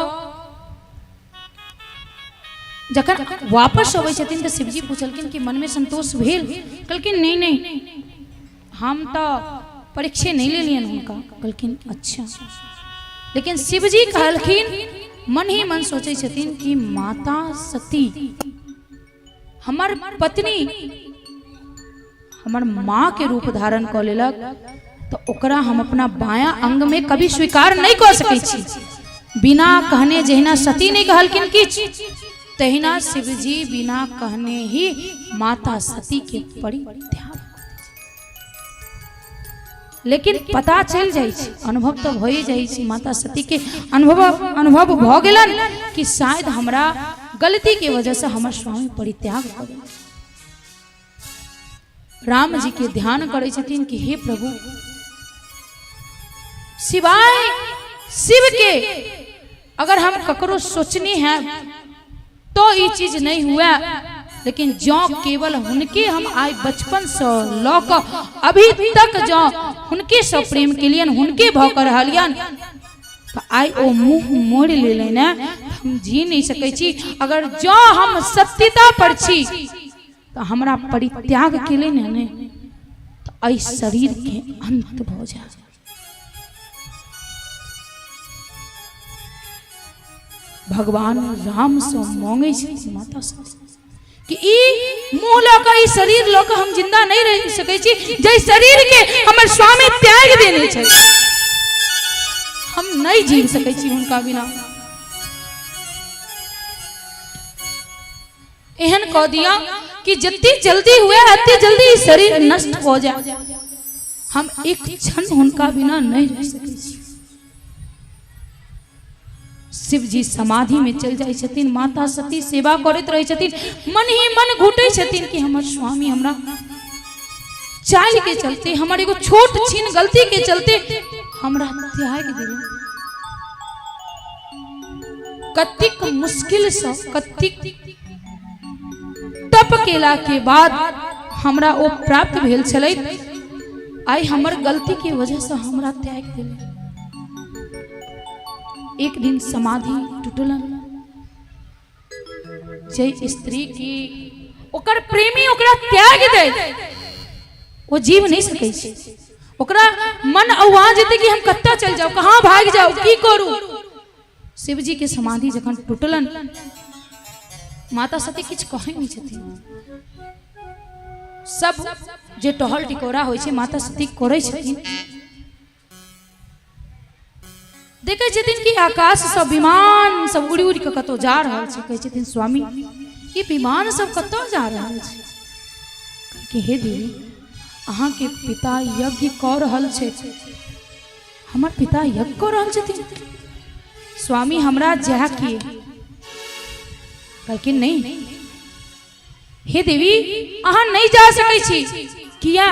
जखन वापस अबै छथिन तऽ शिवजी पुछलखिन कि मनमे संतोष भेल? कहलखिन नहि नहि, हम तऽ परीक्षे नहि लेलियनि हुनका। कहलखिन अच्छा, लेकिन शिवजी कहलखिन मन ही मन सोचै छथिन कि माता सती हमर पत्नी हमर माँ के रूप धारण कऽ लेलक तऽ ओकरा हम अपना बायां अंग में कभी स्वीकार नहीं कऽ सकै छी। बिना कहने जहिना सती नहीं कहलखिन किछु, तहिना शिवजी बिना कहने ही माता सती के परित्याग। लेकिन पता चलि जाइ छै, अनुभव तऽ भए जाइ छै। माता सती के अनुभव भऽ गेलन कि शायद हमरा गलती के वजह से हमर स्वामी परित्याग कऽ देलखिन। राम जी के ध्यान करै छथिन कि हे प्रभु, सिवाय शिव के अगर हम ककरो सोचने हैं तो ई चीज नहीं हुआ, लेकिन जँ केवल हुनके हम आइ बचपन से लऽ कऽ अभी तक जँ हुनके से प्रेम केलियन, हुनके भऽ कऽ रहलियन, तऽ आइ ओ मुँह मोड़ि लेलनि ने, हम जी नहीं सकै छी। अगर जँ हम सत्यता पर छी तऽ हमरा परित्याग केलनि ने, तऽ एहि शरीर के अंत भऽ जाय। भगवान राम से मांगे छथिन माता सती कि ई मुँह लऽ कऽ, ई शरीर लऽ कऽ हम जिंदा नहीं रहि सकै छी, जाहि शरीर के हमर स्वामी त्याग देने छै, हम नहीं जीव सकै छी हुनका बिना। एहन कऽ दिया कि जते जल्दी हुए अते जल्दी ई शरीर नष्ट हो जाए, हम एक क्षण हुनका बिना नहीं रह सकै छी। शिवजी समाधि में चल जाइ छथिन, माता सती सेवा करैत रहै छथिन, मन ही मन घुटै छथिन कि हमर स्वामी हमरा चालि के चलते, हमर एगो छोट छीन गलती के चलते हमरा त्याग देलनि। कतेक मुश्किल से, कतेक तप केला के बाद हमरा ओ प्राप्त भेल छलै, आइ हमर गलती के वजह से हमरा त्याग देलनि। एक दिन समाधि टूटलन, जे स्त्री की ओकर प्रेमी ओकरा त्याग दे, ओ जीव नहीं सकै छै। ओकरा मन औआ जेतै कि हम कतऽ चलि जाउ, कहाँ भागि जाउ, की करू। शिवजी के समाधि जखन टूटलन, माता सती किछु कहै नहि छथिन। सब जे टहल टिकोरा होइ छै माता सती करै छथिन। देखै छथिन कि आकाश सब विमान सब उड़ि उड़ि कऽ कतौ जा रहल छै। कहै छथिन स्वामी ई विमान सब कतऽ जा रहल छै? कहलकै हे देवी, अहाँके पिता यज्ञ कऽ रहल छथि। हमर पिता यज्ञ कऽ रहल छथिन स्वामी, हमरा जायके। कहलखिन नहीं हे देवी, अहाँ नहीं जा सकै छी। किया?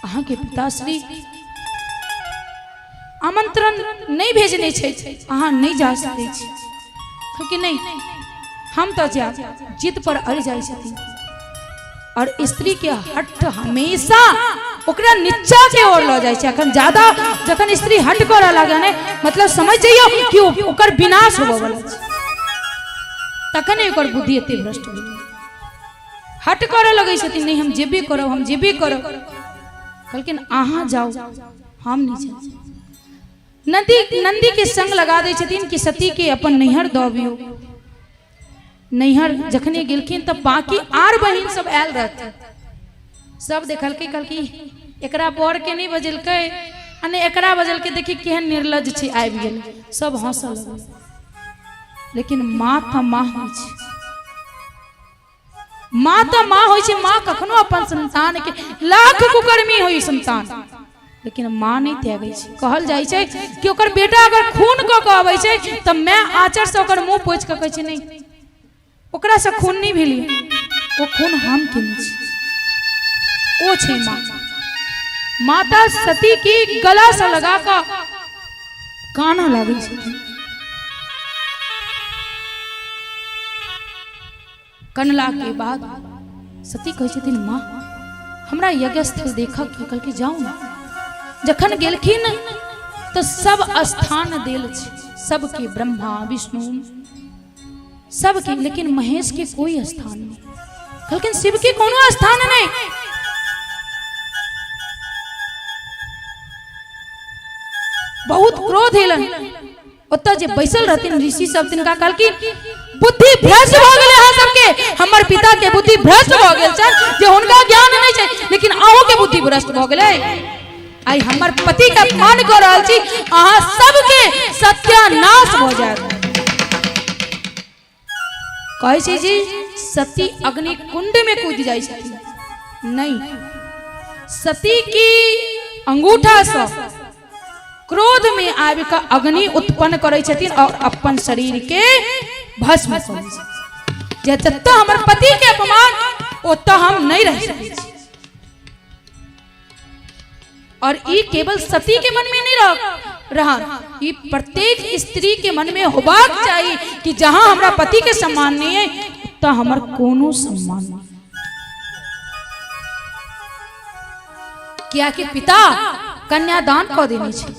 अहाँके पिताश्री आमंत्रण नहीं भेजने छै, अहाँ नहीं जा सकै छी। कहलखिन नहीं, हम तऽ जायब। जिद पर अड़ जाइ छथिन। और स्त्री के हठ हमेशा ओकरा नीचा के ओर लऽ जाइ छै। अखन ज्यादा जखन स्त्री हठ करऽ लागे ने, मतलब समझ जइयौ कि ओकर विनाश होबऽ वाला छै, तखने ओकर बुद्धि एते भ्रष्ट हो। हठ करऽ लगै छथिन, नहीं हम जेबे करब, हम जेबे करब। कहलखिन अहाँ जाउ, हम नहीं जायब। नंदी नंदी के संग लगा दै छथिन कि सती के अपन नैहर दऽ अबियौ। नैहर जखने गेलखिन तऽ बाकी आर बहिन सब आयल रहथिन, सब देखलकै, कहलकै एकरा बर के नहि बजेलकै आ नहि एकरा बजेलकै, देखी केहन निर्लज छै आबि गेल। सब हंसऽ लगल। लेकिन माँ तऽ माँ होइ छै, माँ तऽ माँ होइ छै। माँ कखनो अपन संतान के, लाख कुकर्मी होइ संतान, लेकिन माँ नहि त्यागै छै। कहल जाइ छै कि ओकर बेटा अगर खून कऽ कऽ अबै छै तऽ माय आँचरसँ ओकर मुँह पोछि कऽ कहै छै नहि, ओकरासँ खून नहि भेलै, ओ खून हम केने छी। ओ छै माँ। माता सती के गलासँ लगा कऽ कानऽ लागै छथिन। कनला के बाद सती कहै छथिन माँ हमरा यज्ञ स्थल देखऽ के। कहलकै जाउ ने। जखन गेलखिन तऽ सब स्थान देल छै सबके, ब्रह्मा विष्णु सबके, लेकिन महेश के कोई स्थान नहीं। कहलखिन शिव के कोनो स्थान नहीं। बहुत क्रोध एलन। ओतऽ जे बैसल रहथिन ऋषि सब, तिनका कहलखिन बुद्धि भ्रष्ट भऽ गेलै अहाँ सबके, हमर पिता के बुद्धि भ्रष्ट भऽ गेल छै जे हुनका ज्ञान नहि छै, लेकिन अहूँ के बुद्धि भ्रष्ट भऽ गेलै। आइ हमर पति के अपमान कऽ रहल छी, अहाँ सबके सत्यानाश भऽ जायत। कहै छै जी सती अग्नि कुंड में कूद जाइ छथिन। नहीं, सती की अंगूठा से क्रोध में आबि कऽ अग्नि उत्पन्न करै छथिन और अपन शरीर के भस्म करै छथिन। जे जतऽ हमर पति के अपमान, ओतऽ हम नहीं रह सकै छी। और ई केवल सती के मन में नहीं रह रहा, ई प्रत्येक स्त्री के मन में होबाक चाही कि जहां हमरा पति के सम्मान नहीं है तो हमर कोनो सम्मान नहीं। कियाकि पिता कन्यादान कऽ देने छै,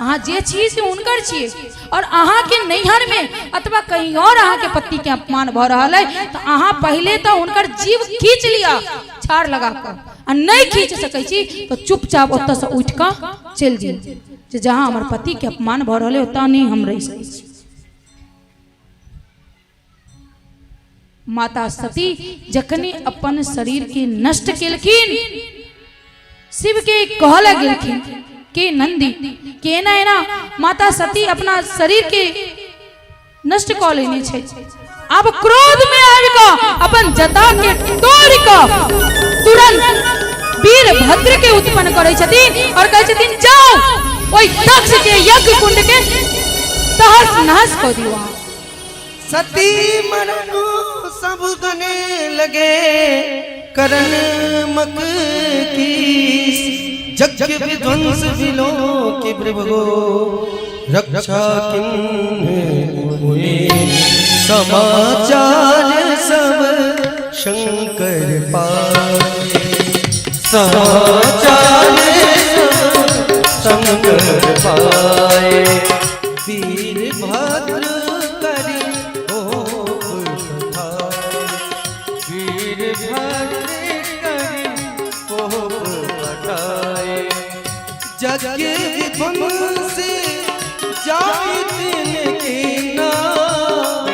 अहाँ जे छी से हुनकर छियै। और अहाँके नैहर में अथवा कहीं और अहाँके पति के अपमान भऽ रहल है तऽ अहाँ पहिले तऽ हुनकर जीव खींच लिअ छाड़ लगा कऽ, आ नहि खींच सकै छी तऽ चुपचाप ओतऽसँ उठि कऽ चलि जइयौ जे जहाँ हमर पति के अपमान भऽ रहल है ओतऽ नहि हम रहि सकै छी। माता सती जखने अपन शरीर के नष्ट केलखिन, शिव के कहऽ गेलखिन के नंदी के एना एना माता सती अपना शरीर के नष्ट कऽ लेने छै। आब क्रोध में आबि कऽ अपन जता के तोड़ि कऽ तुरंत वीरभद्र के उत्पन्न करै छथिन और कहै छथिन जाओ ओहि दक्ष के यज्ञ कुंड के तहस नहस कऽ दियौ अहाँ। सती मरण सब गने लगे करन मक की जग विध्वंस विलो की प्रभु रक्षा किन्हे मुनि समाचार सब शंकर पाए समाचार सब शंकर पाए वीर भद्र करी होप विध्वंस जाय तिनके नाम।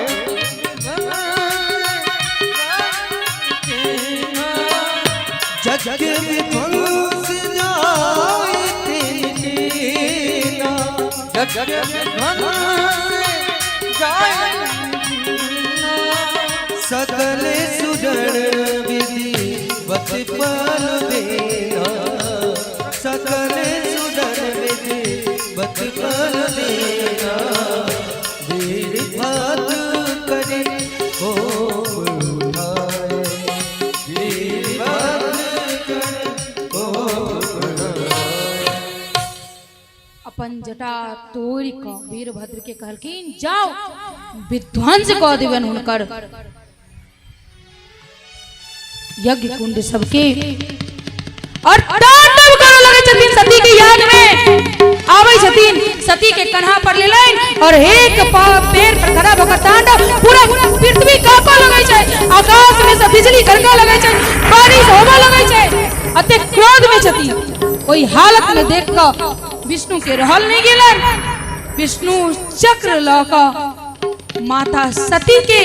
जग विध्वंस जाय तिनके नाम। जग विध्वंस जाय सकल सुरण विधि वत पल देना। सकल सुरण विधि वत पल देना। वीर भात करे कोप उठाए। वीर भात करे कोप उठाए। अपन जटा तोड़ि कऽ वीरभद्र के कहलखिन जाओ विध्वंस कऽ देबनि हुनकर यज्ञ कुंड सबके। और तांडव करऽ लगै छथिन सती के याद में आबै छथिन, सती के कन्हा पर लेलनि और एक पैर पर खड़ा भऽ कऽ तांडव, पूरा पृथ्वी कांपऽ लगै छै, आकाश में से बिजली कड़कऽ लगै छै, बारिश होबऽ लगै छै। अते क्रोध में छथिन। ओहि हालत में देख कऽ विष्णु के रहल नहीं गेलनि। विष्णु चक्र लऽ कऽ माता सती के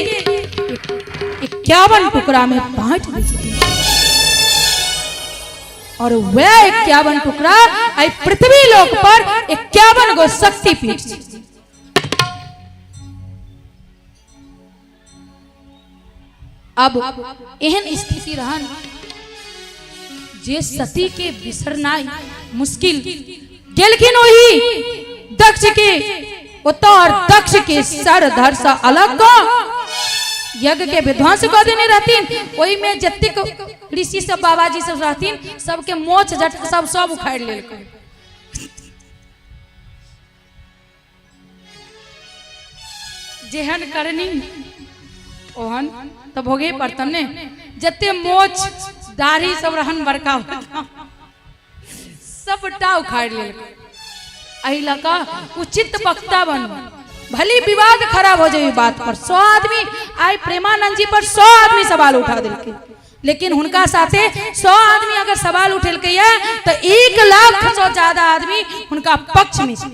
51 टुकड़ा में बांट दै छथिन और वह 51 टुकड़ा आई पृथ्वी लोक पर 51 गो शक्ति पीठ छै। अब एहन स्थिति रहन जे सती के बिसरनाइ मुश्किल। गेलखिन ओही दक्ष के ओतऽ और दक्ष के सर धर से अलग कऽ यज्ञ के विध्वंस कऽ देने रहथिन। ओहिमे जतेक ऋषि सब बाबाजी सब रहथिन सबके मोछ जट सब सब उखाड़ि लेलकै। जेहन करनी ओहन तऽ भोगे पड़तन ने। जते मोछ दाढ़ी सब रहन बड़का बड़का सबटा उखाड़ि लेलकै। एहि लऽ कऽ उचित वक्ता बनू, भले विवाद खड़ा हो जाए बात पर। 100 आदमी आइ प्रेमानंद जी पर 100 आदमी सवाल उठा देलकै, लेकिन हुनका साथे 100 आदमी अगर सवाल उठेलकै तऽ 1 लाख से ज्यादा आदमी हुनका पक्ष में छै।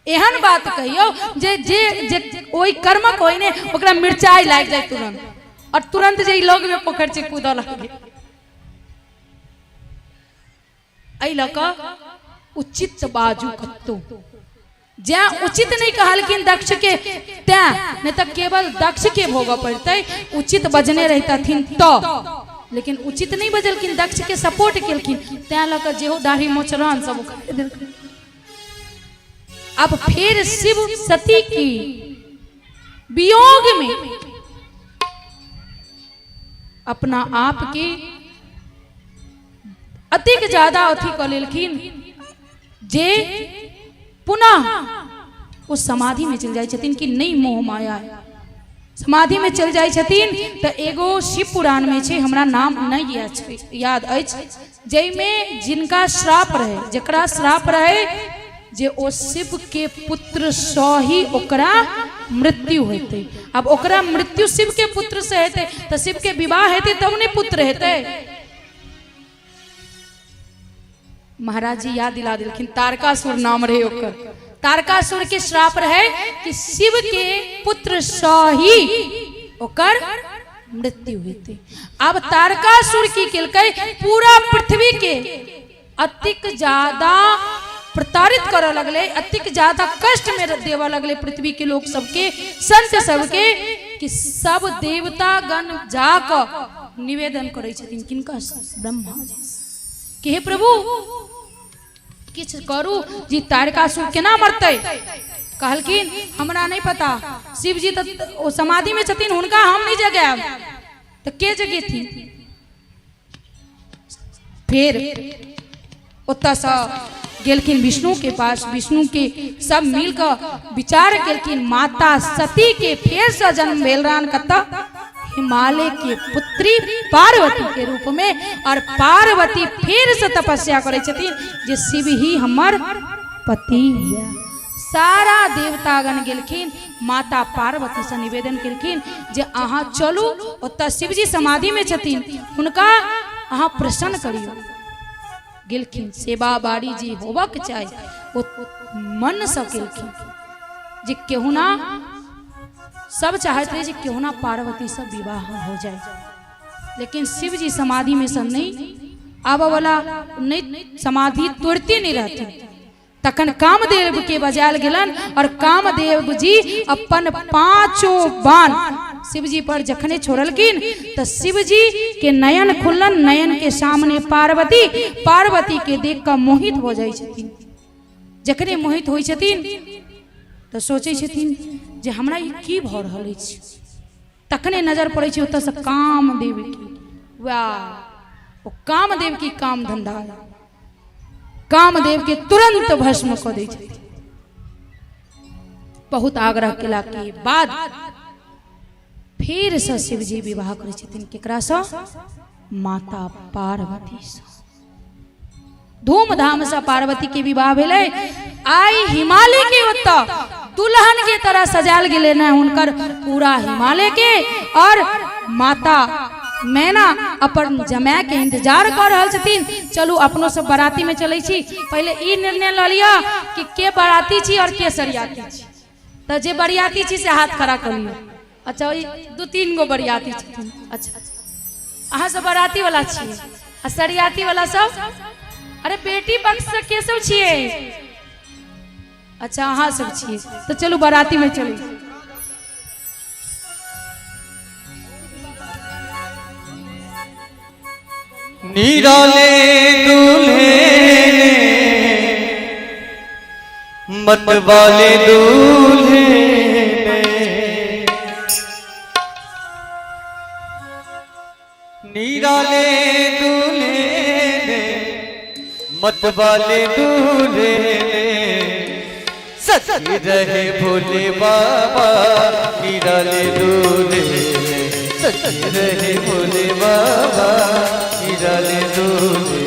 एहन बात कहियौ जे जे जे ओहि कर्मक होइ ने ओकरा मिरचाइ लागि जाय तुरंत और तुरंत जे ई लग में पोखरि छै कूदऽ लागे। एहि लऽ कऽ उचित बाजू कतौ। जैं उचित नहीं कहलखिन दक्ष के तैं नहीं तऽ केवल दक्ष के भोगऽ पड़तै। उचित बजने रहितथिन तो, लेकिन उचित नहीं बजलखिन, दक्ष के सपोर्ट केलखिन, तैं लऽ कऽ जेहो दाढ़ी मोछ रहन सब उखाड़ि देलखिन। अब फिर शिव सती की वियोग में अपना आप के अतिक ज्यादा अथी कऽ लेलखिन जे पुनः ओ समाधि में चलि जाइ छथिन कि नहीं मोह माया है। समाधि में चलि जाइ छथिन तऽ एगो शिव पुराण में छै, हमरा नाम नहीं याद अछि, जाहिमे जिनका श्राप रहे, जकरा श्राप रहे जे ओ शिव के पुत्र सँ ही ओकरा मृत्यु हेतै। आब ओकरा मृत्यु शिव के पुत्र से हेतै तऽ शिव के विवाह हेतै तब ने पुत्र हेतै। महाराज जी याद दिला देलखिन, तारकासुर नाम रहे ओकर। तारकासुर के श्राप रहे कि शिव के पुत्र सँ ही ओकर मृत्यु हेतै। आब तारकासुर की केलकै, पूरा पृथ्वी के अतिक ज्यादा प्रताड़ित करऽ लगलै, अतिक ज्यादा कष्ट में देबऽ लगलै पृथ्वी के लोक सबके, संत सबके, कि सब देवतागण जाकऽ निवेदन करै छथिन किनका, ब्रह्मा जी कि हे प्रभु किछु करू जी तारकासुर केना मरतै। कहलखिन हमरा नहीं पता, शिव जी तऽ ओ समाधि में छथिन, हुनका हम नहीं जगायब तऽ के जगेथिन। फेर ओतऽसँ गेलखिन विष्णु के पास, विष्णु के सब मिल कऽ विचार केलखिन माता सती के फेरसँ जन्म भेल रहन कतऽ, हिमालय के पुत्री पार्वती के रूप में, और पार्वती फिर से तपस्या करै छथिन जे शिव ही हमर पति हुए। सारा देवतागण गेलखिन माता पार्वती से निवेदन केलखिन जे अहाँ चलू ओतऽ शिवजी समाधि में छथिन, हुनका अहाँ प्रसन्न करियौ। गेलखिन, सेवा बारी जी होबक चाही। ओ मनसँ केलखिन जे केहुना सब चाहैत रहे जे केहुना पार्वतीसँ विवाह हो जाए, लेकिन शिव जी समाधि में से नहीं आबऽ वाला, नहीं समाधि तोड़ते नहीं रहते। तखन कामदेव के बजायल गेलन और कामदेव जी अपन पांचों बाण शिव जी पर जखने छोड़लखिन तो शिव जी के नयन खुललन, नयन के सामने पार्वती, पार्वती के देख कऽ मोहित हो जाइ छथिन। जखने मोहित होइ छथिन तऽ सोचै छथिन जे हमरा ई की भऽ रहल अछि। तखने नजर पड़ै छै ओतऽसँ कामदेव के, वाह ओ कामदेव की काम धंधा, कामदेव के तुरंत भस्म कऽ दै छथिन। बहुत आग्रह केला के बाद फेरसँ शिवजी विवाह करै छथिन। केकरासँ? माता पार्वतीसँ। धूमधामसँ पार्वती के विवाह भेलै। आइ हिमालय के ओतऽ दुल्हन के तरह सजायल गेलै ने हुनकर पूरा हिमालय के, और माता मैना अपन जमाय के इंतजार कऽ रहल छथिन। चलू अपनो सब बाराती में चलै छी, पहिले ई निर्णय लऽ लिअ कि के बाराती छी और के सरियाती छी। तऽ जे बरियाती छी से हाथ खड़ा कऽ लिअ। अच्छा, ई दू तीन गो बरियाती छथिन। अच्छा, अहाँ सब बराती वाला छियै आ सरियाती वाला सब? अरे बेटी पक्ष से के सब छियै? अच्छा, अहाँ सब छियै, तऽ चलू बराती में चलू। निराले दूल्हे ने मत वाले दूल्हे ने, निराले दूल्हे ने मत वाले दूल्हे ने, सच रहे भोले बाबा निराले दूल्हे ने, सच रहे भोले बाबा निराले दूल्हे,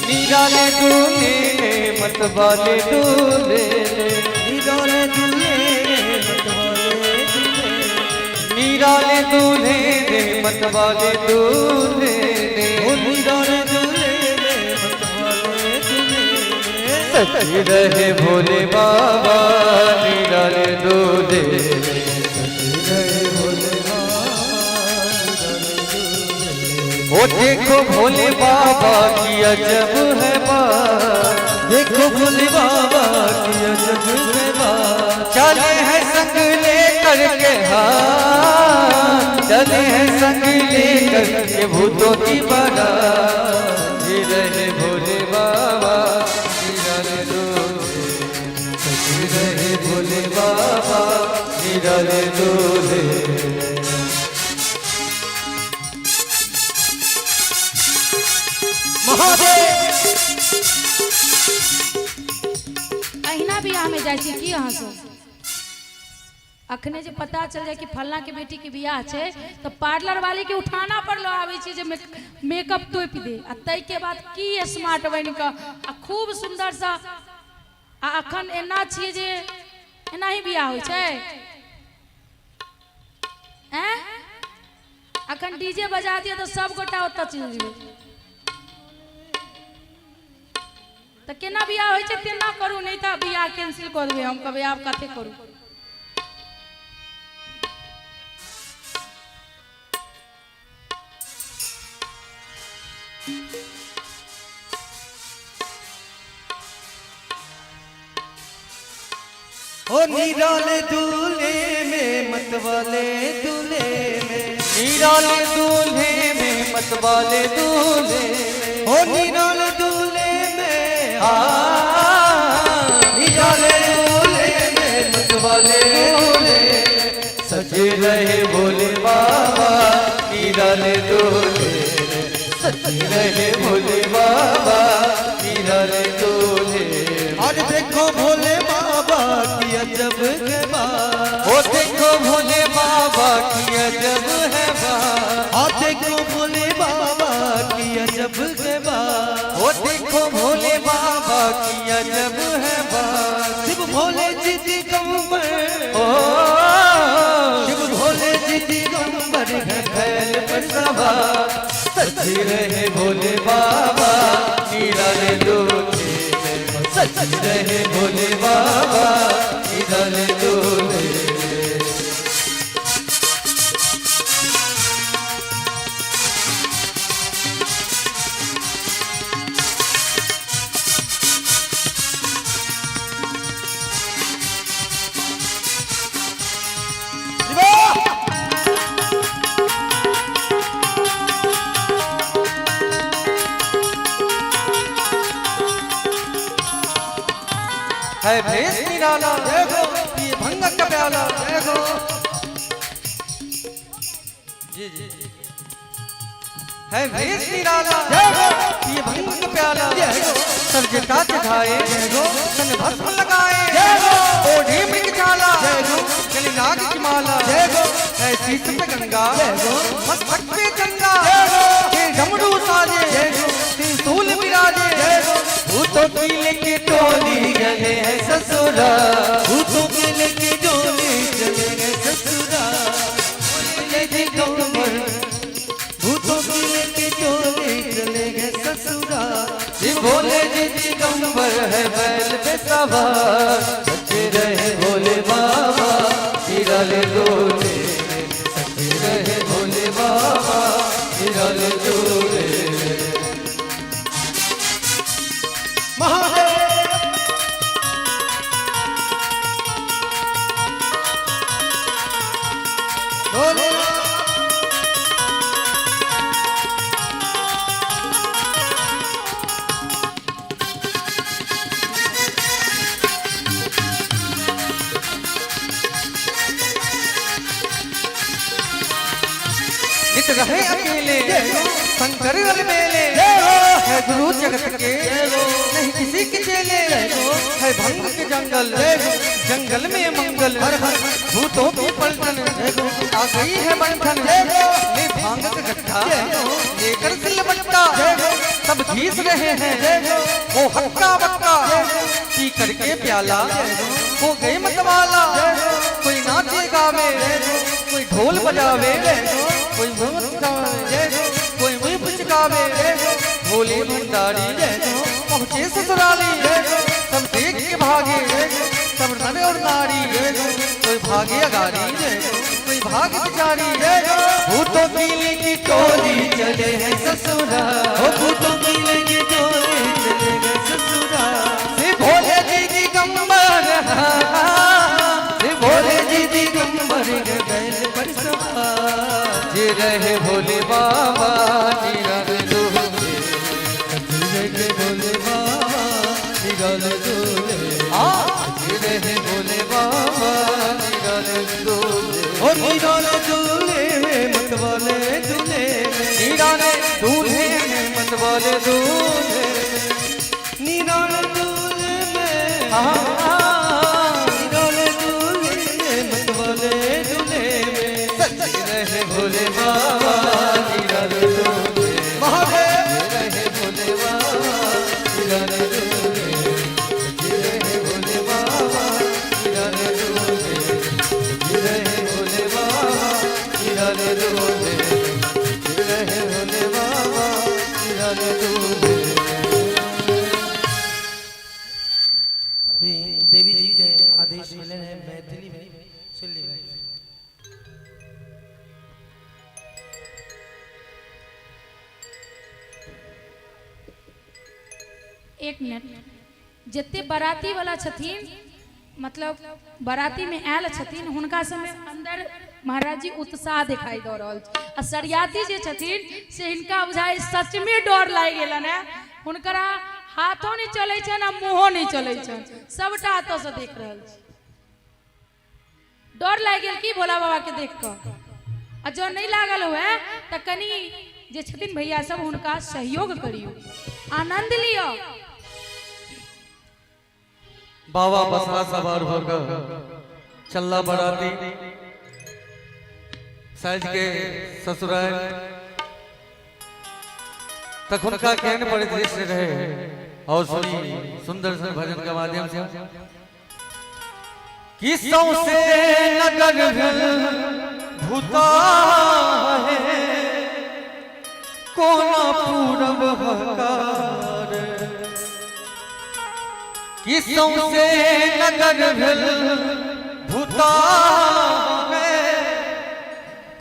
निराले दूल्हे ने मत वाले दूल्हे ने, निराले दूल्हे मत वाले दूल्हे, निराले दूल्हे ने मत वाले दूल्हे ने, ओ निराले दूल्हे मत वाले दूल्हे, सच रहे भोले बाबा निराले दूल्हे, सच रहे भोले बाबा निराले दूल्हे। ओ देखो भोले बाबा की अजब है बात, देखो भोले बाबा की अजब है बात, चले हैं संग ले करके हाथ, चले हैं संग ले करके भूतों की बारात, जी रहे भोले बाबा निराले दूल्हे, सच रहे भोले बाबा निराले दूल्हे। महादेव। अहिना बियाह में जाइ छी की अहाँ सब? अखने जे पता चल जाए कि फल्ला के बेटी के बियाह छै तऽ पार्लर वाली के उठाना पर लऽ आबै छी जे मेकअप तोपि दे, आ ताहिके बाद की स्मार्ट बनि कऽ आ खूब सुन्दरसँ। आ अखन एना छियै जे एनाही बियाह होइ छै? ऐं अखन डीजे बजा दिअ तऽ सब गोटा ओतऽ चलि जेबै। तऽ केना बियाह होइ छै तेना करू, नहि तऽ बियाह कैंसिल कऽ देबै। हम कहबै आब कथे करू। ओ निराले दूल्हे में मत वाले दूल्हे में, निराले दूल्हे में मत वाले दूल्हे में, ओ निराले दूल्हे में, आ निराले दूल्हे में मत वाले दूल्हे, सजे रहे भोले बाबा निराले दूल्हे, सजे रहे भोले बाबा निराले दूल्हे। और देखो भोले बाबा की अजब है बात, ओ देखो भोले बाबा की अजब है बात, और देखो भोले बाबा की अजब है बात, ओ देखो भोले बाबा की अजब है बात, शिव भोले जी दिगंबर, ओ शिव भोले जी दिगंबर है फैल पर सवार, सजे रहे भोले बाबा निराले दूल्हे में, सच रहे भोले बाबा निराले दूल्हे। है भेष निराला देखो ये भंग का प्याला देखो। जी जी है भेष निराला देखो ये भंग का प्याला देखो। सब जटा चढ़ाए देखो, सन भस्म लगाए देखो। ओढ़े मृग छाला देखो, गले नाग की माला देखो। है शीश पे गंगा देखो, मस्तक पे चंदा देखो। के डमरू साजे देखो, त्रिशूल विराजे देखो। भूतों की लेके टोली गले है ससुरा, भूतों के लेके डोली चले गए ससुरा, भोले दिगंबर। भूतों के लेके डोली चले गए ससुरा। जी भोले जी दिगंबर है बैल पे सवार, सच्चे रहे भोले बाबा निराले दूल्हे। सच्चे रहे भोले बाबा निराले दूल्हे। महादेव भोले। नित रहे अकेले शंकर मेले, है गुरु जगत के नहीं किसी के चेले। है भंग के जंगल जंगल में मंगल, भूतों की पलटन आ गई है बंधन। ले भांग का गट्ठा लेकर सिलबट्टा, सब घीस रहे हैं वो हक्का बक्का। पी करके प्याला हो गए मतवाला, कोई नाचे गावे कोई ढोल बजावे, कोई मुंह गावे कोई मुंह पुचकावे। भोले भंडारी पहुँचे ससुराली, सब देख के भागे सब नर और नारी। कोई भागे अगारी कोई भाग बिचारी। भूतों की लेके टोली चले हैं ससुरा, ओ भूतों की लेके डोली चले गए ससुरा। श्री भोले जी दिगंबर, श्री भोले जी दिगंबर के बैल पर सवार। जी रहे भोले बाबा निराले दूल्हे। रहे भोले बाबा निराले दूल्हे। जी रहे भोले बाबा निराले दूल्हे। ओ निराले दूल्हे मतवाले दूल्हे। निराले दूल्हे मतवाले दूल्हे। निराले दूल्हे में, निराले दूल्हे मतवाले दूल्हे में। सच्चे रहे भोले बाबा निराले दूल्हे। महादेव रहे भोले बाबा निराले दूल्हे। सच्चे रहे भोले बाबा निराले दूल्हे। सच्चे रहे भोले बाबा निराले दूल्हे। सच्चे रहे भोले बाबा निराले दूल्हे। अभी देवी जी के आदेश मिले हैं मैथिली में, सुन ली भाई। एक मिनट, जते बराती वाला छथिन, मतलब बराती में आयल छथिन, हुनका समय अंदर महाराज जी उत्साह दिखाई दऽ रहल छै। आ सरियाती जे छथिन से हिनका बुझाइ सच में डर लागि गेलनि हेँ। हुनकरा हाथो नहि चलै छनि आ मुँहो नहि चलै छनि, सबटा एतऽ से देख रहल छै। डर लागि गेल की भोला बाबा के देख कऽ? आ जँ नहि लागल हुए तऽ कनि जे छथिन भैया सब हुनका सहयोग करियौ, आनंद लिअ। बाबा बसरा सवार होकर चल्ला बराती साइज के ससुराल तखुनका केहन परिदृश्य रहे और सुनी सुंदर सुंदर भजन के माध्यम से कि सौंसे नगर भूता है कोना पूरब हकार। कि सौंसे नगर भेल भूतामे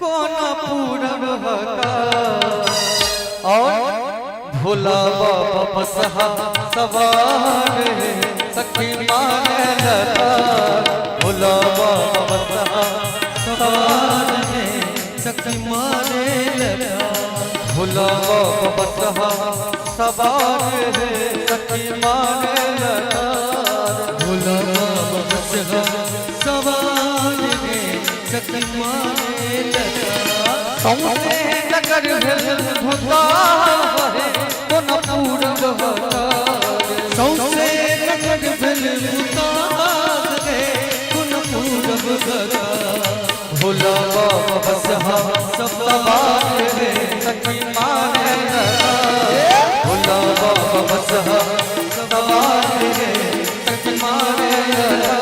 कोना पूरब हका और भोला बाबा बसहा सवार है सखी माने लगा भोला बाबा बसहा सवार है सखी मारे लगा भोला बाबा बसहा सवार है सखी माने लगा भोला बाबा बसहा सवार रे सखी मारे लगा सौंसे नगर भेल भूतार है कोना पूरब हका सौंसे नगर भेल भूतार रे कोन पूरब हका भोला बाबा बसहा सवार रे सखी माने लगा भोला बाबा बसहा सवार रे सखी माने लगा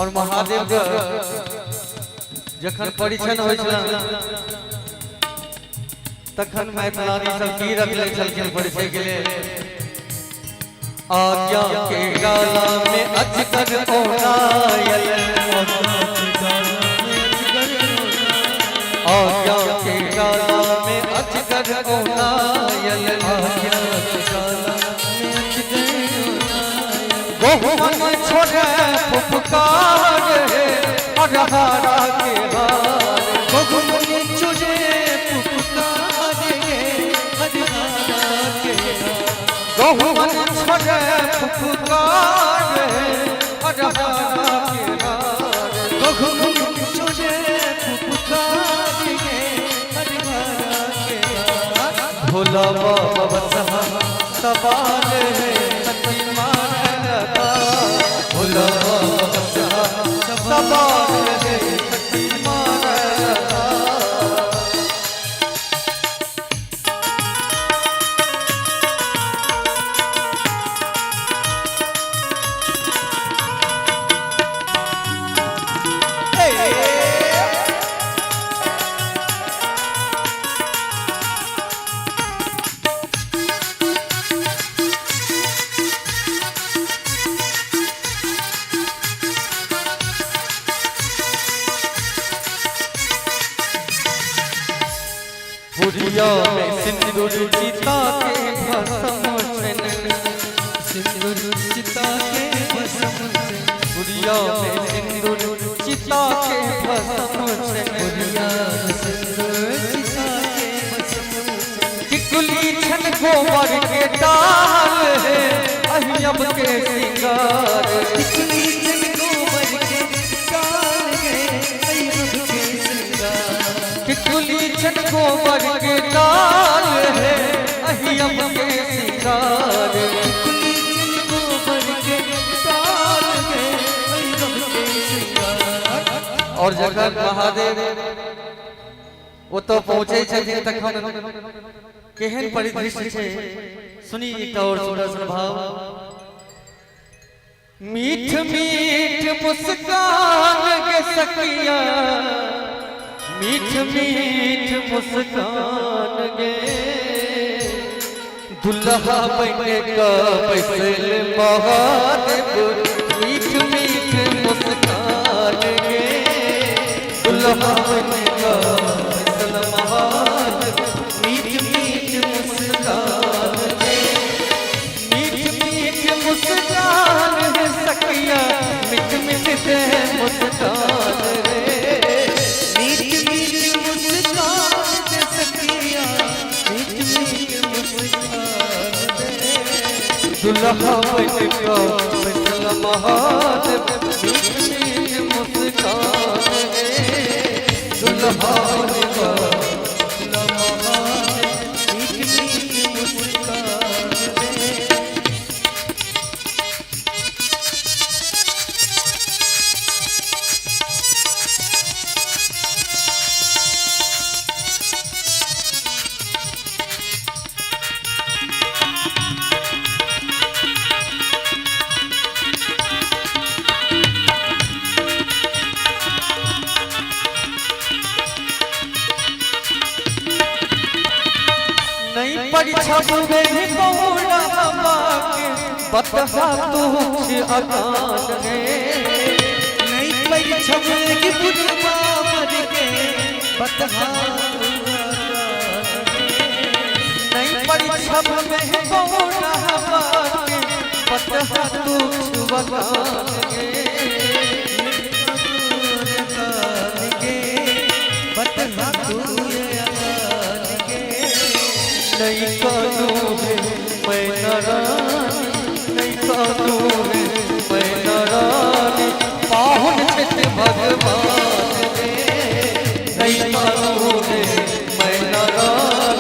और महादेव के जखन परीक्षण होइ छल तखन मैथिलानी सब की रखले छलखिन परिचय के लिए आज्ञा के गाला में अजगर ओनायल आज्ञा के गाला में अजगर ओनायल गोहुमन छोड़े फुफकार हे अरहारा के हार बगुन चुरे पुकार गे हरिहारा के गहुमन छोड़े फुफकार हे अरहारा के हार बगुन चुरे पुकार गे हरिहारा के भोला बाबा बसहा सवार है सखी मान लगा भोला बाबा बसहा सवार है सखी मान लगा पुरिया में सिंदूर चिता के भस्म छन सिंदूर चिता के भस्म से पुरिया में सिंदूर चिता के भस्म छन पुरिया सिंदूर चिता के भस्म से टिकुली छन गोबर के डाल है अहियब के सिंगार टिकली जन गोबर के डाल गे अयब के सिंगार टिकुली छन गोबर के डाल है अहियब के सिंगार टिकली जन गोबर के डाल गे अयब के सिंगार और जखन महादेव ओतऽ पहुँचै छथिन तखन केहन परिदृश्य छै सुनी एकटा और सुंदर सन भाव मीठ मीठ मुस्कान के सखिया मीठ मीठ मुस्कान गे दुल्हा बने का बैसल महादेव मीठ मीठ मुस्कान गे दुल्हा बने का बैसल महादेव मीठ मीठ मुस्कान गे मीठ मीठ मुस्कान है सखिया मीठ मीठ दे मुस्कान रे मीठ मीठ मुस्कान दे सखिया मीठ मीठ मुस्कान दे दुल्हा बन का बैसल महादेव मीठ मीठ मुस्कान रे दुल्हा बन का मीठ मीठ मुस्कान दे परीक्षा में बौरा के बतहा तुझ अकान रे। नहीं परीक्षा में बुढ़वा मर के बतहा नहीं परीक्षा में बौरा के बतहा तुझ अकान रे। के बतहा तू के। नहीं कानू है मैं नारायण, नहीं कानू है मैं नारायण, पाहुन छित भगवान रे। नहीं कानू है मैं नारायण,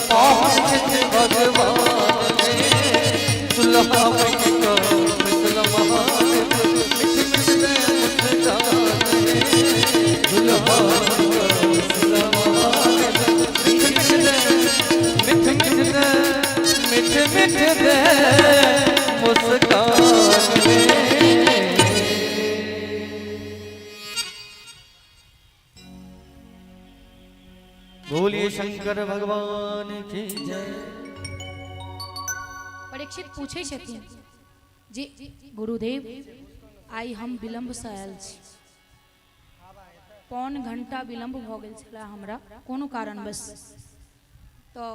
पाहुन छित भगवान रे। दुल्हा का मिसल महादेव, मिठ मिठ दे मुस्कान रे। दुल्हा का मिसल महादेव, मिठ मिठ दे, मिठ मिठ दे, मिठ मिठ दे मुस्कान रे। बोलिए शंकर भगवान की जय। परीक्षित पूछै छथिन जे गुरुदेव आइ हम विलम्बसँ आयल छी, पौन घंटा विलम्ब भऽ गेल छलै हमरा कोनो कारणवश, तऽ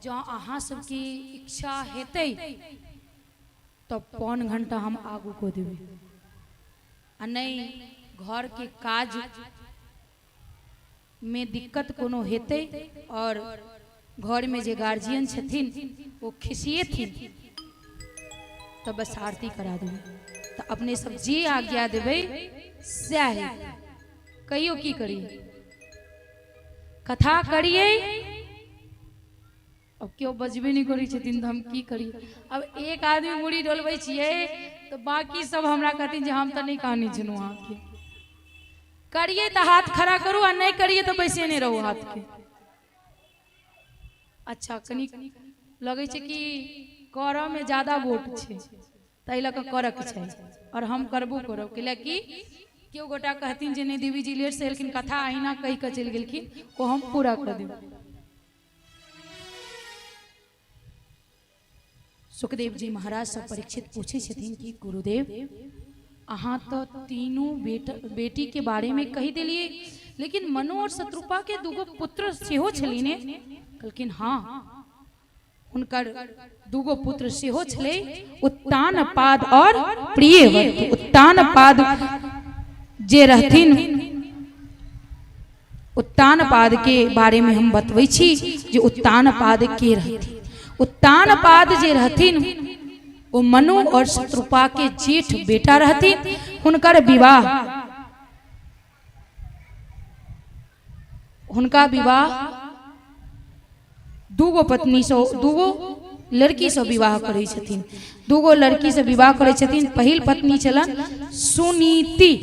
जँ अहाँ सबके इच्छा हेतै तऽ पौन घंटा हम आगू कऽ देबै, आ नहि घरके काज में दिक्कत कोनो हेतै और घरमे जे गार्जियन छथिन ओ खिसिएथिन तऽ बस आरती करा देबै, तऽ अपने सब जे आज्ञा देबै सएह हेतै। कहियो की करियै, कथा करियै, अब केओ बजबे नहि करै छथिन तऽ हम की करियै। अब एक आदमी मुड़ी डोलबै छियै तऽ बाकी सब हमरा कहथिन जे हम तऽ नहि कहने छलहुँ अहाँके। करियै तऽ हाथ खड़ा करू आ नहि करियै तऽ बैसेने रहू हाथके। अच्छा कनि लगै छै कि करऽमे ज्यादा वोट छै ताहि लऽ कऽ करऽके चाही, आओर हम करबो करब, कैलाकि केओ गोटा कहथिन जे नहि देवी जी लेटसँ एलखिन, कथा अहिना कहि कऽ चलि गेलखिन, ओ हम पूरा कऽ देब। सुखदेव जी महाराज से परीक्षित पूछै छथिन कि गुरुदेव अहाँ तऽ तीनू बेटी के बारे में कहि देलियै, लेकिन मनु और शत्रुपा के दूगो पुत्र सेहो छलिन ने? कहलखिन हाँ, हुनकर दूगो पुत्र सेहो छलै, उत्तानपाद और प्रियव्रत। उत्तानपाद जे रहथिन, उत्तानपाद के बारे में हम बतबै छी जे उत्तानपाद के रहथिन। उत्तानपाद जे रहथिन ओ मनु और शत्रुपा के जेठ बेटा रहथिन। हुनकर विवाह हुनका विवाह दूगो पत्नी से, दूगो लड़की से विवाह करै छथिन, दूगो लड़की से विवाह करै छथिन। पहिल पत्नी छलन सुनीति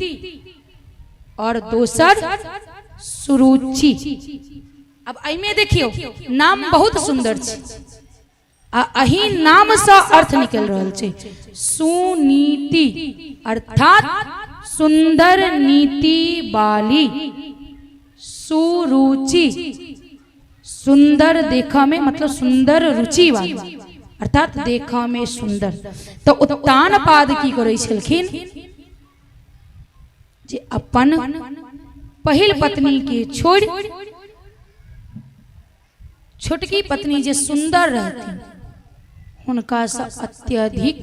और दोसर सुरुचि। अब एहिमे देखियौ नाम बहुत सुंदर छै आ एहि नाम से अर्थ निकल रहल छै, सुनीति अर्थात सुंदर नीति वाली, सुरुचि सुंदर देखा में मतलब सुंदर रुचि वाली, अर्थात देखा में सुंदर। तो उत्तानपाद की करै छलखिन जे अपन पहिल पत्नी के छोड़ि छोटकी पत्नी जे सुंदर रहथिन हुनका से अत्यधिक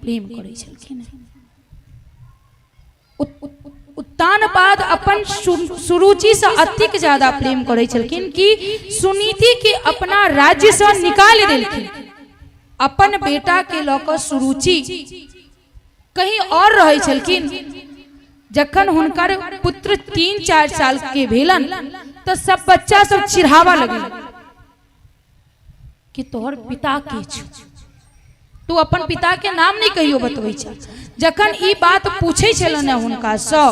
प्रेम करै छलखिन। उत्तानपाद अपन सुरुचि से अतिक ज्यादा प्रेम करै छलखिन कि सुनीति के अपना राज्य से निकालि देलखिन। अपन बेटा के लऽ कऽ सुरुचि कहीं और रहै छलखिन। जखन हुनकर पुत्र 3-4 साल के भेलन तऽ सब बच्चा सब चिढ़ावा लगल कि तोहर पिता के छौ, तू अपन पिता के नाम नहीं कहियो बतबै छ। जखन ई बात पूछै छलन हुनका सँ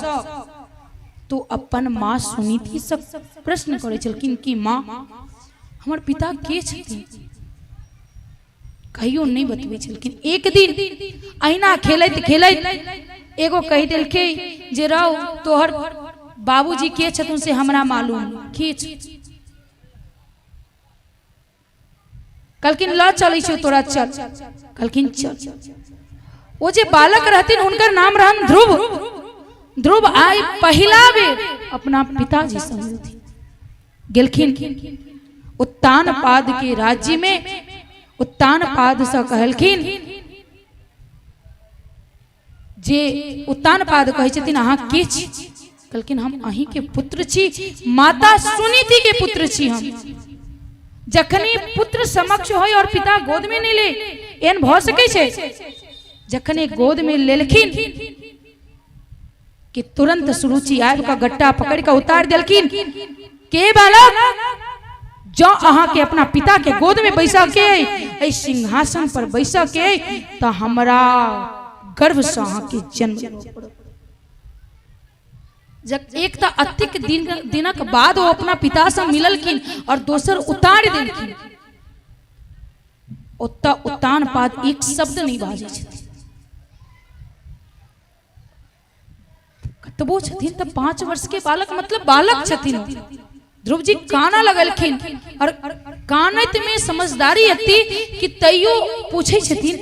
तो अपन माँ सुनीति से प्रश्न करै छलखिन कि माँ हमर पिता के छथिन, कहियो नहीं बतबै छलखिन। एक दिन अहिना खेलैत खेलैत एगो कहि देलकै जे रौ तोहर बाबूजी के छथुन से हमरा मालूम के छथुन। कहलखिन लऽ चलै छियौ तोरा, चल। कहलखिन चल। ओ जे बालक रहथिन हुनकर नाम रहन ध्रुव। ध्रुव आइ पहिला बेर अपना पिताजी संग मिलथिन। गेलखिन उत्तानपाद के राज्य में। उत्तानपाद से कहलखिन जे उत्तानपाद कहै छथिन अहाँ के छी? कहलखिन हम अहीं के पुत्र छी, माता सुनीति के पुत्र छी हम। जखनी पुत्र समक्ष होय और पिता गोद में नहीं ले, एहन भऽ सकै छै? जखने गोद में लेलखिन कि तुरंत सुरुचि आबि कऽ गट्टा पकड़ि कऽ उतारि देलखिन के बालक, जँ अहाँके अपना पिता के गोद में बैसऽ के अइ, एहि सिंहासन पर बैसऽ के अइ, तऽ हमरा गर्भसँ अहाँके जन्म लेबऽ पड़त। जब एक तऽ अतिक दिन दिनक बाद ओ अपना पितासँ मिललखिन और दोसर उतारि देलखिन। ओतऽ उत्तानपाद एक शब्द नहि बाजै छथिन। कतबो छथिन तऽ 5 वर्ष के बालक, मतलब बालक छथिन। ध्रुव जी काना लगलखिन और कानैत में समझदारी एती कि तैयो पूछै छथिन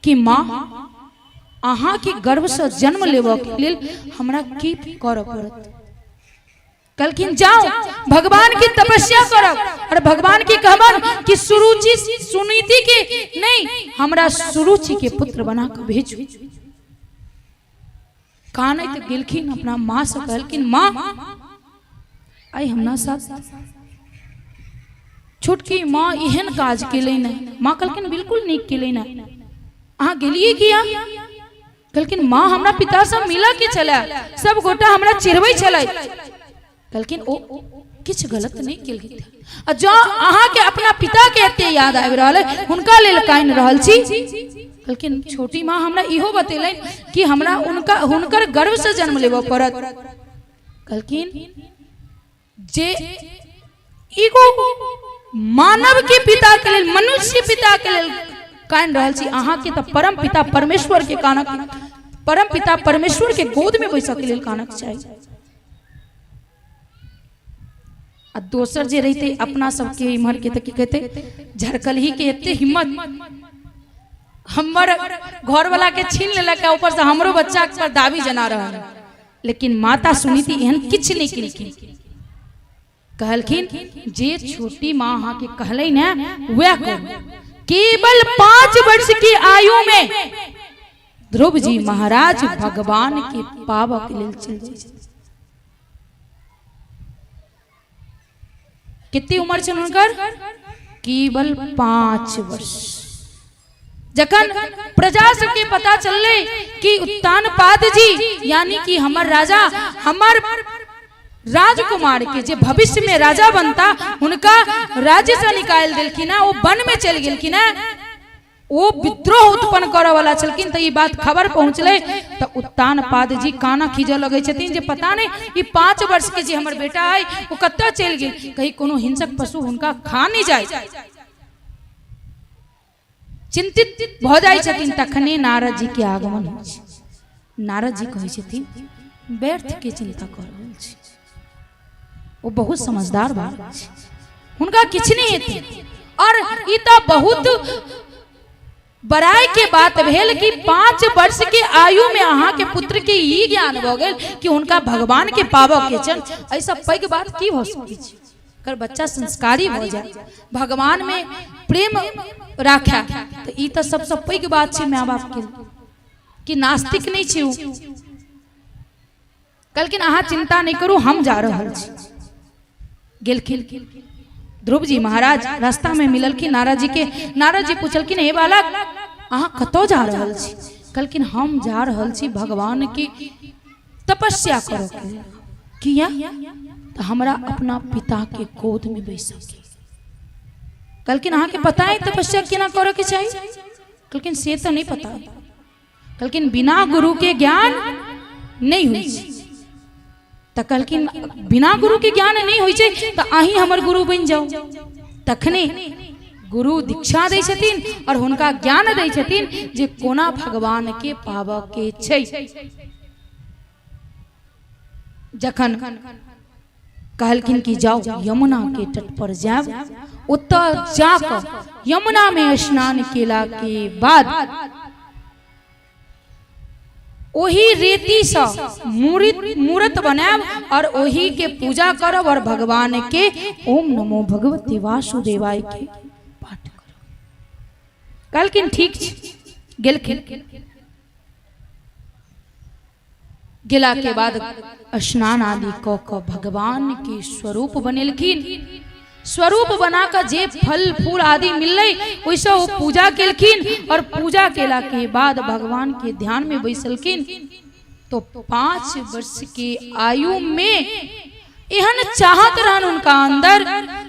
कि माँ, अहाँ के गर्भ से जन्म लेबऽ के लेल हमरा की करऽ पड़त? कहलखिन जाओ भगवान की तपस्या करब और भगवान के कहबन कि सुरुचि सुनीति के नहीं, हमरा सुरुचि के पुत्र बना के भेजू। कानैत गेलखिन अपना माँ से कहलखिन माँ, आइ हमरा साथ छोटकी माँ एहन काज केलै ने। माँ कहलखिन बिल्कुल नीक केलै ने, अहाँ गेलियै किया? कहलखिन माँ, हमरा पिता से मिलऽ के छलै, सब गोटा हमरा चिढ़बै छलै। कहलखिन ओ किछु गलत नहि केलखिन, आ जँ अहाँके अपना पिता के एते याद आबि रहल है, हुनका लेल कानि रहल छी। कहलखिन छोटी माँ हमरा इहो बतेलनि कि हमरा उनका हुनकर गर्भ से जन्म लेबऽ पड़त। कहलखिन जे एगो मानव के पिता के लेल, मनुष्य पिता के लेल कानि रहल छी, अहाँके तऽ परम पिता परमेश्वर के कानक, परम पिता परमेश्वर के गोद में बैसऽ के लेल कानक चाही। आ दोसर जे रहिते अपना सबके इम्हर के तऽ की कहते, झरकलही के एते हिम्मत, हमर घरवाला के छीन लेलक, ऊपर से हमरो बच्चा पर दाबी जना रहल। लेकिन माता सुनीति एहन किछु नहि केलखिन। कहलखिन जे छोटी माँ अहाँके कहलै ने वएह करू। केवल 5 वर्ष की आयु में ध्रुव जी महाराज भगवान के पाबऽ के लेल चलि जाइ छथिन। कते उम्र छनि हुनकर? केवल 5 वर्ष। जखन प्रजा सबके पता चललै कि उत्तानपाद जी यानी कि हमर राजा हमर राजकुमार के जे भविष्य में राजा बनता हुनका राज्य से निकालि देलखिन है, ओ वन में चलि गेलखिन है, ओ विद्रोह उत्पन्न करऽ वाला छलखिन, तऽ ई बात खबर पहुँचलै तऽ उत्तानपाद जी काना खींचऽ लगै छथिन जे पता नहि ई 5 वर्ष के जे हमर बेटा है ओ कतऽ चलि गेल, कहीं कोनो हिंसक पशु हुनका खा नहि जाय। चिंतित भऽ जाइ छथिन। तखने नारद जी के आगमन होइ छै। नारद जी कहै छथिन व्यर्थ के चिंता कऽ रहल छी, ओ बहुत समझदार बालक छै, हुनका किछु नहि हेतै। और ई तऽ बहुत बड़ाई के बात भेल कि 5 वर्ष के आयु में अहाँ के पुत्र के ई ज्ञान भऽ गेल कि हुनका भगवान के पाबऽ के छनि। एहिसँ पैघ बात की भऽ सकै छै? अगर बच्चा संस्कारी भऽ जाय, भगवान में प्रेम राखै, तऽ ई तऽ सबसँ पैघ बात छै माय बाप के कि नास्तिक नहि छै ओ। कहलखिन अहाँ चिंता नहि करू, हम जा रहल छी। गेलखिन ध्रुव जी महाराज, रास्ता में मिललखिन नारद जी के। नारद जी पूछलखिन हे बालक अहाँ कतऽ जा रहल छी? कहलखिन हम जा रहल छी भगवान की तपस्या करऽ के लेल। किया? तऽ हमरा अपना पिता के गोद में बैसऽ के। कहलखिन अहाँके पता है तपस्या केना करऽ के चाही? कहलखिन से तऽ नहि पता। कहलखिन बिना गुरु के ज्ञान नहि होइ छै। तऽ कहलखिन बिना गुरु के ज्ञान नहि होइ छै तऽ अहीं हमर गुरु बनि जाउ। तखने गुरु दीक्षा दै छथिन और हुनका ज्ञान दै छथिन जे कोना भगवान के पाबऽ के छै। जखन कहलखिन कि जाउ यमुना के तट पर जायब, ओतऽ जाकऽ यमुना में स्नान केला के बाद ओही रेतीसँ मूर्त मूर्त बनायब और ओही के पूजा करब और भगवान के ओम नमो भगवते वासुदेवाय के पाठ करब। कहलखिन ठीक छै। गेलखिन। गेला के बाद स्नान आदि कऽ कऽ भगवान के स्वरूप बनेलखिन। स्वरूप बना कऽ जे फल फूल आदि मिललै ओहिसँ ओ पूजा केलखिन और पूजा केला के बाद भगवान के ध्यान में बैसलखिन। तो 5 वर्ष के आयु में एहन चाहत रहन हुनका अंदर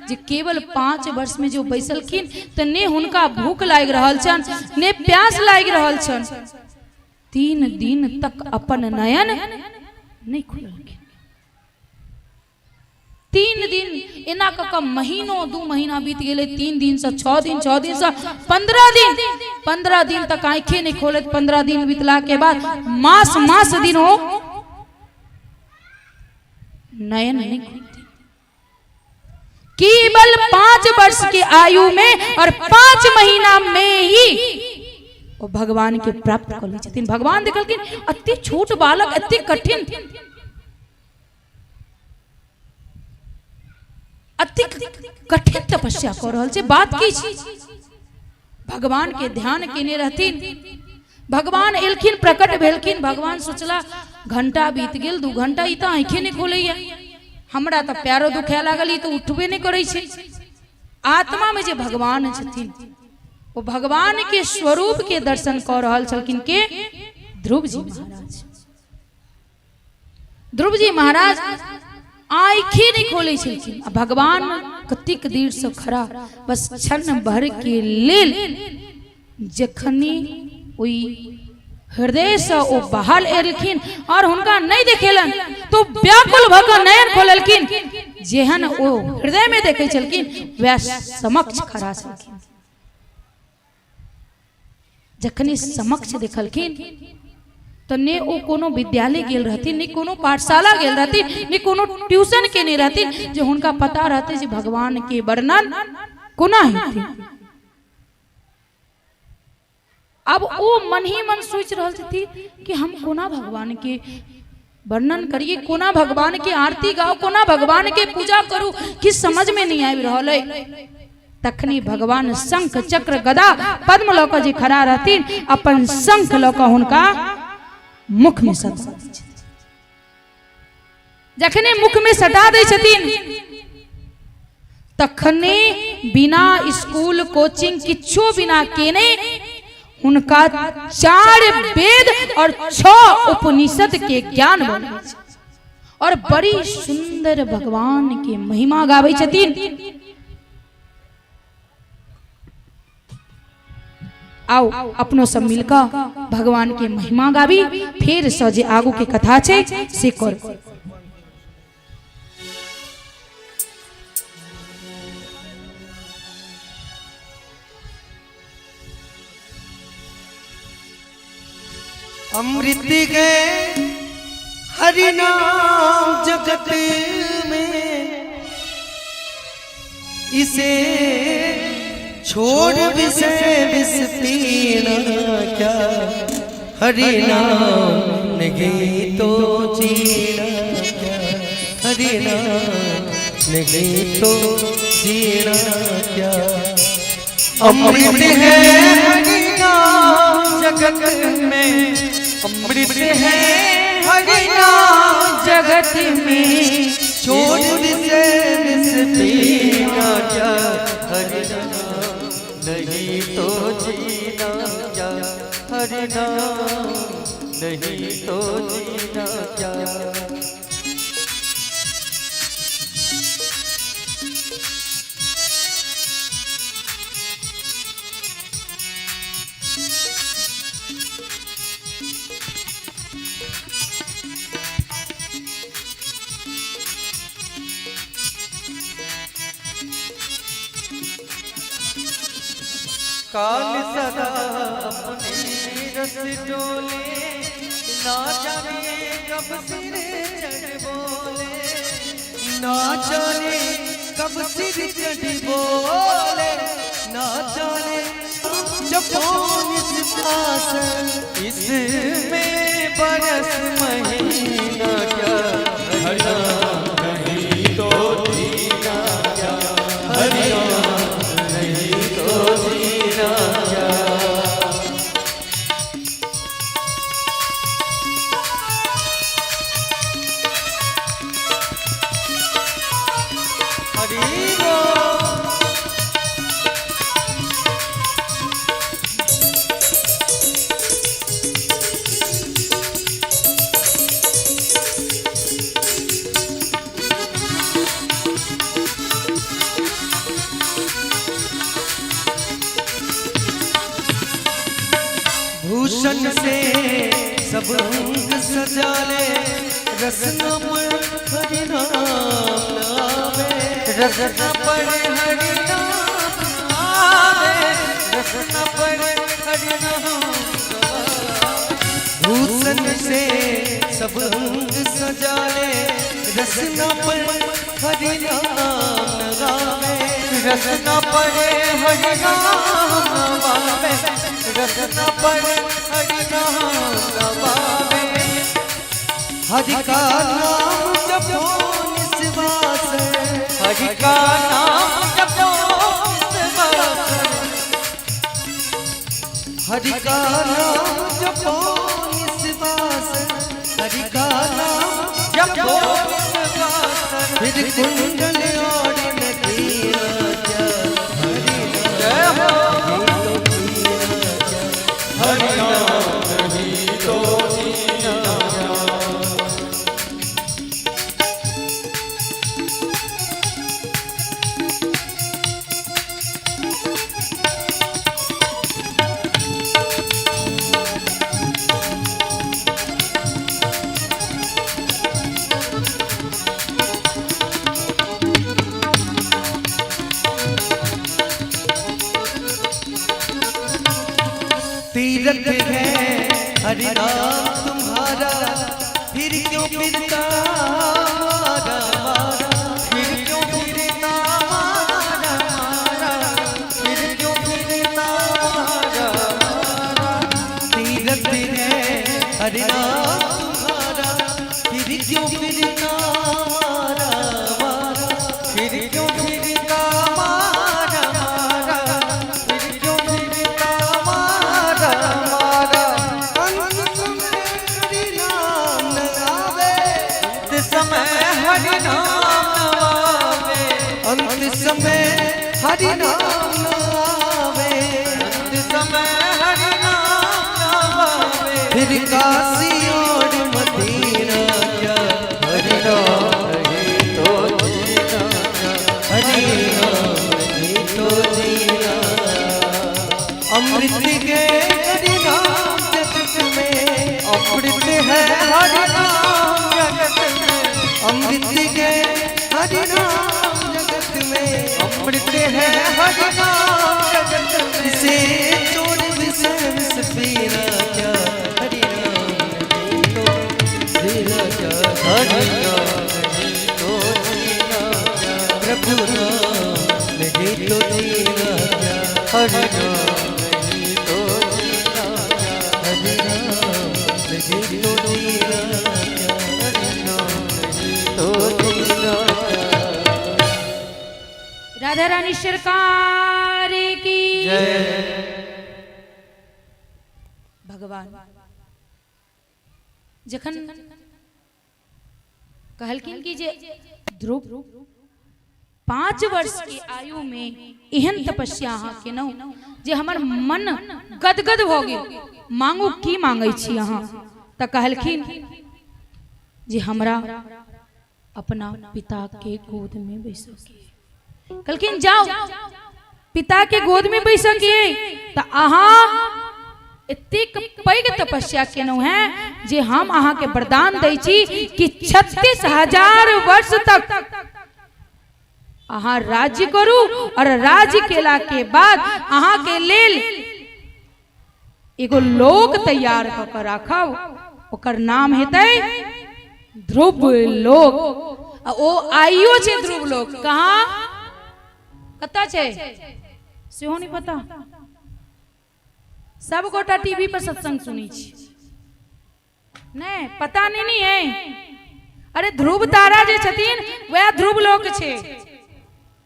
जे केवल 5 वर्ष में जो बैसलखिन तऽ ने हुनका भूख लागि रहल छनि ने प्यास लागि रहल छनि। 3 दिन तक अपन नयन नहीं खुललखिन। 3 दिन एना कऽ कऽ महीनो 2 महीना बीत गेलै। 3 दिन से 6 दिन, 6 दिन से 15 दिन, 15 दिन तक आँखे नहीं खोलैत। 15 दिन बीतला के बाद मास मास दिन हो नयन नहीं खोलते। केवल 5 वर्ष के आयु में और 5 महीना में ही ओ भगवान के प्राप्त कर लै छथिन। भगवान देखलखिन अति छोट बालक, अति कठिन, अति कठिन तपस्या कऽ रहल छै। बात की छै? भगवान के ध्यान केने रहथिन। भगवान एलखिन, प्रकट भेलखिन। भगवान सोचला घंटा बीत गेल, 2 घंटा, ई तऽ आँखे नहि खोलैया, हमरा तऽ पैरो दुखाय लागल, ई तऽ उठबे नहि करै छै। आत्मा में जे भगवान छथिन ओ भगवान के स्वरूप के दर्शन कऽ रहल छलखिन के ध्रुव जी महाराज। ध्रुव जी महाराज आँखि नहीं खोले छलखिन आ भगवान कतेक देर से खड़ा बस क्षण भर के लेल जखनी ओहि हृदय से ओ बाहर एलखिन और हुनका नहीं देखेलन तो व्याकुल भऽ कऽ नयन खोललखिन। जेहन ओ हृदय में देखै छलखिन वएह समक्ष खड़ा छलखिन। जखनी समक्ष देखलखिन तो ने ओ कोनो विद्यालय गेल रहथिन, ने कोनो पाठशाला गेल रहथिन, ने कोनो ट्यूशन केने रहथिन जे हुनका पता रहतै जे भगवान के वर्णन कोना हेतै। अब ओ मन ही मन सोचि रहल छथिन कि हम कोना भगवान के वर्णन करिए, कोना भगवान के आरती गाओ, कोना भगवान के पूजा करू, कि समझ में नहीं आबि रहल है। तखनी भगवान शंख चक्र गदा पद्म लऽ कऽ जे खड़ा रहथिन अपन शंख लऽ कऽ हुनका मुख में सटा दै छथिन। जखने मुख में सटा दै छथिन तखने बिना स्कूल कोचिंग किछो बिना केने हुनका 4 वेद और 6 उपनिषद के ज्ञान भऽ जाइ छै और बड़ी सुंदर भगवान के महिमा गाबै छथिन। आओ अपनो सब मिलकर भगवान के महिमा गाबी, फिर से जे आगू के कथा छै से कर। अमृत गए हरि नाम जगत में, इसे छोड़ विषय विष पीना क्या, हरि नाम नहीं तो जीना क्या, हरि नाम नहीं तो जीना क्या। अमृत है हरि नाम जगत में, अमृत है हरि नाम जगत में, छोड़ विषय विष पीना क्या, हरि नाम नहीं तो जीना क्या, हरि नाम नहीं तो जीना क्या। काल सदा अपने रस डोले, ना जाने कब सिर चढ़ बोले, ना जाने कब सिर चढ़ बोले। निस्वास। इसमें बरस महीना क्या, हरि नाम नहीं तो जीना क्या, हरि नाम नहीं तो जीना क्या। हरि बोल। भूषण से सब अंग सजा ले, रसना पर हरि नाम आवे। रसना पर हरि नाम आवे, रसना पर हरि नाम आवे। भूषण से सब अंग सजा ले, रसना पर हरि नाम आवे। रसना पर हरि नाम आवे, रसना पर हरि नाम आवे। हरि का नाम जपो निस्वास, हरि का नाम जपो निस्वास, हरि का नाम जपो निस्वास, हरि का नाम जपो निस्वास। फिर कुंडल और नदीना क्या, हरि जय हो। हरि नाम नहीं तो जीना क्या। तीरथ है हरि नाम तुम्हारा, फिर क्यों फिरता मारा मारा। फिर क्यों फिरता मारा मारा, फिर क्यों फिरता मारा मारा। तीरथ है हरि नाम तुम्हारा, फिर क्यों फिरता मारा मारा। फिर क्यों फिरता मारा मारा, फिर क्यों फिरता मारा मारा। अंत समय हरि नाम न आवे, अंत समय हरि नाम न आवे, अंत समय हरि नाम न आवे। अंत समय हरि नाम न आवे। फिर काशी और मदीना क्या, हरि नाम नहीं तो जीना क्या, हरि नाम नहीं तो जीना। अमृत के हरि नाम जगत में, अमृत है हरि नाम जगत में, अमृत के हरि नाम जगत में। अमृत है हरि नाम जगत में। इसे छोड़ विषय विष पीना क्या, हरि नाम नहीं तो जीना क्या, हरि नाम नहीं तो जीना क्या, प्रभु नाम नहीं तो जीना क्या, हरि नाम नहीं तो जीना क्या, हरि नाम नहीं तो जीना क्या। हरि नाम नहीं तो जीना क्या। राधा रानी सरकार की जय। भगवान जखन कहलखिन कि जे ध्रुव 5 वर्ष के आयु में एहन तपस्या अहाँ केलहुँ जे हमर मन गदगद भऽ गेल, मांगू की मांगै छी अहाँ? तऽ कहलखिन जे हमरा अपना पिता के गोद में बैसऽ के। कहलखिन जाओ पिता के गोद में बैसऽ के, तऽ अहाँ एतेक पैघ तपस्या केलहुँ हैं जे हम अहाँ के वरदान दै छी कि 36,000 वर्ष तक अहाँ राज्य करू और राज्य केला के बाद अहाँ के लेल एगो लोक तैयार कऽ के राखब, ओकर नाम हेतै ध्रुव लोक। आ ओ आइयो छै ध्रुव लोक, कहाँ कतऽ छै सेहो नहीं पता। सब गोटा टीवी पर सत्संग सुनै छी। नहि पता नहीं नहीं है। अरे ध्रुव तारा जे छथिन वएह ध्रुव लोक छै,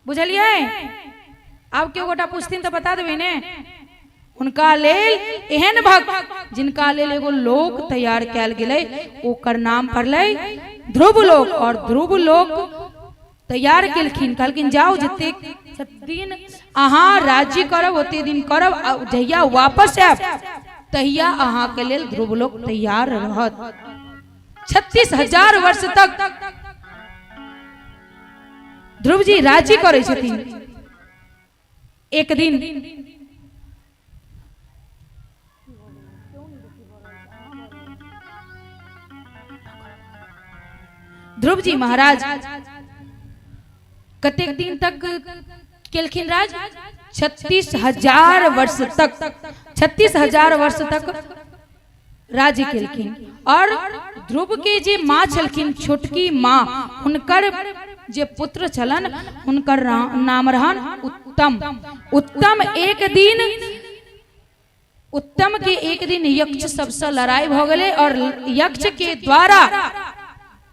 बुझलियै? आब केओ गोटा पूछथिन तऽ बता देबै ने। हुनका लेल एहन भक्त जिनका लेल एगो लोक तैयार कयल गेलै, ओकर नाम पड़लै ध्रुव लोक। और ध्रुव लोक तैयार केलखिन, कहलखिन जाउ जतेक दिन अहाँ राज्य करब ओते दिन करब, आ जहिया वापस आयब तहिया अहाँके लेल ध्रुव लोक तैयार रहत। 36,000 वर्ष तक ध्रुव जी राज्य करै छथिन। एक दिन ध्रुव जी महाराज कतेक दिन तक केलखिन राज? 36,000 वर्ष तक, 36,000 वर्ष तक राज्य केलखिन। और ध्रुव के जे माँ छलखिन, छोटकी माँ, हुनकर जे पुत्र छलन हुनकर नाम रहन उत्तम। उत्तम एक दिन, उत्तम के एक दिन यक्ष सबसे लड़ाई भ गेलै और यक्ष के द्वारा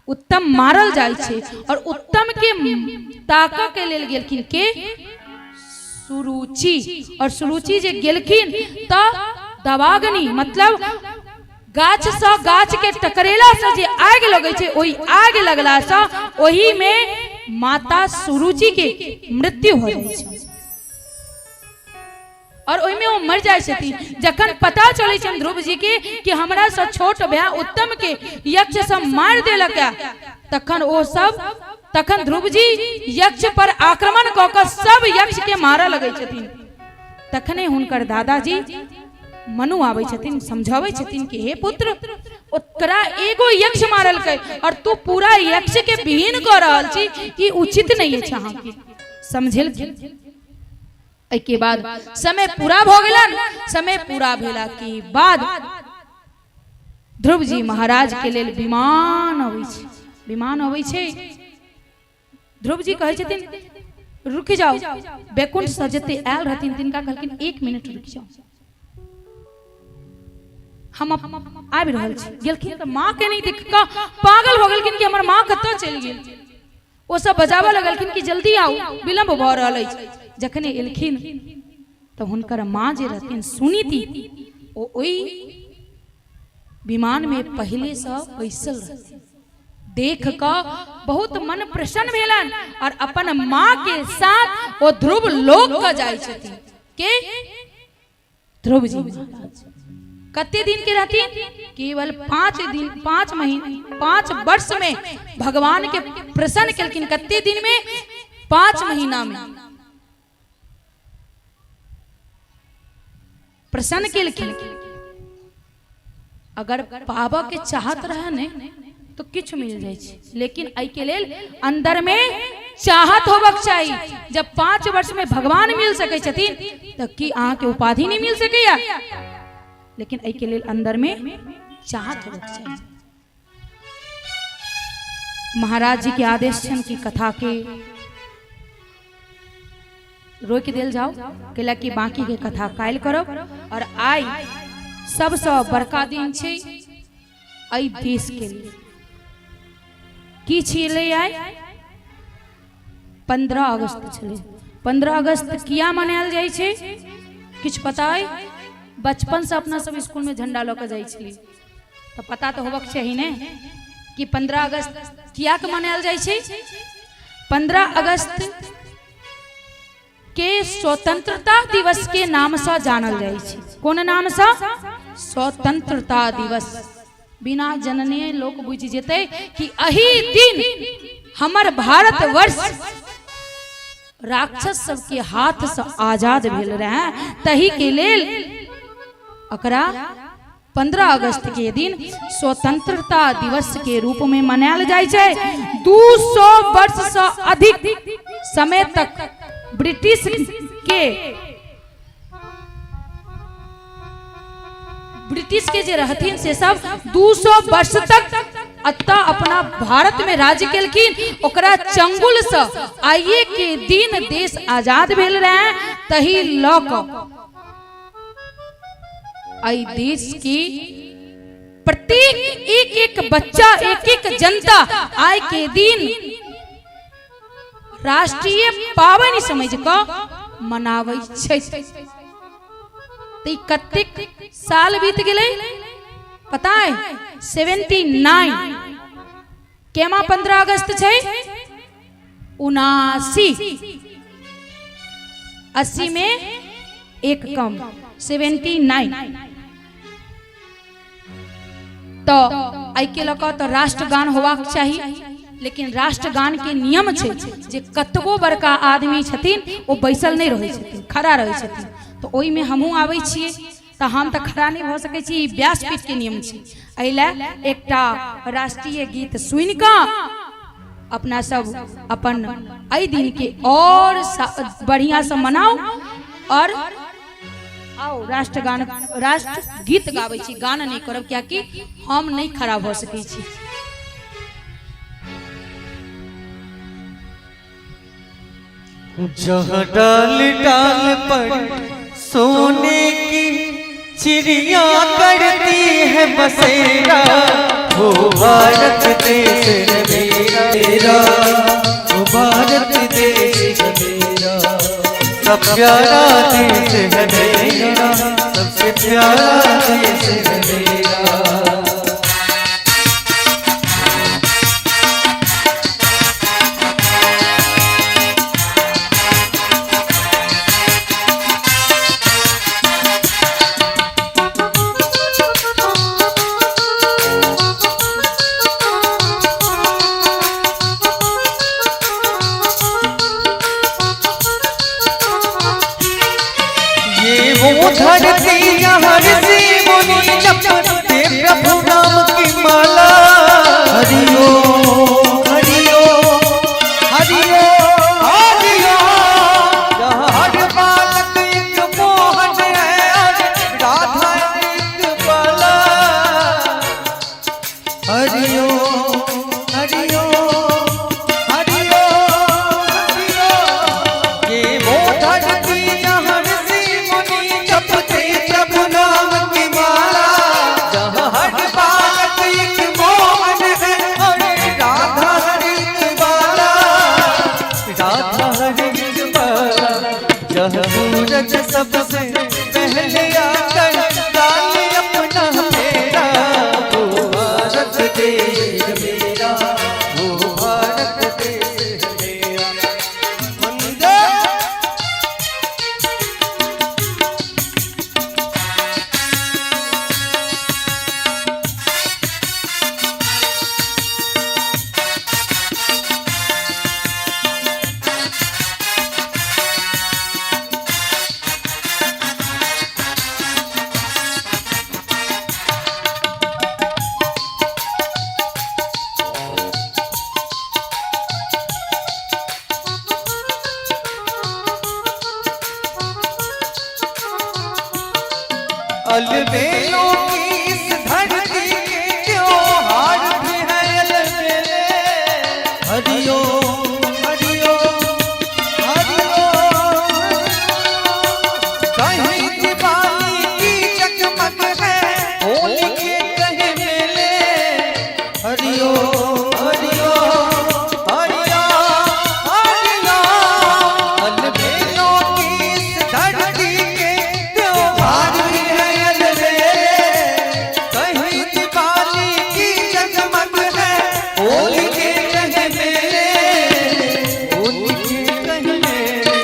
उत्तम मारल जाइ छै। और उत्तम के ताकऽ के लेल गेलखिन के? सुरुचि। और सुरुचि जे गेलखिन तऽ दवाग्नि, मतलब गाछ से गाछ के टकरेला से जे आगि लगै छै, ओहि आगि लगला से ओहि में माता सुरुचि के मृत्यु हो जाइ छै और ओहिमे ओ मर जाइ छथिन। जखन पता चलै छनि ध्रुव जी के कि हमरा से छोट भाय उत्तम के यक्ष सब मारि देलक है, तखन ओ सब, तखन ध्रुव जी यक्ष पर आक्रमण कऽ कऽ सब यक्ष के मारऽ लगै छथिन। तखने हुनकर दादाजी मनु आबै छथिन, समझाबै छथिन कि हे पुत्र, ओकरा एगो यक्ष मारलकै और तू पूरा यक्ष के विहीन कऽ रहल छी, ई उचित नहीं अछि अहाँके। समझेलखिन। एहिके बाद समय पूरा भऽ गेलन। समय पूरा भेला के बाद ध्रुव जी महाराज के लेल विमान अबै छै, विमान अबै छै। ध्रुव जी कहै छथिन रुकि जाउ। बैकुंठ से जते आयल रहथिन तिनका कहलखिन 1 मिनट रुकि जाउ, हम आबि रहल छी। गेलखिन तऽ माँ के नहि देख कऽ पागल भऽ गेलखिन कि हमर माँ कतऽ चलि गेल। ओ सब बजाबऽ लगलखिन कि जल्दी आउ, विलम्ब भऽ रहल अछि। जखने एलखिन तऽ हुनकर माँ जे रहथिन सुनीति, ओ ओहि विमान में पहले से बैसल रहथिन। देख कऽ बहुत मन प्रसन्न भेलन और अपन माँ के साथ ओ ध्रुव लोक के जाइ छथिन। के? ध्रुव जी महाराज। कते दिन के रहथिन? केवल 5 दिन, 5 महीना, 5 वर्ष में भगवान के प्रसन्न केलखिन। कते दिन में? 5 महीना में प्रसन्न केलखिन। अगर पाबऽ के चाहत रहे ने तो किछु मिल जाइ छै, लेकिन एहि के लेल अंदर में चाहत होबक चाही। जब 5 वर्ष में भगवान मिल सकै छथिन तऽ की अहाँ के उपाधि नहीं मिल सकैया? लेकिन एहि के लेल अंदर में चाहत होबक चाही। महाराज जी के आदेश छनि कि कथा के रोकि देल जाओ, कैला कि बाकी के कथा काल्हि करब। और आइ सबसँ बड़का दिन छै एहि देश के लिए। की छलै आइ? 15 अगस्त छलै। 15 अगस्त किया मनायल जाइ छै किछु पता अइ? बचपनसँ अपना सब स्कूलमे झंडा लऽ कऽ जाइ छलियै तऽ पता तऽ होबक चाही ने कि 15 अगस्त किया के मनायल जाइ छै। 15 अगस्त के स्वतंत्रता दिवस के नामसँ जानल जाइ छै। कोन नामसँ? स्वतंत्रता दिवस। बिना जनने लोक बुझि जेतै कि एहि दिन हमर भारतवर्ष राक्षस सबके हाथसँ आजाद भेल रहै, तही के लेल एकरा 15 अगस्त के दिन स्वतंत्रता दिवस के रूप में मनायल जाइ छै। 200 वर्ष से अधिक समय तक ब्रिटिश के जे रहथिन से सब 200 वर्ष तक अतः अपना भारत में राज्य केलखिन। ओकरा चंगुल से आइए के दिन देश आजाद भेल रहे, तही लऽ कऽ एहि देश के प्रत्येक एक एक बच्चा, एक एक जनता आइ के दिन राष्ट्रीय पाबनि समझ कऽ मनाबै छै। तऽ ई कतेक साल बीत गेलै पता है? 79। केमा 15 अगस्त छै? 79, 80 में एक कम, 79। तऽ एहिके लऽ कऽ तऽ राष्ट्रगान होबाक चाही, लेकिन राष्ट्रगान के नियम छै जे कतबो बड़का आदमी छथिन ओ बैसल नहि रहै छथिन, खड़ा रहै छथिन। तऽ ओहिमे हमहूँ आबै छियै, तऽ हम तऽ खड़ा नहि भऽ सकै छी, ई व्यासपीठ के नियम छै। एहि लए एकटा राष्ट्रीय गीत सुनि कऽ अपना सब अपन एहि दिन के और बढ़िआँसँ मनाउ और आओ राष्ट्रगान, राष्ट्र गीत गाबै छी, गान नहि करब कियाकि हम नहि खड़ा भऽ सकै छी। जहाँ डाल डाल पर सोने की चिड़िया करती है बसेरा, वो भारत देश है मेरा, मेरा वो भारत देश है मेरा, सब प्यारा देश है मेरा, सबसे प्यारा देश है मेरा। ये वो धरती जहाँ ऋषि मुनि जपते प्रभु नाम की माला। हरि ओम हरि ओम हरि ओम हरि ओम। जहाँ हर बालक एक मोहन है और राधा एक बाला। हरि ओम हरि ओम हरि ओम हरि ओम। ये वो धरती जहाँ ऋषि मुनि जपते प्रभु नाम की माला, जहाँ हर बालक एक मोहन है और राधा एक बाला, राधा एक बाला। जहाँ सूरज सबसे पहले आकर डाले अपना फेरा, वो भारत देश है मेरा, वो भारत देश है मेरा। वंदे अलबेलों की इस धरती के त्योहार भी है अलबेले। हरि ओम हरि ओम हरि ओम। कहीं दिवाली की जगमग है, होली के कहीं मेले। हरि ओम हरि ओम हरि ओम हरि ओम। अलबेलों की इस धरती के त्योहार भी है अलबेले। कहीं दिवाली की जगमग है, होली के कहीं मेले, होली के कहीं मेले।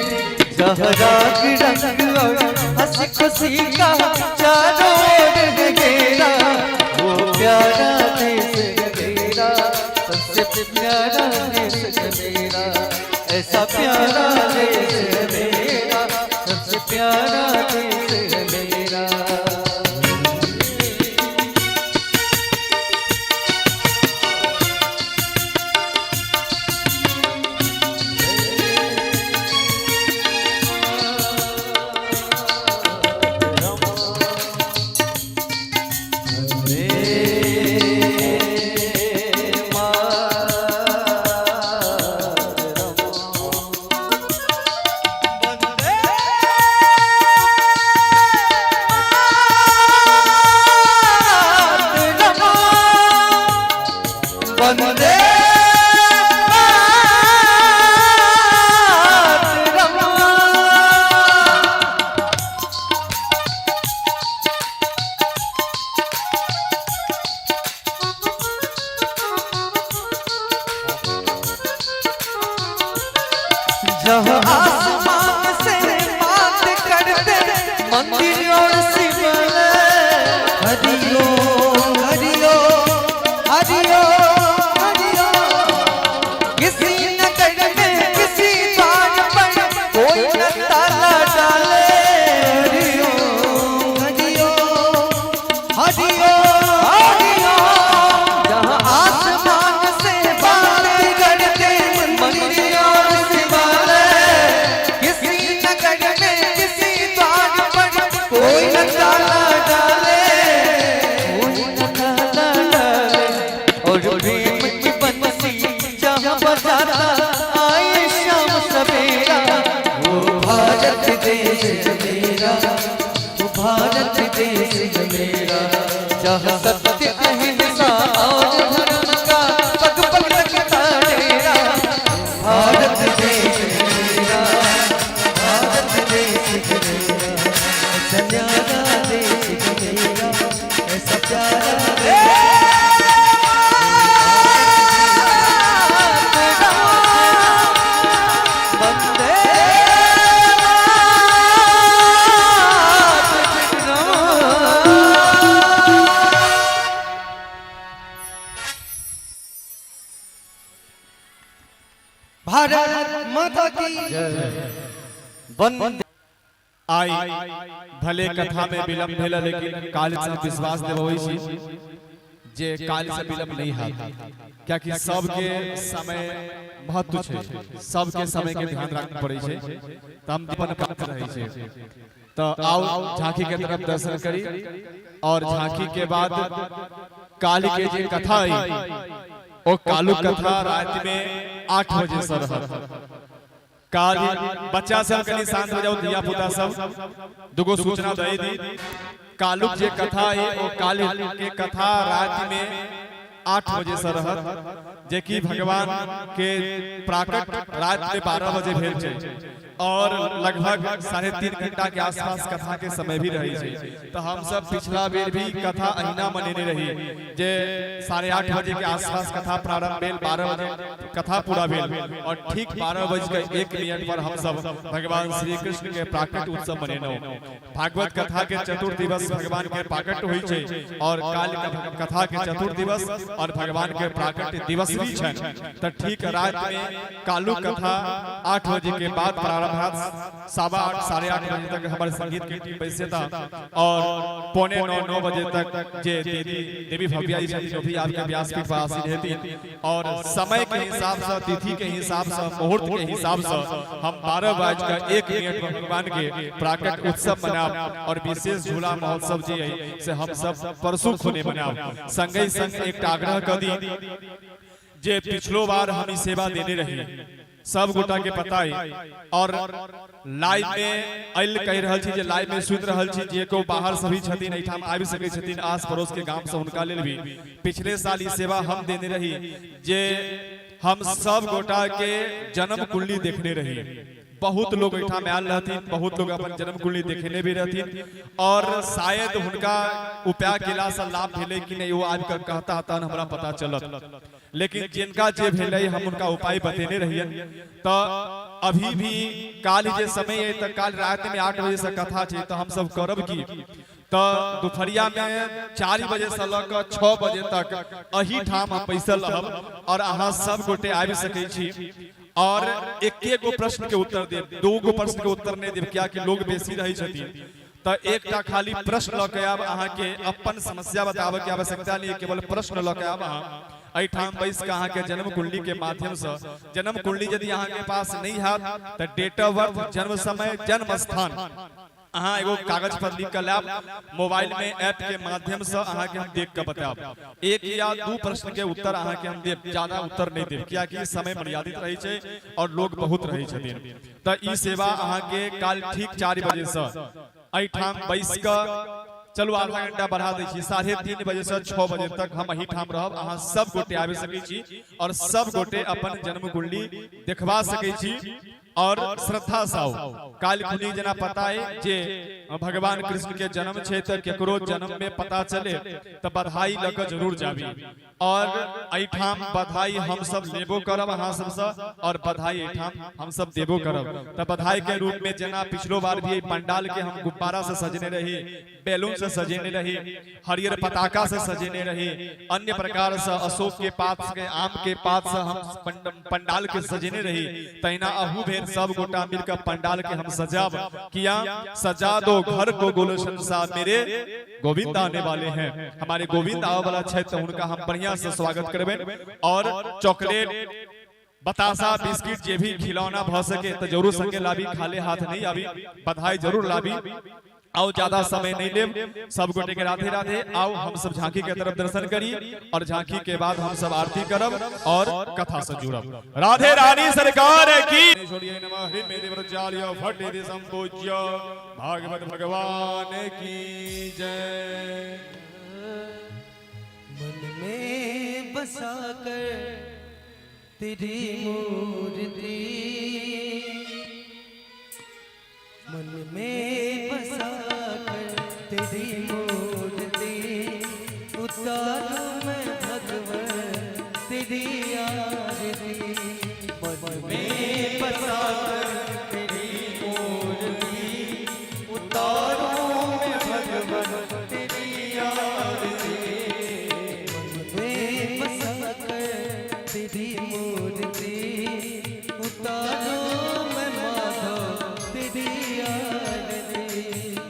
जहाँ राग रंग और हंसी खुशी का चारों ओर है घेरा, वो प्यारा देश है मेरा, सबसे प्यारा देश है मेरा, ऐसा प्यारा देश है मेरा, सबसे प्यारा देश है मेरा। मंदिर और शिवालय। हरि ओम हरि ओम हरि ओम हरि ओम। किसी नगर में किसी द्वार पर कोई न ताला डाले। हरि ओम हरि ओम हरि ओम हरि ओम। जहाँ आसमान से बात करते मंदिर और शिवालय, किसी नगर में किसी द्वार पर कोई न ताला डाले, कोई न ताला डाले। और प्रेम की बंसी जहाँ बजाता आए शाम सवेरा, वो भारत देश है मेरा, वो भारत देश है मेरा। जहाँ सत्य अहिंसा और धर्म का पग पग लगता डेरा। भारत देश है मेरा, भारत देश है मेरा। ऐसा न्यारा देश है मेरा, ऐसा प्यारा देश। वंदे भारत माता की। वंदे। आई भले कथा में विलंब भेल, लेकिन काल से विश्वास देवै छी जे काल से विलंब नहीं हैत, कियाकि सबके समय महत्व छै, सबके समय के ध्यान राखऽ पड़ै छै, तऽ हम अपन बात रहै छै। तऽ आउ झांकी के तरफ दर्शन करी और झांकी के बाद काली के जे कथा आई, ओ कालू कथा रात में 8 बजे से रहत। काली बच्चा सब कनि शांत हो जाओ, धिया पुता सब। दुगो सूचना दे दी। कालुक जे कथा है, ओ काली के कथा रात में 8 बजे से रहत, जे कि भगवान के प्राकट रात में 12 बजे भेल छै और लगभग 3.5 घंटा के आसपास कथा के समय भी रही छै। तो हम सब पिछला बेर भी कथा अहिना मनेने रही जे 8:30 बजे के आसपास कथा प्रारंभ भेल, 12 बजे कथा पूरा भेल और ठीक 12:01 पर हम सब भगवान श्री कृष्ण के प्राकट उत्सव मनेलहुँ। भागवत कथा के चतुर्थ दिवस भगवान के प्राकट होइ छै और काल कथा के चतुर्थ दिवस और भगवान के प्राकट दिवस भी छनि। तऽ ठीक रात में कालू कथा 8 बजे के बाद प्रारंभ हैत। 8:15, 8:30 बजे तक हमर संगीत के टीम बैसेता और 8:45, 9 बजे तक जे दीदी देवी भव्या जी छथिन, ओ भी आपके व्यासपीठ पर आसीन हेथिन। और समय के हिसाब से, तिथि के हिसाब से, मुहूर्त के हिसाब से हम 12:01 पर भगवान के प्राकट उत्सव मनाब और विशेष झूला महोत्सव जे है से हम सब परसों खुने मनाब। संगे संग एक आग्रह कर दी जे पिछलो बार हम ई सेवा देने रही, सब गोटा के पता है और लाइव में अल कहि रहल छी जे लाइव में सुनि रहल छी, जे केओ बाहर से भी छथिन, एहिठाम आबि सकै छथिन, आस पड़ोस के गाम से, हुनका लेल भी पिछले साल ई सेवा हम देने रही जे हम सब गोटा के जन्म कुंडली देखने रही। बहुत लोग एहिठाम आयल रहथिन, बहुत लोग अपन जन्म कुंडली देखेने भी रहथिन और शायद हुनका उपाय केला से लाभ भेलै कि नहीं, वो आबि कऽ कहता तहन हमरा पता चलत। लेकिन जिनका जे भेलै, हम हुनका उपाय बतेने रहियन। तऽ अभी भी काल्हि जे समय है, तऽ काल्हि राति में 8 बजे से कथा छै, तऽ हम सब करब की, तऽ दुपहरिया में 4 बजे से लऽ कऽ 6 बजे तक एही ठाम हम बैसल रहब और अहाँ सब गोटे आबि सकै छी और एके गो प्रश्न के उत्तर देब, दू गो प्रश्न के उत्तर नहि देब, कियाकि लोग बेसी रहै छथिन। तऽ एकटा खाली प्रश्न लऽ के आब, अहाँके अपन समस्या बताबऽ के आवश्यकता नहीं, केवल प्रश्न लऽ के आब। अहाँ एहिठाम बैस के अहाँके जन्म कुंडली के माध्यम से, जन्म कुंडली यदि अहाँके पास नहीं हैत तऽ डेट ऑफ बर्थ, जन्म समय, जन्म स्थान अहाँ एगो कागज पर लिख के लायब, मोबाइल में ऐप के माध्यम से अहाँके हम देख के बतायब। एक या दू प्रश्न के उत्तर अहाँके हम देब, ज्यादा उत्तर नहीं देब, कियाकि समय मर्यादित रहै छै और लोग बहुत रहै छथिन। तऽ ई सेवा अहाँके काल्हि ठीक 4 बजे से एहिठाम बैस कऽ, चलू आधा घंटा बढ़ा दै छी, 3:30 बजे से 6 बजे तक हम एहिठाम रहब। अहाँ सब गोटे आबि सकै छी और सब गोटे अपन जन्म कुंडली देखबा सकै छी। और श्रद्धा से आउ। काल्हि खुनी जेना पता है जे भगवान कृष्ण के जन्म छै तऽ केकरो जन्म में पता चले तऽ बधाई लऽ कऽ जरूर जाबी। और एहिठाम बधाई हम सब लेबो करब अहाँ सबसँ और बधाई एहिठाम हम सब देबो करब। तऽ बधाई के रूप में जेना पिछलो बार भी एहि पंडाल के हम गुब्बारा से सजेने रही, बैलून से सजेने रही, हरियर पताका से सजेने रही, अन्य प्रकार से अशोक के पात के, आम के पात से हम पंडाल के सजेने रही, तहिना अहू बेर सब गोटा मिलकर पंडाल के हम सजाब। किया सजा दो घर को गुलशन सा, मेरे गोविंद आने वाले हैं। हमारे गोविंद आवे वाला छै तो उनका हम बढ़िया से स्वागत करबे। और चॉकलेट, बतासा, बिस्किट जे भी खिलौना भ सके तो जरूर संगे लाबी, खाली हाथ नहीं आबी, बधाई जरूर लाबी। आओ ज्यादा समय नहीं लेब, सब गोटे के राधे राधे। आओ हम सब झांकी के तरफ दर्शन करी और झांकी के बाद हम सब आरती करब और कथा से जुड़ब। राधे रानी सरकार की। नमः हरि मेरे व्रजालय फट संपूज्य भागवत भगवान की जय। मन में बसा कर तेरी मूर्ति, मन में बसा कर तेरी मूर्ति, उतारूं मैं भगवान तेरी आरती। मन में बसा कर तेरी मूर्ति, उतारूं मैं भगवान तेरी आरती। मन में बसा कर तेरी मूर्ति, उतारूं मैं माधव तेरी आरती।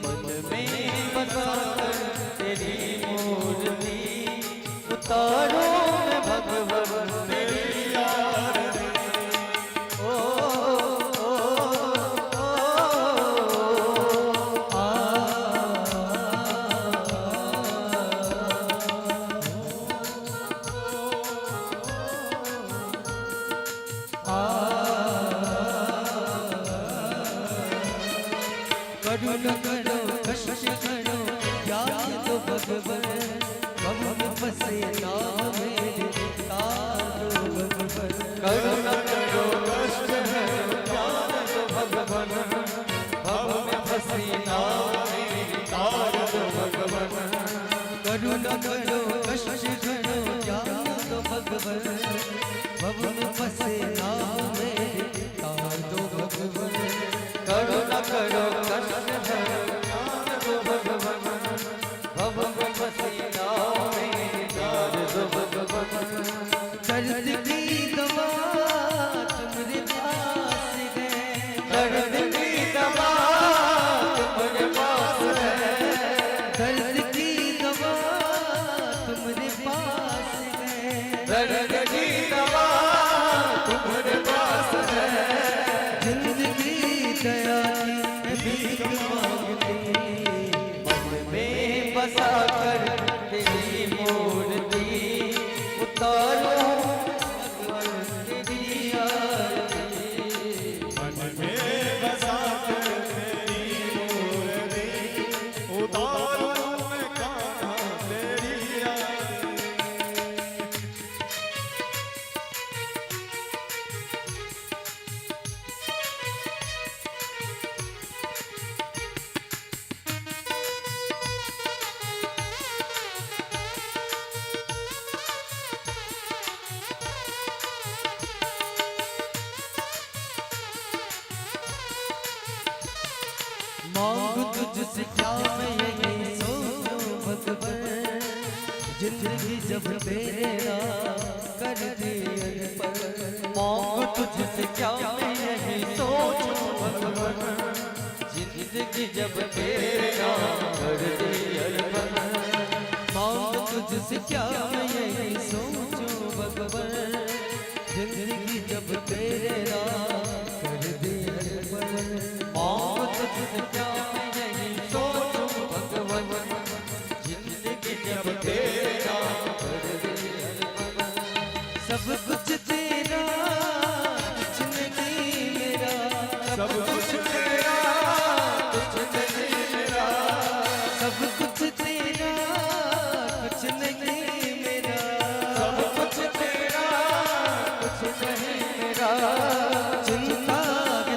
मन में बसा कर तेरी मूर्ति, उतारूं मैं भगवान तेरी आरती। ओ ओ ओ आ करुणा करो कष्ट करो ज्ञान दो भगवान, भव फसे नाम मेरे तारो भगवान। करुणा करो कष्ट हरो ज्ञान दो भगवान, भव में फसी नाम मेरी तार दो भगवान। करुणा करो कष्ट हरो ज्ञान दो भगवान, भव में फसे नाम मेरे तार दो भगवान। करुणा करो कष्ट हरो ज्ञान दो भगवान, भव में फसी नाव मेरी तार दो भगवान। दर्द की दवा तुम्हारे पास है, दर्द की दवा तुम्हारे पास है, दर्द की दवा तुम्हारे पास है, दर्द की दवा तुम्हारे पास है। जिंदगी दया की भीख मांगती, मन में बसा कर तेरी मूर्ति, उतारो भगवान तेरी आरती। मन में बसा कर तेरी मूर्ति, उतारूं मैं कान्हा तेरी आरती। मांगू तुझसे क्या मैं यही सोचूं भगवान, जिंदगी जब तेरे नाम कर दी अर्पण। मांगू तुझसे क्या मैं यही सोचूं भगवान, जिंदगी जब तेरे नाम कर दी अर्पण। मांगू तुझसे क्या मैं यही सोचूं भगवान, जिंदगी जब तेरे नाम कर दी अर्पण। मांगू तुझसे क्या मैं यही सोचूं भगवान, जिंदगी जब तेरे नाम कर दी अर्पण। सब कुछ तेरा कुछ नहीं मेरा, सब कुछ तेरा कुछ नहीं मेरा, सब कुछ तेरा कुछ नहीं मेरा, सब कुछ तेरा कुछ नहीं मेरा। चिंता के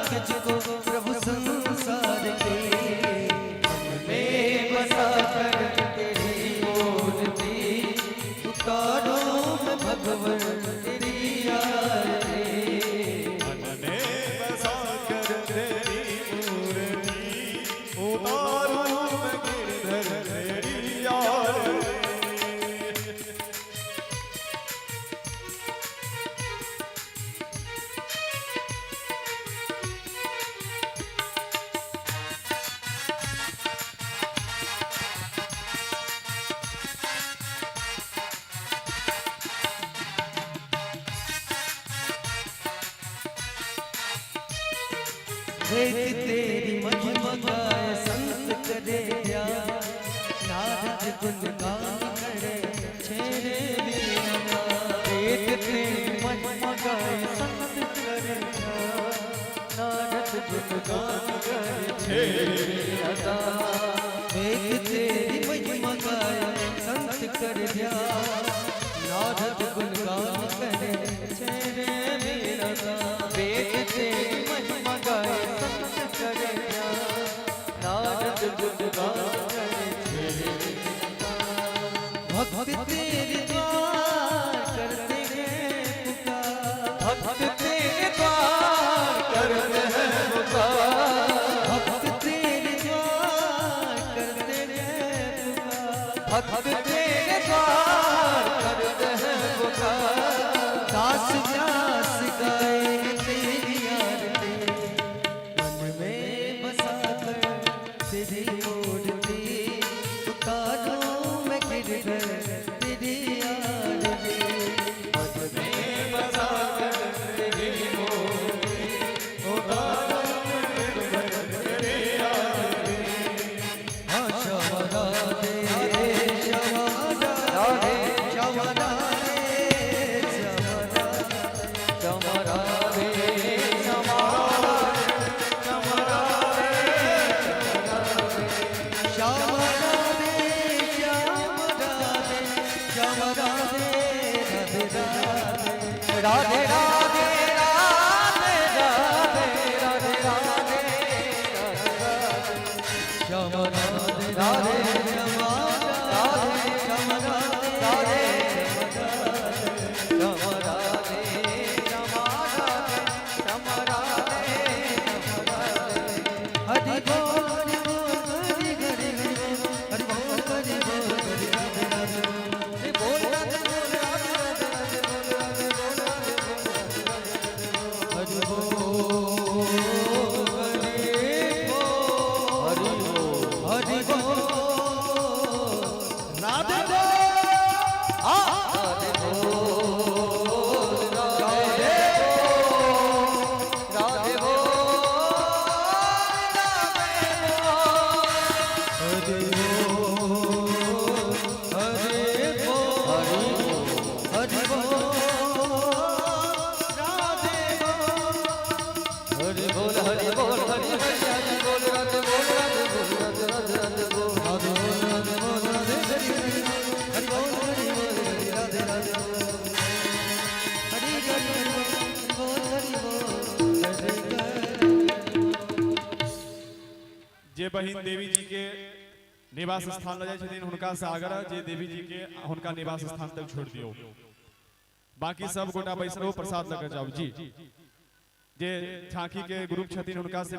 वेद तेरी महिमा गाए संत करे ध्यान, नारद गुणगान करे छेरे वीणा। वेद तेरी महिमा गाए संत करे ध्यान, नारद गुणगान करे छेरे वीणा। वेद तेरी महिमा गाए संत करे ध्यान, नारद गुणगान करे छेरे वीणा। वेद तेरी महिमा गाए संत करे ध्यान, नारद गुणगान करे छेरे वीणा। भक्त तेरे द्वार करते हैं पुकार, भक्त तेरे द्वार करते हैं पुकार, भक्त तेरे द्वार करते हैं पुकार, भक्त तेरे द्वार करते हैं पुकार। दास व्यास गाए तेरी आरती, मन में बसा कर तेरी मूर्ति, उतारूं मैं गिरधर तेरी आरती। मन में बसा कर तेरी मूर्ति, उतारूं मैं गिरधर तेरी आरती। हाँ श्याम राधे श्याम राधे श्याम राधे श्याम राधे श्याम राधे श्याम श्याम राधे श्याम राधे श्याम राधे श्याम राधे राधे राधे राधे राधे राधे राधे राधे राधे श्याम राधे राधे श्याम राधे श्याम राधे राधे श्याम राधे श्याम राधे श्याम राधे हरि बोल हरि बोल हरि हरि हरि हरि बोल हरि बोल हरि राधे राधे हरि बोल राधे बोल राधे राधे बोल राधे बोल राधे हरि बोल हरि बोल हरि बोल राधे राधे बोल राधे राधे बोल हरि बोल हरि बोल हरि बोल राधे बोल हरि बोल हरि बोल हरि हरि हरि बोल राधे बोल राधे बोल राधे राधे राधे बोल राधे बोल राधे बोल राधे हरि हरि हरि बोल हरि बोल हरि राधे राधे बोल हरि हरि हरि बोल हरि बोल हरि हरि। जे बहिन देवी जी के निवास स्थान ल जाइ छथिन हुनका से आग्रह जे देवी जी के हुनका निवास स्थान तक छोड़ दियौ। बाकी सब गोटा बैस रहू, प्रसाद लऽ के जाउ जी। जे झांकी के ग्रुप छथिन हुनका से